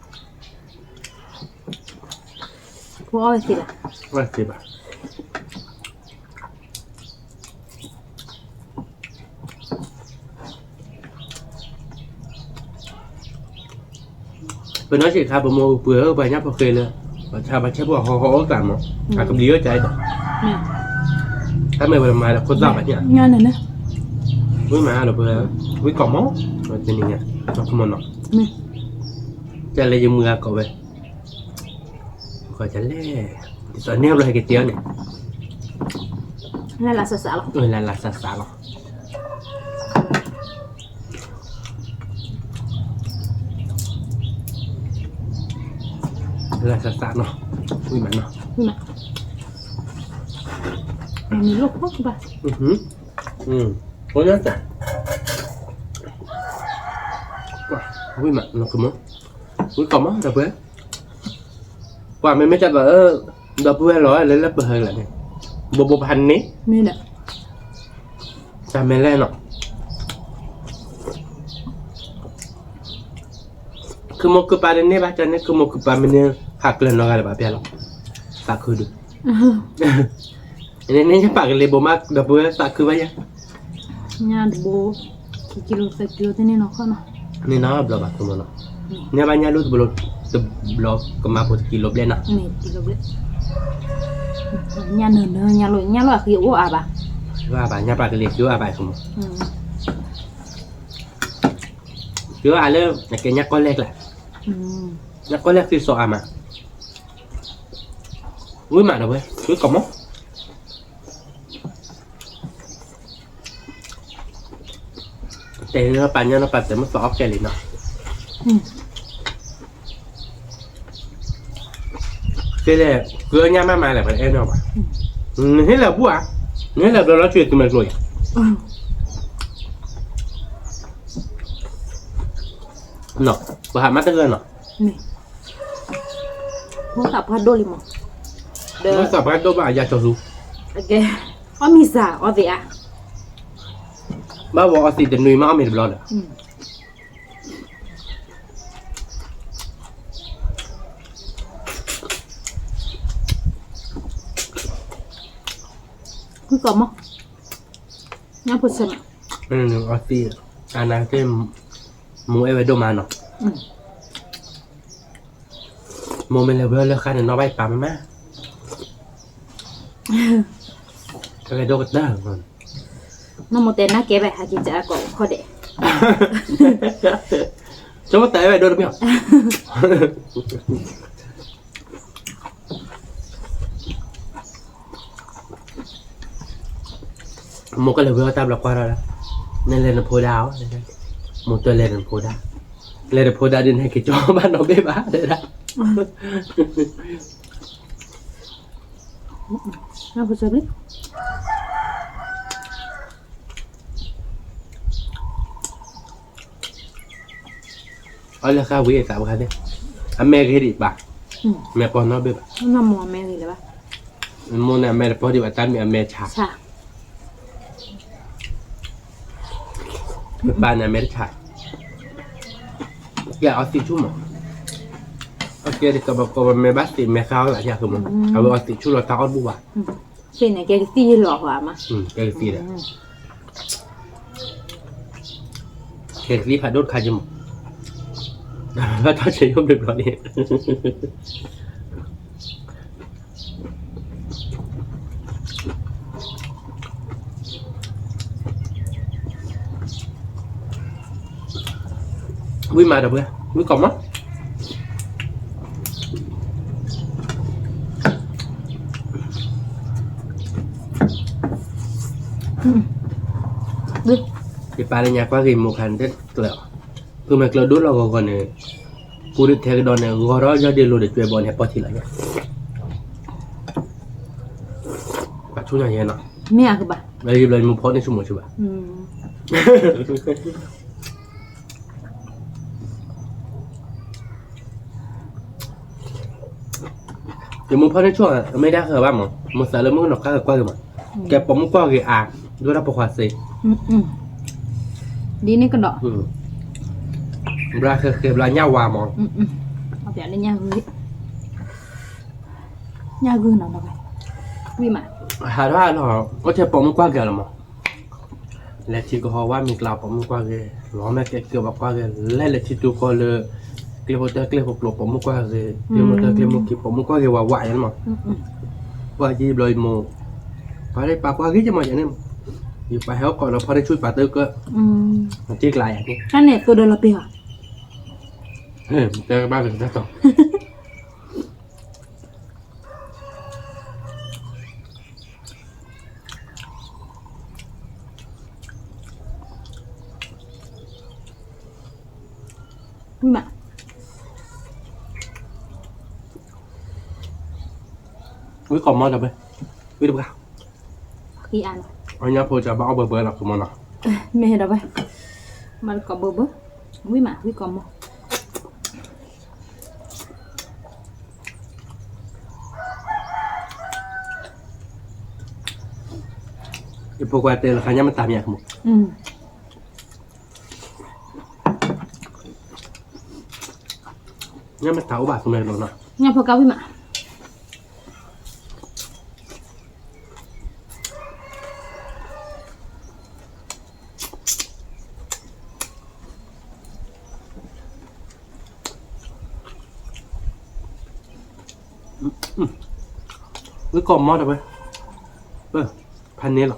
ဖိအီၣ်ဝဲသ့ဘၣ်, အီၣ်ဝဲသ့ဘၣ်. ပနီၢ်ဆံးခါ ပမိၢ်ပှၢ်ဧၢ ပှၤညၣ်ဖိဃ့လၢ ပှၤဆါပှၤဆဲးဖိအဟီဟီအိၣ်သးမး အကဘျံးအိၣ်ကၢအံၤဒီး တၢ်မ့ၢ်ပှၤမၤဒီးခိၣ်သၣ်ဘၣ်ညၣ် ဝံၣ်မးဒီးပှၤ ဝံၣ်ကီးမး တနံၤညါ မးနီၤ တၢ်လၢယမုၢ်ဂၤကိးဝဲ ကလဲၣ် ဒ်သိးန့ၢ်ဘျီဟဲက့ၤတဲအီၤန့ၣ် လၢလၢစးစးလီၤ လၢလၢစးစးလီၤ လၢလၢစးစးနီၤ ဝံၣ်မးနီၤ မ့ၢ်လိၣ်ခိၣ်ဘၣ် ဖိညါတၢ် ဝံၣ်မးနီၤ ကမီၤ ဝံၣ်ကီးမး ဒီပုၢ်ဝဲၢ် ပှၤမ့မ့ၢ်တၢ်ပၢၢ် ဒီပုၢ်ဝဲၢ်လီၤလၢလၢပှၤဟဲကလၢာ်န့ၣ် ဘိဘိဖးန့ၣ် တၢ်မဲာ်လဲၣ်နီၤ ခုမိၢ်ခုပၢ်တန့ၢ်ဘၣ် တၢ်န့ၣ် ခုမိၢ်ခုပၢ်မ့ၢ်န့ၢ် ဟးကျၢၤနီတဂၤလၢၤဘၣ်ပျဲလီၤ သးခုဒုး န့ၣ်န့ၣ် ယပာ်ကလံၤဘိမး ဒီပုၢ်ဝဲၢ်သးခုဘၣ်ယၤ ညၣ်တဘိ ခံကံလိ သၢကံလိ တန့ၢ်နီၢ်ခီနီၤ န့ၢ်နီတဘျီဘၣ် ကမီၤနီၤ ညၣ်ဘၣ်ညၣ်လူၢ်တဘိ တဘျီကမၤဖိတကံလိဘျဲၣ်နီၤ ညၣ်နၢၤနၢၤ ညၣ်လိၢ် ညၣ်လိၢ်အဃံအိၣ်အါဘၣ် ဘၣ်ဘၣ် ညၣ်ပာ်ကလံၤဃံအိၣ်အါဘၣ် ကမီၤ ဃံအိၣ်အါလၢ ကဲညၣ်ကီၢ်လဲၢ်ကျါ ညၣ်ကီၢ်လဲၢ်ဃံစီၤအါမး ဝံၣ်မးဒီးဝဲ ဝံၣ်ကီးမး တဲနီၢ်ပၢ်ညၣ်နီၢ်ပၢ်တဲမ့ၢ်သီအီၣ်ကဲလံနီၤ တဲလဲၣ် ကၢညၣ်မးမးလဲၣ် ပှၤအဲၣ်နီၤဘၣ် နဟ့ၣ်လၢဘူၣ်ဧါ နဟ့ၣ်လၢဘျီလီၤဆွံၣ်သုးမဲာ်ကျိၤယၤ နီၤ ပှၤဟးမးတဂၢၢ်နီၤ မ့ၢ်သးပှၢ်ဒိၣ်လံမး မ့ၢ်သးပှၢ်ဒိၣ်ဘၣ်အယၤကၠီၤသူ အီၣ်မ့ၤစၢ်အီသံးအါ ဘၣ်ဝဲအီသံးတနွံမးအီၣ်မ့ၤတဘျီဒီး ဝံၣ်ကီးမး ညၣ်ဖိဆၢမး အီသံး အါနၤသ့ၣ် မိၢ်အဲၣ်ဝဲဒိၣ်မးနီၤ မိၢ်မ့ၢ်လဲၤဝဲလၢဃါန့ၣ် နီၢ်ဘၣ်ယပၢ်မးမး အဲၣ်ဝဲဒိၣ်ကတၢၢ် နီၢ်မိၢ်တဲနၢ်ကဲဘၣ် ဟးက့ၤစၢအကိးခီၣ်ဒဲး ဆိမိၣ်တဲအဲၣ်ဝဲဒိၣ်တမ့ၢ် မိၢ်ကလဲၤဝဲအီၣ်တၢ်ဘျီကွၢ်ထီၣ်လၢ နလဲၤနဖိဒါအီၤ မိၢ်တဲလဲၤနဖိဒါ လဲၤနဖိဒါဒ်နဟဲက့ၤကၠီဘၣ်နီတဘ့ၣ်ဘၣ် တဲဒၣ် အီၣ်လၢဃါဝံၤအသးပှၢ်သ့ၣ် အမဲာ်ဂ့ၤဒံးဘၣ် မဲာ်ပီၢ်နီတဘ့ၣ်ဘၣ် မိၢ်န့ၣ်အမဲာ်တပီၢ်ဒံးဘၣ် တၢ်မ့ၢ်အမဲာ်ဆါ ပပၢ်န့ၣ်အမဲာ်တဆါ ကဲအီသံးဆူၣ်မး အကဲဒ်ကဘၣ်ကီဘၣ်မဲာ်ဘၣ်သ့ၣ်မဲာ်ဃါအီၣ်သးညါကမး အဝဲအီသံးဆူၣ်လီၤတၢ်အီၣ်တဘူၣ်ဘၣ် သ့ၣ်န့ၣ် ကဲကသံၣ်ယလီၤဟီမး ကဲကသံၣ်ဒီး ကဲကသံၣ်ဖးဒိၣ်တခါကမး ဘၣ်ထီၣ်ဆဲးယိၣ်ဘျီဘျီန့ၣ် ဝံၣ်မးဒီပုၢ်ဝဲၢ် ဝံၣ်ကီးမး ယပၢ်လၢညါကွၢ်ဂ့ၤမိၢ်ခါန့ၣ်တဲကျၢၤအီၤ, ဖုမဲာ်ကျၢၤဒိၣ်လီၤဂီၤဂီၤန့ၣ်, ပူၤဒုးထဲကဒီးန့ၣ် ဂီၤထီၣ်ယီၢ်ဒ့လိၤဒီး ကွဲဘီန့ၣ် ပီၢ်ထံလီၤယဲ, ပှၤဆူညါယဲနီၤ, မ့ၢ်အကဘၣ်, လၢယဘျီယမိၢ်ဖီၣ်န့ၢ်ဆူၣ်မိၢ်ဆူၣ်ဘၣ် ယမိၢ်ဖီၣ်န့ၢ်ဆူၣ် မ့ၢ်ဒၣ်ဃၢၤဘၣ်မး, မိၢ်သးလၢမုၣ်ကနီၤကါဂ့ၤကွၢ်ဂ့ၤမး, ကဲပိာ်မုၣ်ကွၢ်ဂ့ၤအါ, ဒိၣ်ဒၣ်ပိာ်ခွါစ့, ဒ်န့ၣ်ကဒီး, ဘျါဃဲဃဲဘျါညၣ်ဝါမး, ညၣ်ဂုၢ်နီၤ, ဝံၣ်မး, ဟးထီၣ်လီၤ, အိၣ်ထဲပိာ်မုၣ်ကွၢ်ဂ့ၤလီၤမး, လဲၤထံကဟီဝါမံၤကျါပိာ်မုၣ်ကွၢ်ဂ့ၤ, လီၤမဲာ်ကဲက့ၤဘၣ်ကွၢ်ဂ့ၤ, လဲၤလဲၤထံတူကီၢ်လၢ ကျဲဖိတၢ်ကျဲဖိကျိၤပိာ်မုၣ်ကွၢ်ဂ့ၤ, ကျဲမိၢ်တၢ်ကျဲမိၢ်ခံပိာ်မုၣ်ကွၢ်ဂ့ၤဝးဝးယဲန့ၣ်မး, ပှၤယံၤဘျီယမိၢ်, ပှၤလၢပာ်ကွၢ်ဂ့ၤယမးယဲန့ၣ်, ယပာ်ဟဲအိၣ်ကိးဒီးဖီၣ်န့ၢ်ဆူၣ်ယပာ်တၢ်ကၢ, တ့ကျါယဲန့ၣ်, တၢ်န့ၣ်သိဒီးလီၤပ့ၤဟီ, တဲဘၣ်ကတၢၢ်တီ ဝံၣ်မး, ဝံၣ်ကီးမီၤဒီးဘၣ်, ဝံၣ်တပှၢ်, အညါဖိကဘၣ်အီၣ်ဘၢဘၢလီၤကမီၤနီၤ, မ့ၢ်ဒီးဘၣ်, မၤတကိးဘၢဘၢ, ဝံၣ်မး ဝံၣ်ကီးမီၤ ယဖိခွါတဲလၢခါညါမတၤမံၤအကမူ, ညါမတၤအိၣ်ဘၣ်ကမူနီၤ, ညါဖိကါဝံၣ်မး ဝံၣ်ကီးမီၤတဝဲ, ဖးန့ၣ်လီၤ.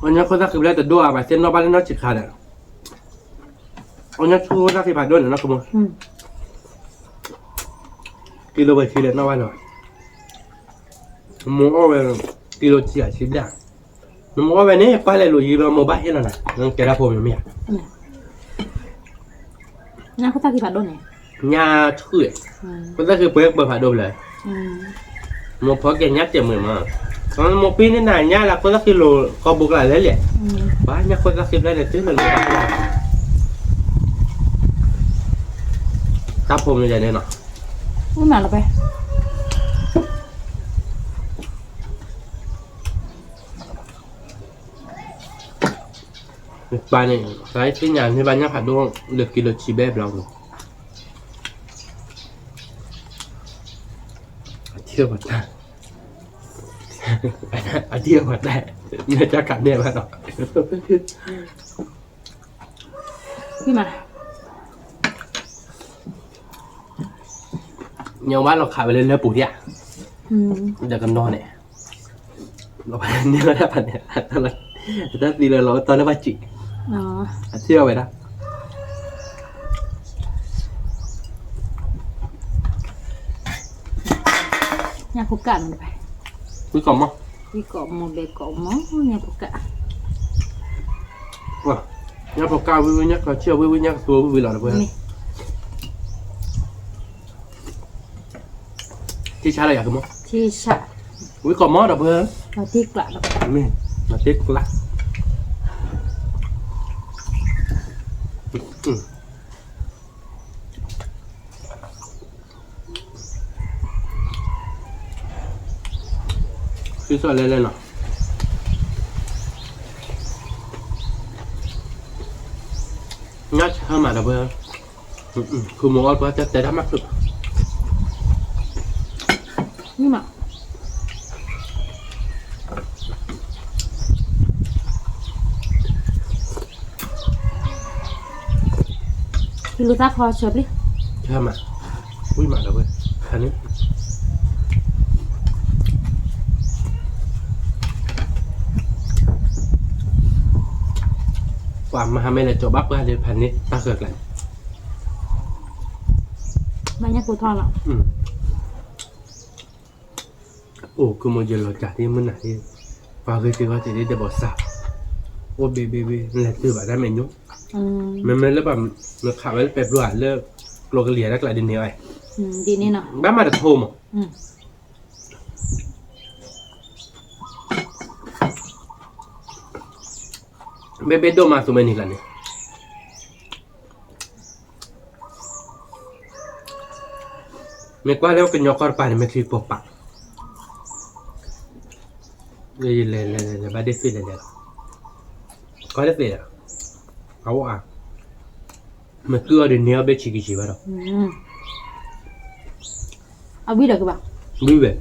အီၣ်ညါခိၣ်သၣ်ဃံဖျါတဒိၣ်အါဘၣ်, သ့ၣ်နီၣ်ဘၣ်လၢနီၢ်ဆံးခါဒီး, အီၣ်ညါခိၣ်သၣ်ဃံဖးဒိၣ်န့ၣ်နီၢ်ကမီၤ, ကံလိဝဲဆံလဲၣ်နီၣ်ဘၣ်လီၤ. မိၢ်အီၣ်ဝဲ, ကံလိဆံအဆံဘျဲၣ်, နမိၢ်အီၣ်ဝဲန့ၣ် ကွၢ်လဲၤလိာ်ယံၤဘျီမိၢ်ဘၣ်ဟ့ၣ်လီၤနၤ, နကဲဒၣ်ဖိမ့ၢ်မ့ၢ်ဧါ. ညါခိၣ်သၣ်ဃံဖးဒိၣ်န့ၣ်, ညါဆူၣ်, ခိၣ်သၣ်ဃံပှဲၤပှဲၤဖးဒိၣ်ဖျၢၣ်, မိၢ်ဖီကဲညါတမုာ်မး, မိၢ်ပ့ၤန့ၢ်နၤညါလၢခိၣ်သၣ်ဃံလိၤကီၢ်ဘိကလးလဲၣ်လဲၣ်, ဘၣ်ညါခိၣ်သၣ်ဃံဖျၢၣ်န့ၣ်တုၤလၢလိၤဘၣ်, တၢ်ဖိမ့ၢ်ဒ်န့ၣ်နီၤ. ပၢ်န့ၣ် သးသ့ၣ်ညါန့ၢ်ဘၣ်ညၣ်ဖးဒိၣ်လၢကံလိဆံဘျဲၣ်ဘျီန့ၣ်, အထံၣ်ပှၤတၢ်, အထံၣ်ပှၤတၢ်, မ့ၢ်တၢ်ကးနဲၣ်ဘၣ်ဒီး ညါဝဲလီၤခးဝဲလၢလၢပူၤဒၣ်, ဒီးကနီၤန့ၣ်, လီၤန့ၢ်ဝဲဒၣ်ဖးန့ၣ်, တၢ်သံလၢလီၤတီလၢဘၣ်စံး, အထံၣ်အီၤဝဲဒၣ် ညၣ်ဖိကၣ်န့ၣ်, ဝံၣ်ကီးမီၤ, ဝံၣ်ကီးမီၤ ဘဲကီးမီၤ ညၣ်ဖိကၣ်, ညၣ်ဖိကၣ်ဝံၣ်ဝံၣ် ညၣ်ကီးဆံၣ်ဝံၣ်ဝံၣ် ညၣ်ကသူဝံၣ်ဝံၣ်လီၤတပှဲၤ, ထံဆါလၢယၤကမီၤ, ထံဆါ, ဝံၣ်ကီးမီၤဒီးပှဲၤ, မ့ၢ်မၤတ့ကျါ သုစီၣ်လဲၤလဲၤနီၤ, ညၣ်ဆၢမးဒီးပှဲၤ, ဖုမိၢ်အီၣ်ပှဲၤတဲတဲတၢ်မၤဖုး, မ့ၢ်မး, လူၤသးခီဆၢပျံၤ, ဆၢမး, ဝံၣ်မးဒီးဝဲ, ဖးန့ၣ်, ပှၤမဟါမ့ၢ်လဲၤကၠီၤဘၣ်ပှၢ်လၢဖးန့ၣ်တၢ်ဃၢၤကျါန့ၣ်, မညါကိၢ်ထီၣ်လီၤ. အိၣ်ကမီၤယလီၤကၢ်ဒ်မုၢ်နၤဒ်, ပှၤဂ့ၤက့ၤဂီၢ်က့ၤဒ်ဒဲးဘီၣ်စၢ်, အိၣ်ဘ့ဘ့ဘ့ လဲၤတုၤဘၣ်တၢ်မဲာ်ညိ, မ့မ့ၢ်လၢပှၤ မ့ၢ်ခးဝဲလၢပဲဘျီဧါ လၢကျိကလံၤတၢ်ကျါဒ်န့ၣ်အံၤ, ဘၣ်မၤတထိမး, ဘ့ဘ့ဒိၣ်မးသူမဲာ်နံၤကျါန့ၣ် မ့ၢ်ကွၢ်လၢကညီကီၢ်တပၤန့ၣ် မ့ၢ်ချံပိာ်ပာ်, လဲၤလဲၤလဲၤလဲၤ ဘၣ်ဒ့ၣ်သ့ၣ်လဲၤလဲၤလီၤ, ကီၢ်ဒ့ၣ်သ့ၣ်ဒီး, အဝဲအါ, မ့ၢ်ကုၢ်အီၤဒီးန့ၢ်အီၤဘ့ၣ်ဆံးက့ၤဆံးဘၣ်ဒီး, အဝံၤဒီးကဘၣ်, ဝံၤဝဲ တ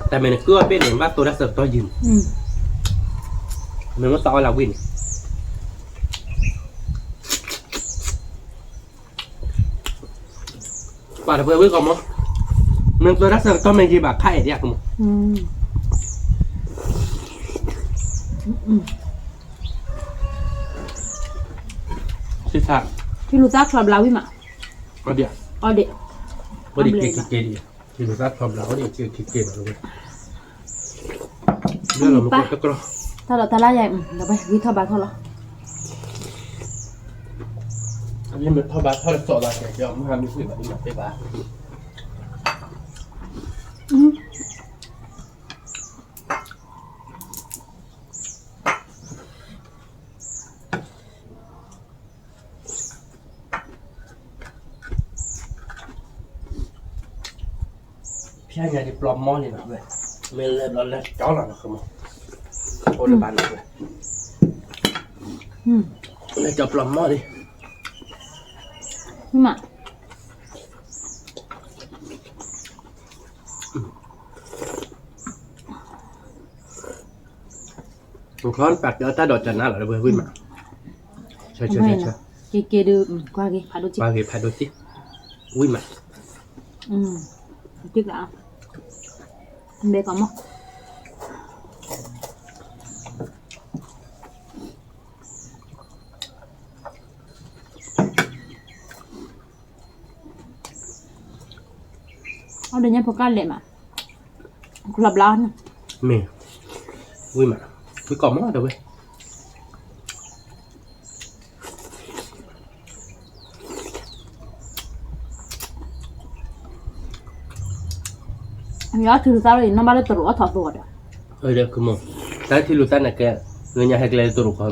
ၢ်မဲာ်န့ၣ် ကုၢ်အီၤဘ့ၣ်န့ၣ် ဘၣ်သိတၢ်ဆၢကတီၢ်ယံၤန့ၣ်, မ့ၢ်မ့ၢ်သးအီၣ်လၢဝံၣ်န့ၣ်, ပှၤတပှဲၤဝံၣ်ကီးမး, မ့ၢ်သိတၢ်ဆၢကတီၢ်မ့ၢ်ယံၤဘၣ်ခါအဲၣ်ဒံးကမး, ထံလူၤသၣ်ချီဘျါဝံၣ်မး, အီၣ်ဒ့ၣ်, အီၣ်ဒ့ၣ်, ထံလူၤသၣ်ချီဘျါ အီၣ်ဒ့ၣ်က့ၤက့ၤက့ၤဘၣ်လီၤဝဲ, တၢ်လီၤတၢ်လၢယၤ, ဒီးဝဲဂံၢ်ထီၣ်ဘါထီၣ်လီၤ, မ့ၢ်ထီၣ်ဘါထီၣ်တစီးဘၣ်ကဲ မုၢ်ဟါမ့ၢ်ကွံာ်ဘၣ်ဒ်မၤသ့ဘၣ်. ဖျါညါဒ်ပျီမီၢ်န့ၣ်လီၤဝဲ, မ့ၢ်လဲၤဘျီလဲၤကၠီလီၤနီၤ ကမီၤ, အိၣ်လၢဘၣ်နီၤဝဲ, လဲၤကၠီပျီမီၢ်ဒ်, မး ချီပာ်က့ၤအီၣ်တၢ်ဒိးကနၣ်လီၤ ဝံၣ်မး, ဆၢဆၢဆၢဆၢ, က့ၤက့ၤဒုး ကွၢ်က့ၤဖးဒိၣ်တံၢ်, ကွၢ်က့ၤဖးဒိၣ်တံၢ်, ဝံၣ်မး, တံၢ်ကလါ, ဘဲကီးမး အီၤဒီးညါဖိကၢ်လဲၣ်မး, ချီဘျါန့ၣ်, မ့ၢ်, ဝံၣ်မး, ဝံၣ်ကီးမးဒီးဝဲ, ယထံလူၤသၣ်လၢယနီၢ်ဘၣ်လၢတရူးအီၣ်ထီၣ်သိဒီး, တၢ်ထံလူၤသၣ်န့ၣ်ကဲ, လၢညါဟဲကျဲလၢတရူးခီလီၤ,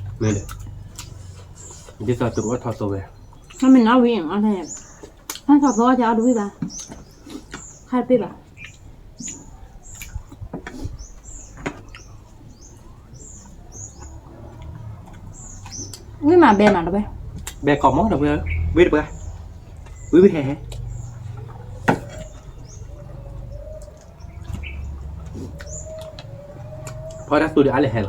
မ့ၢ်ဒီး, ဒ်သိးတရူးအီၣ်ထီၣ်သိဝဲ, မ့ၢ်နီၢ်ဝံၣ်, အီၣ်ထီၣ်သိအီၣ်ကဲအီၣ်တဝံၣ်ဘၣ်, ခါတပ့ၢ်ဘၣ် ဝံၣ်မးဘဲမးတဝဲ, ဘဲကီးမးတဝဲ, ဝံၣ်တပှဲၤ, ဝံၣ်ဝံၣ်ဟဲဟဲ, ဖီတၢ်သူဒီးအါလဲၣ်ဟဲလီၤ,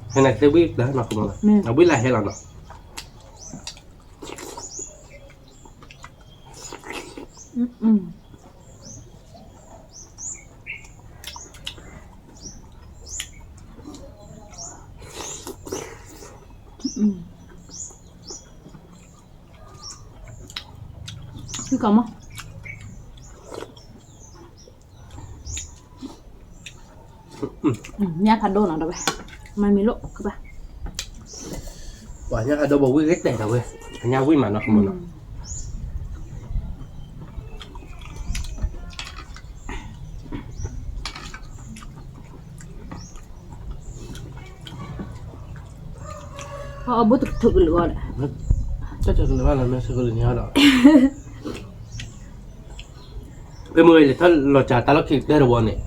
ဟဲနၤသ့ဝံၣ်လၢနီၤကမီၤ, အဝံၣ်လၢဟဲလီၤနီၤ. ကီးမး, ညၣ်ဖးဒိၣ်နီၤတဝဲ, မၤမံၤလိၣ်ကဘၣ်, ပှၤညၣ်ဖးဒိၣ်ဘီဝံၣ်ဂ့ၤတဲာ်တဝဲ, အညၣ်ဝံၣ်မးနီၤကမီၤနီၤ. အဘိထုကလုာ်အီၤဒီး, တၢ်ထုကလုာ်ဘၣ်လီၤမ့ၢ်ထုကလုာ်န့ၣ်အီၤဒီး, ဖဲမ့ၢ်လဲၤထီၣ်လီၤစၢ်တၢ်လီၢ်ခံကတၢၢ်တဝီန့ၣ်,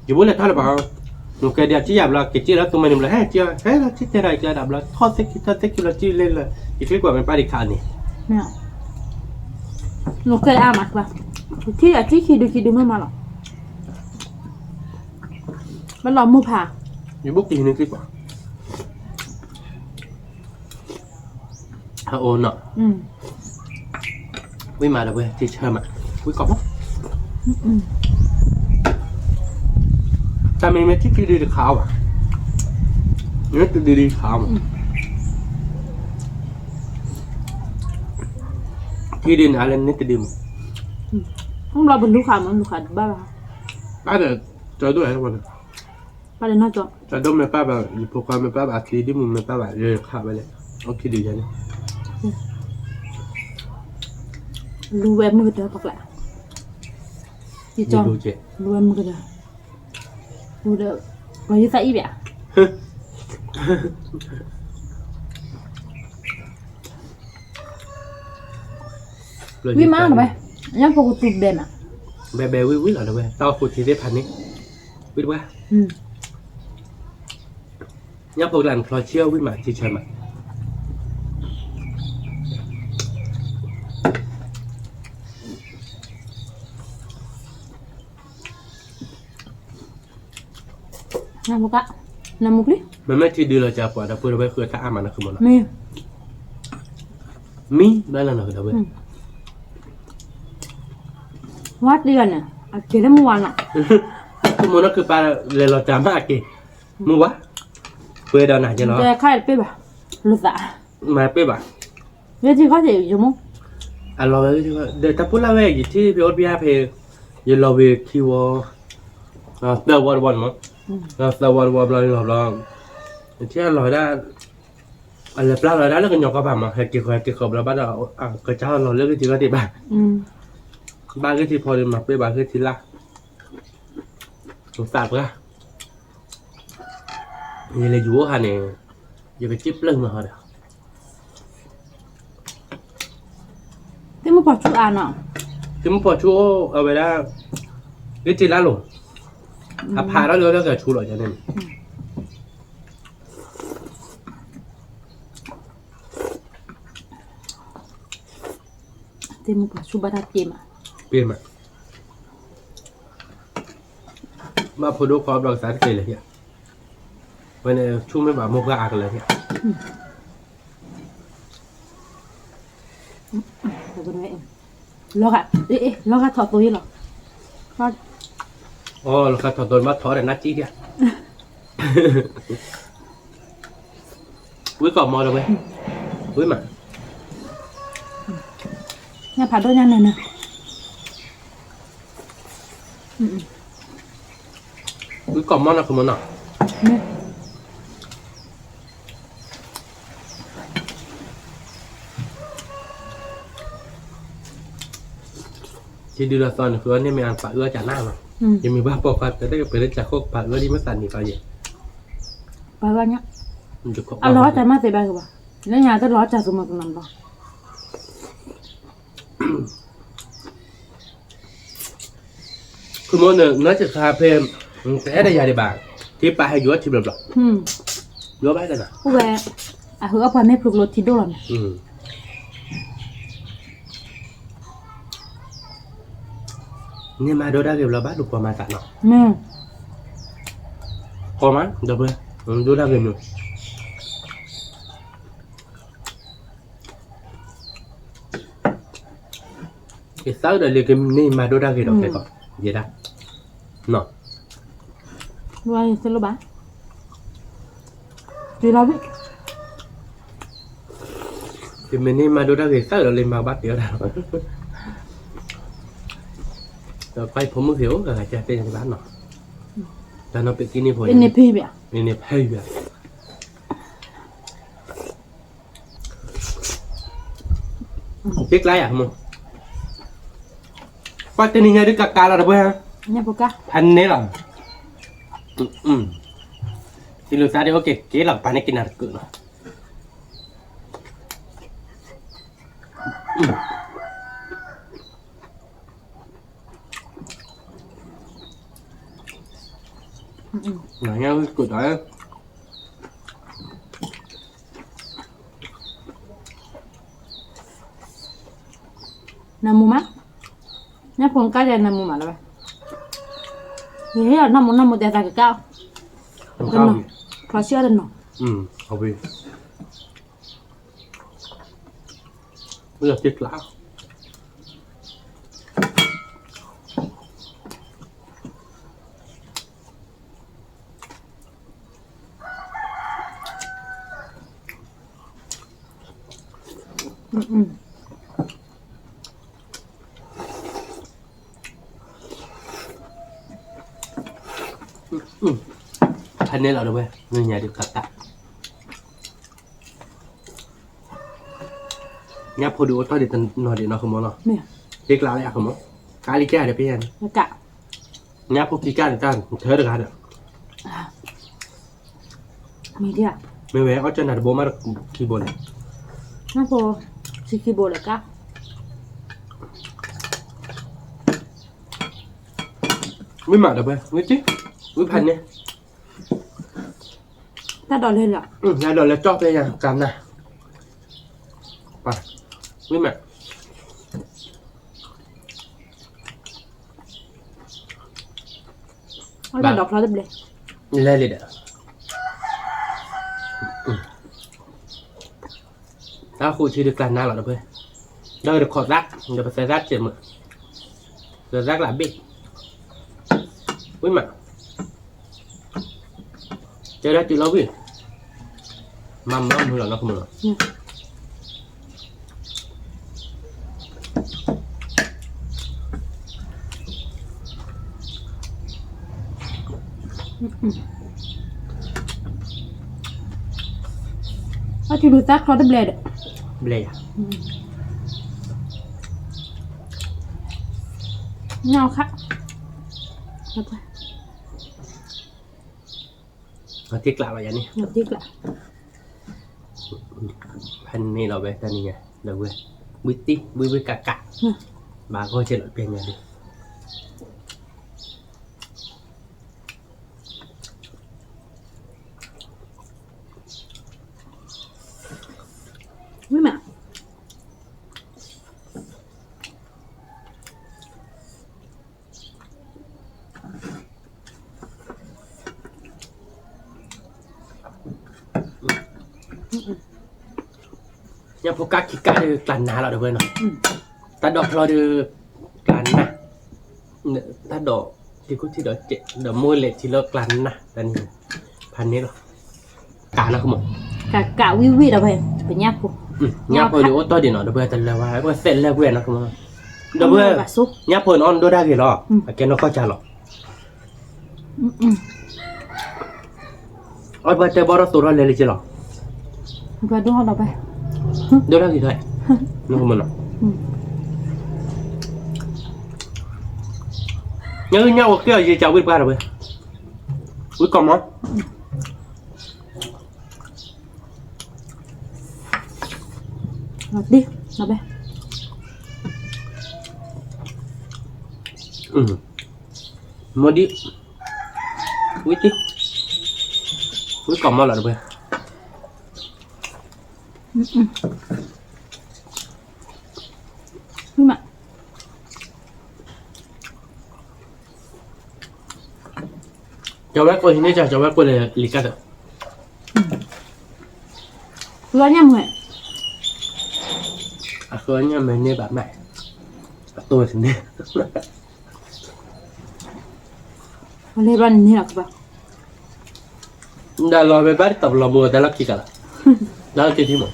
ယဘိလဲၤထီၣ်လၢၤဘၣ်, နကဲဒ်အစံၣ်ယၤဘျီ က့ၤစံၣ်လၢသူမ့ၢ်န့ၣ်ဘျီ ဟဲက့ၤ ဟဲလီၤစံၣ်တဲဒၣ်ယကျဲဒၣ်ဘျီ ထီၣ်သ့ခံထီၣ်သ့ခံဘျီစံၣ်လဲလၢ, ယချံကွၢ်မ့ၢ်ပၢ်ဒံးခးန့ၣ်, နကဲအါမး, ထံၣ်အထံၣ်ခံဒုခံဒုမ့ၢ်မးလီၤ, ဘၣ်လီၤမိၢ်ဖး, ယဘိၣ်က့ၤန့ၣ်က့ၤကွၢ်, အအိၣ်နီၤ, ဝံၣ်မးဒီးဝဲ ထံဆၢမး, ဝံၣ်ကီၢ်မး, တၢ်မ့ၢ်မ့ၢ်ထံခံဒုတခါအီၤဘၣ်, မ့ၢ်တဒုဒုတခါအီၤမး, ထံဒုန့ၣ်အါလၢန့ၣ်တဒုမး, ဘၣ်ပလူၤဃာ်မး လူၤဃာ်တဘၣ်ဘၣ်, ဘၣ်ဒီး ကၠီဒိၣ်ဧါ, ပၢ်လၢနီၢ်ကၠီ ကၠီဒိၣ်မ့ၢ်ပၢ်ဘၣ် ယဖိခွါမ့ၢ်ပၢ်ဘၣ် အချံဒ်မုၢ်မ့ၢ်ပၢ်ဘၣ် ယခးဝဲလဲၣ်, အိၣ်ခံဒုယၤန့ၣ်, လူၤဝဲမုၢ်ကတၢၢ်ပှၤကျါ, ယကၠီ လူၤဝဲမုၢ်ကတၢၢ်, လူၤဒီး ပှၤယသးအံၤဘၣ် ဝံၣ်မးလီၤဝဲ, ညၣ်ဖိကသူဘဲမး, ဘဲဘဲဝံၣ်ဝံၣ်လီၤလီၤဝဲ တၢ်အိၣ်ဃူထံသ့ၣ်တဖၣ်န့ၣ်, ဝံၣ်တပှၢ်, ညၣ်ဖိကလၢ်နချီဆံအီၣ်ဝံၣ်မး ထံဆၢမး နမူက, နမူကျံ, မ့မ့ၢ်ထံဒုလီၤကပှၤဒီပုၢ်ဒီဝဲၢ်ဃုအတၢ်အါမးနီၤ မ့ၢ်မံဘၣ်လီၤနီၤ ကဒီးဝဲ, ဝါတံၢ်ဂၤန့ၣ် အကဲလၢမုၢ်ဝါနီၤ, ကမိၢ်နီၢ်ခုပၢ်လဲၤလီၤတၢ်မးအက့ၤ, မုၢ်ဝါ, ပှဲၤဒီးနၤယဲလီၤ, ခါတပ့ၢ်ဘၣ်, လိာ်သး, မၤတပ့ၢ်ဘၣ်, ဝဲထံခီၣ်ထံးယမိၢ်, အလီၤဝဲ, ဒီးတၢ်ပူၤလၢ်ဝဲ ယထံၣ်ဖဲအိၣ်တပျၢ်ဖဲ, ယလီၤဝံၤခံဝီ, သၢဝီတဝီန့ၣ်မး, သၢဝီတဝီဘျီလီၤဘျီ, ယထံၣ်အလီၤဝဲဒၣ် အလဲၤပျၢ်လီၤဝဲဒၣ်လၢကညီကီၢ်ဘၣ်မး ဟဲက့ၤဃီဟဲက့ၤဃီဘျီဘၣ်ဒီး ကစၢ်လီၤလၢဂ့ၢ်ထံဂ့ၢ်ထံးဘၣ်, ဘၣ်ဂ့ၢ်ထံဖီဒီးမၤပ့ၢ်ဘၣ်ဂ့ၢ်ထံလၢ်, သးပှၢ်, ယလဲၤယူၤအိၣ်ဟးန့ၣ်, ယကစံၣ်ပျၢၢ်မးဟီဒီး သ့ၣ်မုၢ်ပှၢ်ဆူၣ်အါနီၤ, သ့ၣ်မုၢ်ပှၢ်ဆူၣ်အိၣ်အဝဲဒၣ်, ဂ့ၢ်ထံလၢ်လိၤ, အဖးထီၣ်လၢလၢကဆူၣ်လီၤန့ၣ်, သ့ၣ်မုၢ်ပှၢ်ဆူၣ်ဘၣ်တၢ်ပ့ၢ်မး, ပ့ၢ်မး, ဘၣ်ဖိဒိၣ်ခွါဘျီကသးတက့ၤလၢၤ, ဝဲန့ၣ်ဆူၣ်မ့ၢ်ဘၣ်မိၢ်ပှၢ်အါကလၢၤ, လီၤဂာ်, လီၤဂာ်ထီၣ်သိယလီၤ, အီ လီၤဂာ်ထီၣ်သိဘၣ်ထီၣ်ဒီးနၢ်ကံၣ်ဒၣ်, ဝံၣ်ကီၢ်မီဒီးဝဲ, ဝံၣ်မး, ညၣ်ဖးဒိၣ်ညၣ်နၤနၤ ဝံၣ်ကီၢ်မီနီၤ ခမီနီၤ, ထံဒုလီၤသီန့ၣ် ဃုအီၣ်န့ၢ်မ့ၢ်အပာ်အၢအီၣ်ကနၣ်လီၤ, ယမ့ၢ်ဘၣ်ပိာ်ခွါ တဲတၢ်ကပှဲၤလၢကၢခိၣ်ပာ်အၢဒ်မ့ၢ်သးနံၤသီယဲၢ်, ပာ်အၢညါ, အလီၤတၢ်မၤသ့ဘၣ်ကဘၣ်, လၢညါတလီၤတၢ်သူမၤကနၣ်ဘၣ် ခမီန့ၣ် နီၢ်စခါဖဲ တအဲၣ်ဒိးယၤဒံးဘၣ်, ထံပာ်ဟဲယိၤထံဘျီဘျီ, ယိၤဘၣ်ကနၤ, အိၣ်ဝဲ, အဟုအပှၤမ့ၢ်ဖျိကျိထံဒိၣ်လီၤန့ၣ်, န့ၢ်မၤဒိတၢ်ဂ့ၤဘျီဘၣ်ဒိပှၤမၤသးနီၤ, ကီမး ဒီပုၢ်, ဒိတၢ်ဂ့ၤမုၢ် ကသးဒီးလၢကန့ၢ်မၤဒိတၢ်ဂ့ၤဒီးကဲကီး, ယဲဒၣ်, နီၤ, ဝဲယသ့လၢၤဘၣ်, ယလီၤဘၣ်, ယမ့ၢ်န့ၢ်မၤဒိတၢ်ဂ့ၤသးဒီးလၢမၤကဘၣ်တဲအီၤတၢ်လီၤ, ဒီးပၢ်ဖိမုၣ်သ့ၣ်အိၣ်ဂၤဂၤကတဲယၤတဘၣ်နီၤ, တၢ်နီၤပ့းကံန့ၣ်ဖိ, န့ၣ်ဖဲဘၣ်, န့ၣ်ဖဲဘၣ် က့ကျါယၤမ့ၢ်, ပှၤတနံၤညါဒ်ကကါလီၤတပှဲၤ, ဖးန့ၢ်လီၤ, တံၤလူၤသးဒ်အိၣ်က့ၤက့ၤလီၤ ပာ်န့ၢ်က့ၤနၤတကုာ်လီၤ. နညါဝဲကိးတၢ်, နမူမး, ညၣ်ဖိကါယၤနမူမးလၢၤဝဲ, ယဟ့ၣ်အီၤနီၢ်မူနီၢ်မူတဲသးကကါအီၤ တနီၤ, ဖျီဆံအီၤတနီၤ, အဝဲ, ဝဲသ့ကျး, ဖဲန့ၣ်လီၤတဝဲ နညါဒုးကးကး, ညၣ်ဖိဒုးအိၣ်တ့ၢ်ဒံးတနီၤဒံးနီၤ ခမီလီၤ, သ့ကျးလၢအ ခမီ, ကးလံကဲဒီးဖဲယၤန့ၣ်, ညၣ်ဖိခံကးန့ၣ် တၢ်ထၢတဂၤဒီး မ့ၢ်ဝဲအီၣ်ကၢနၤတဘိမးခံဘိန့ၣ်, နဖိခံခံဘိလၢကါ, ဝံၣ်မးဒီးဝဲ ဝံၣ်တံၢ်, ဝံၣ်ဖးန့ၣ်, တၢ်ဒိးလဲၤလီၤ, တၢ်ဒိးလဲၤကၠီၣ်ဖဲယၤ ကနၤ, ဝံၣ်မး အဒိးချီတဘျဲၣ်, လဲၤလံဒီး, တၢ်ဃိထံဒုးကျါနါလီၤတဖဲ, ဒီးတခီသး, ဒီးပသဲသးတစဲးမုာ်, သဲသးကျးဘ့ၣ်, ဝံၣ်မး, တဲဒၣ်တုၤလီၤဝံၣ်, မၤမၤမုာ်လီၤနီၤ ခမီလီၤ. အထံလူၤသၣ်ချီတဘျဲၣ်ဒီး, ဘျဲၣ်ယၤ, ညၣ်ခါ, အသ့ကျးလီၤယၤန့ၣ်, ဖဲန့ၣ်လီၤဝဲတနံၤညါ, ဒီးဝဲ, ဝံၣ်တံၢ် ဝံၣ်ဝံၣ်ကးကး, ဘၣ်ဂီၢ်ကဲလီၤပျဲညါဒုး ဝံၣ်မး ညၣ်ဖိကးခံကးဒီးကျါနၤလီၤဒီးဝဲနီၤ, တၢ်ဒိးဖျီဒီး ကျါနၤ, တၢ်ဒိးထံခိၣ်ထံဒီးစဲး ဒီးမိၢ်လဲၤထံလၢကျါနၤ တၢ်န့ၣ်, ဖးန့ၣ်လီၤ, ကးနီၤ ခမီ, ကးကးဝံၣ်ဝံၣ်ဒီးဝဲ, ပညၣ်ဖိ, ညၣ်ဖိဒုးအိၣ်တ့ၢ်ဒံးနီၤ ဒီးဝဲတလၢဝဲ ပှၤသဲးလၢပှဲၤနီၤ ခမီ, ဒီးဝဲ, ညၣ်ဖိန့ၣ်အီၣ်ဒိၣ်ဒၣ်ဂ့ၤလီၤ, အကဲနီၢ်ကီၢ်ကၢ်လီၤ အီၣ်ပှၤတဲဘီထီၣ်သိးထီၣ်လဲၤလံက့လီၤ, ဒိၣ်ထီၣ်ဂ့ၤထီၣ်, ညၣ်ဂ့ၢ်ညၣ်အိၣ်ကဲအီၤယံာ်ကၢဝံၣ်တပှၢ်ဒီးဝဲ, ဝံၣ်ကီၢ်မီ ဒ်, မီဒ်, ဝံၣ်တံၢ်, ဝံၣ်ကီၢ်မီလီၤတပှဲၤ, ဝံၣ်မး ကၠီၤဝဲကိးဟံးန့ၢ်ကၠီၤဝဲကိးလၢလံၤကၢ်ဒီး, လီၤညၣ်မုာ်, အဃိညၣ်မုာ်န့ၢ်ဘၣ်မး, အတိၢ်န့ၣ်, အလဲၤဘၣ်န့ၣ်လီၤကဘၣ်, ဒီးလီၤဝဲဘၣ်တၢ်ပလီၤဘိတၢ်လီၢ်ခံကလီၤ, လီၢ်ခံထံမး,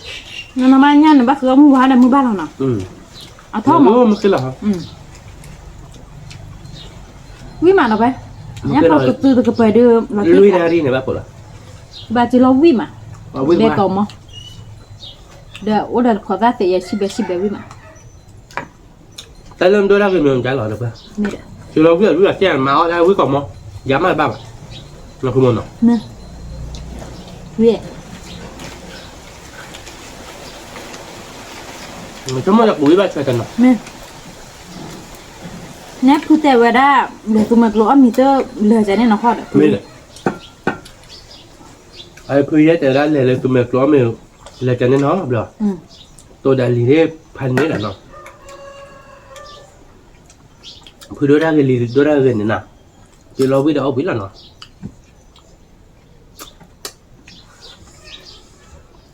နမါညၣ်န့ၣ်ဘၣ်ဃုအီၣ်မုၢ်ဝါဒီးမုၢ်ဘၣ်လီၤနီၤ, အထီၣ်မး, ဝံၣ်မးနီၤဝဲ, ညၣ်ဖိကသုတကပၤဒီး, လွံၢ်နၣ်ရံၣ်န့ၣ်ဘၣ်ဖိလီၤ, ဘၣ်စ့လီၤဝံၣ်မး, ဘဲကီးမီ, ဒီးအိၣ်ဒီးတခီသၣ်သဲးယဲၢ်ဆံဘဲဆံဘဲဝံၣ်မး တၢ်လၢမ့ၢ်ဒိၣ်တၢ်ဂ့ၤမ့ၢ်မတၤလီၤတပၢ်, စ့လီၤဝံၣ်အလွံၢ်အသ့ၣ်မၤအီၣ်တၢ်ဝံၣ်ကီးမီ, ယၤမးတဘၣ်ဘၣ်, နဃုမီနီၤ, ဝံၣ် ဆိကမိၣ်ယပူၤဝံၣ်ဘၣ်ထွဲတနီၤ, နဲဖုတဲဝဲဒၣ်, လဲၤသူမဲာ်ကျိအီၣ်မ့ၤသၢ, လဲၤကန့ၣ်နီၤဃီဒီး, အဖုယဲတဲဒၣ်လဲၤလၢသူမဲာ်ကျိအီၣ်မ့ၤ, လဲၤကန့ၣ်နီၤဘျီ, တိၢ်ဒၣ်လံၤန့ၣ်ဖးန့ၣ်ဒၣ်နီၤ, ဖုဒိၣ်တၢ်ဂ့ၤလံၤဒိၣ်တၢ်ဂ့ၤန့ၣ်နီၤ, စ့လီၤဝံၣ်ဒီးအီၣ်ဝံၣ်လီၤနီၤ,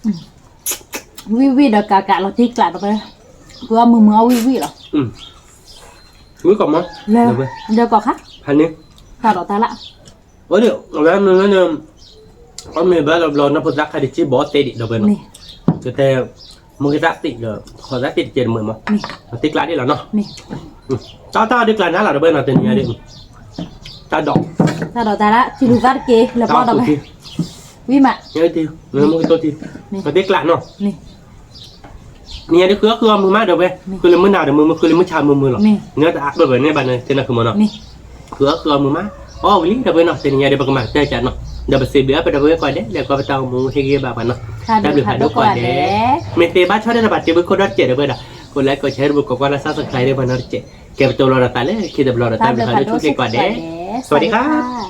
ဝံၣ်ဝံၣ်ဒီးကးကးလီၤတ့ကျးဒီးဝဲ, ဃုအီၣ်မုာ်မုာ်အီၣ်ဝံၣ်ဝံၣ်လီၤ. ဝံၣ်ကီးမး, လၢကီးခါ, ဖးန့ၣ်, တၢ်ဒီးတၢ်လၢ, အိၣ်ဒံး, အဝဲမ့ၢ်ဝဲန့ၣ်, အီၣ်မ့ၢ်ဘၣ်လီၤဘျီ နီၢ်ဖိသၣ်ခါဒံးက့ဘီသ့ဒံးဒီးဝဲနီၤ, ကတဲ, မ့ၢ်ကသးသံးဒီး ခီသးသံးတကဲတမုာ်မး, တ့ကျးဒံးလီၤနီၤ, တၢ်တၢ်ဒုးကျးနၤလီၤဒီးဝဲနီၤ တနံၤညါဒံး, တၢ်ဒီး, တၢ်ဒီးတၢ်လၢ စံးလူၤသးတက့ၢ် လဲၤပီၢ်ဒီးဝဲ, ဝံၣ်မး, တ့ကျးနီၤ, နံၤညါဒံးဃုအီၣ်ဃုအီၣ်မုာ်မးဒီးဝဲ, ဃုလၢမုၢ်နၤဒီးမုာ်မုာ် ဃုလၢမုၢ်ဆါမုာ်မုာ်လီၤ, နတအါဘၢၣ်ဘၢၣ်န့ၣ်ဘၣ်န့ၣ် သ့ၣ်နီၣ်ဃုမးနီၤ, ဃုအီၣ်ဃုအီၣ်မုာ်မး, အီၣ်ဝံၤလံဒီးဝဲနီၤ တနံၤညါဒံး ပကမၤကတၢၢ်ကနီၤ, ဒီးပစံးဘျုးအပဒီပုၢ်ဝဲၢ်ကိးဂၤဒဲး လၢကွၢ်ပတၢ်အိၣ်မူဟ့ၣ်ဂံၢ်ဘါပှၤနီၤ, တၢ်ဘျုးဖးဒိၣ်ကိးဂၤဒဲး, မ့ၢ်သ့ဘၣ်ဆီၣ်တၢ်တဘၣ်တ့ဘုခိၣ်ဒီတကဲးဒီးဝဲဒၣ်, ကိးလဲကိးဆဲးတဘိကိးကွၢ် subscribe ဒ်ပှၤနီတကဲး, ကဲပတိၤလီၤဒီးသးလၢခံတဘျီဒီး တၢ်ဘျုးဖးဒိၣ်ဆူၣ်ချ့ကိးဂၤဒဲး, စဝၤဒံခါ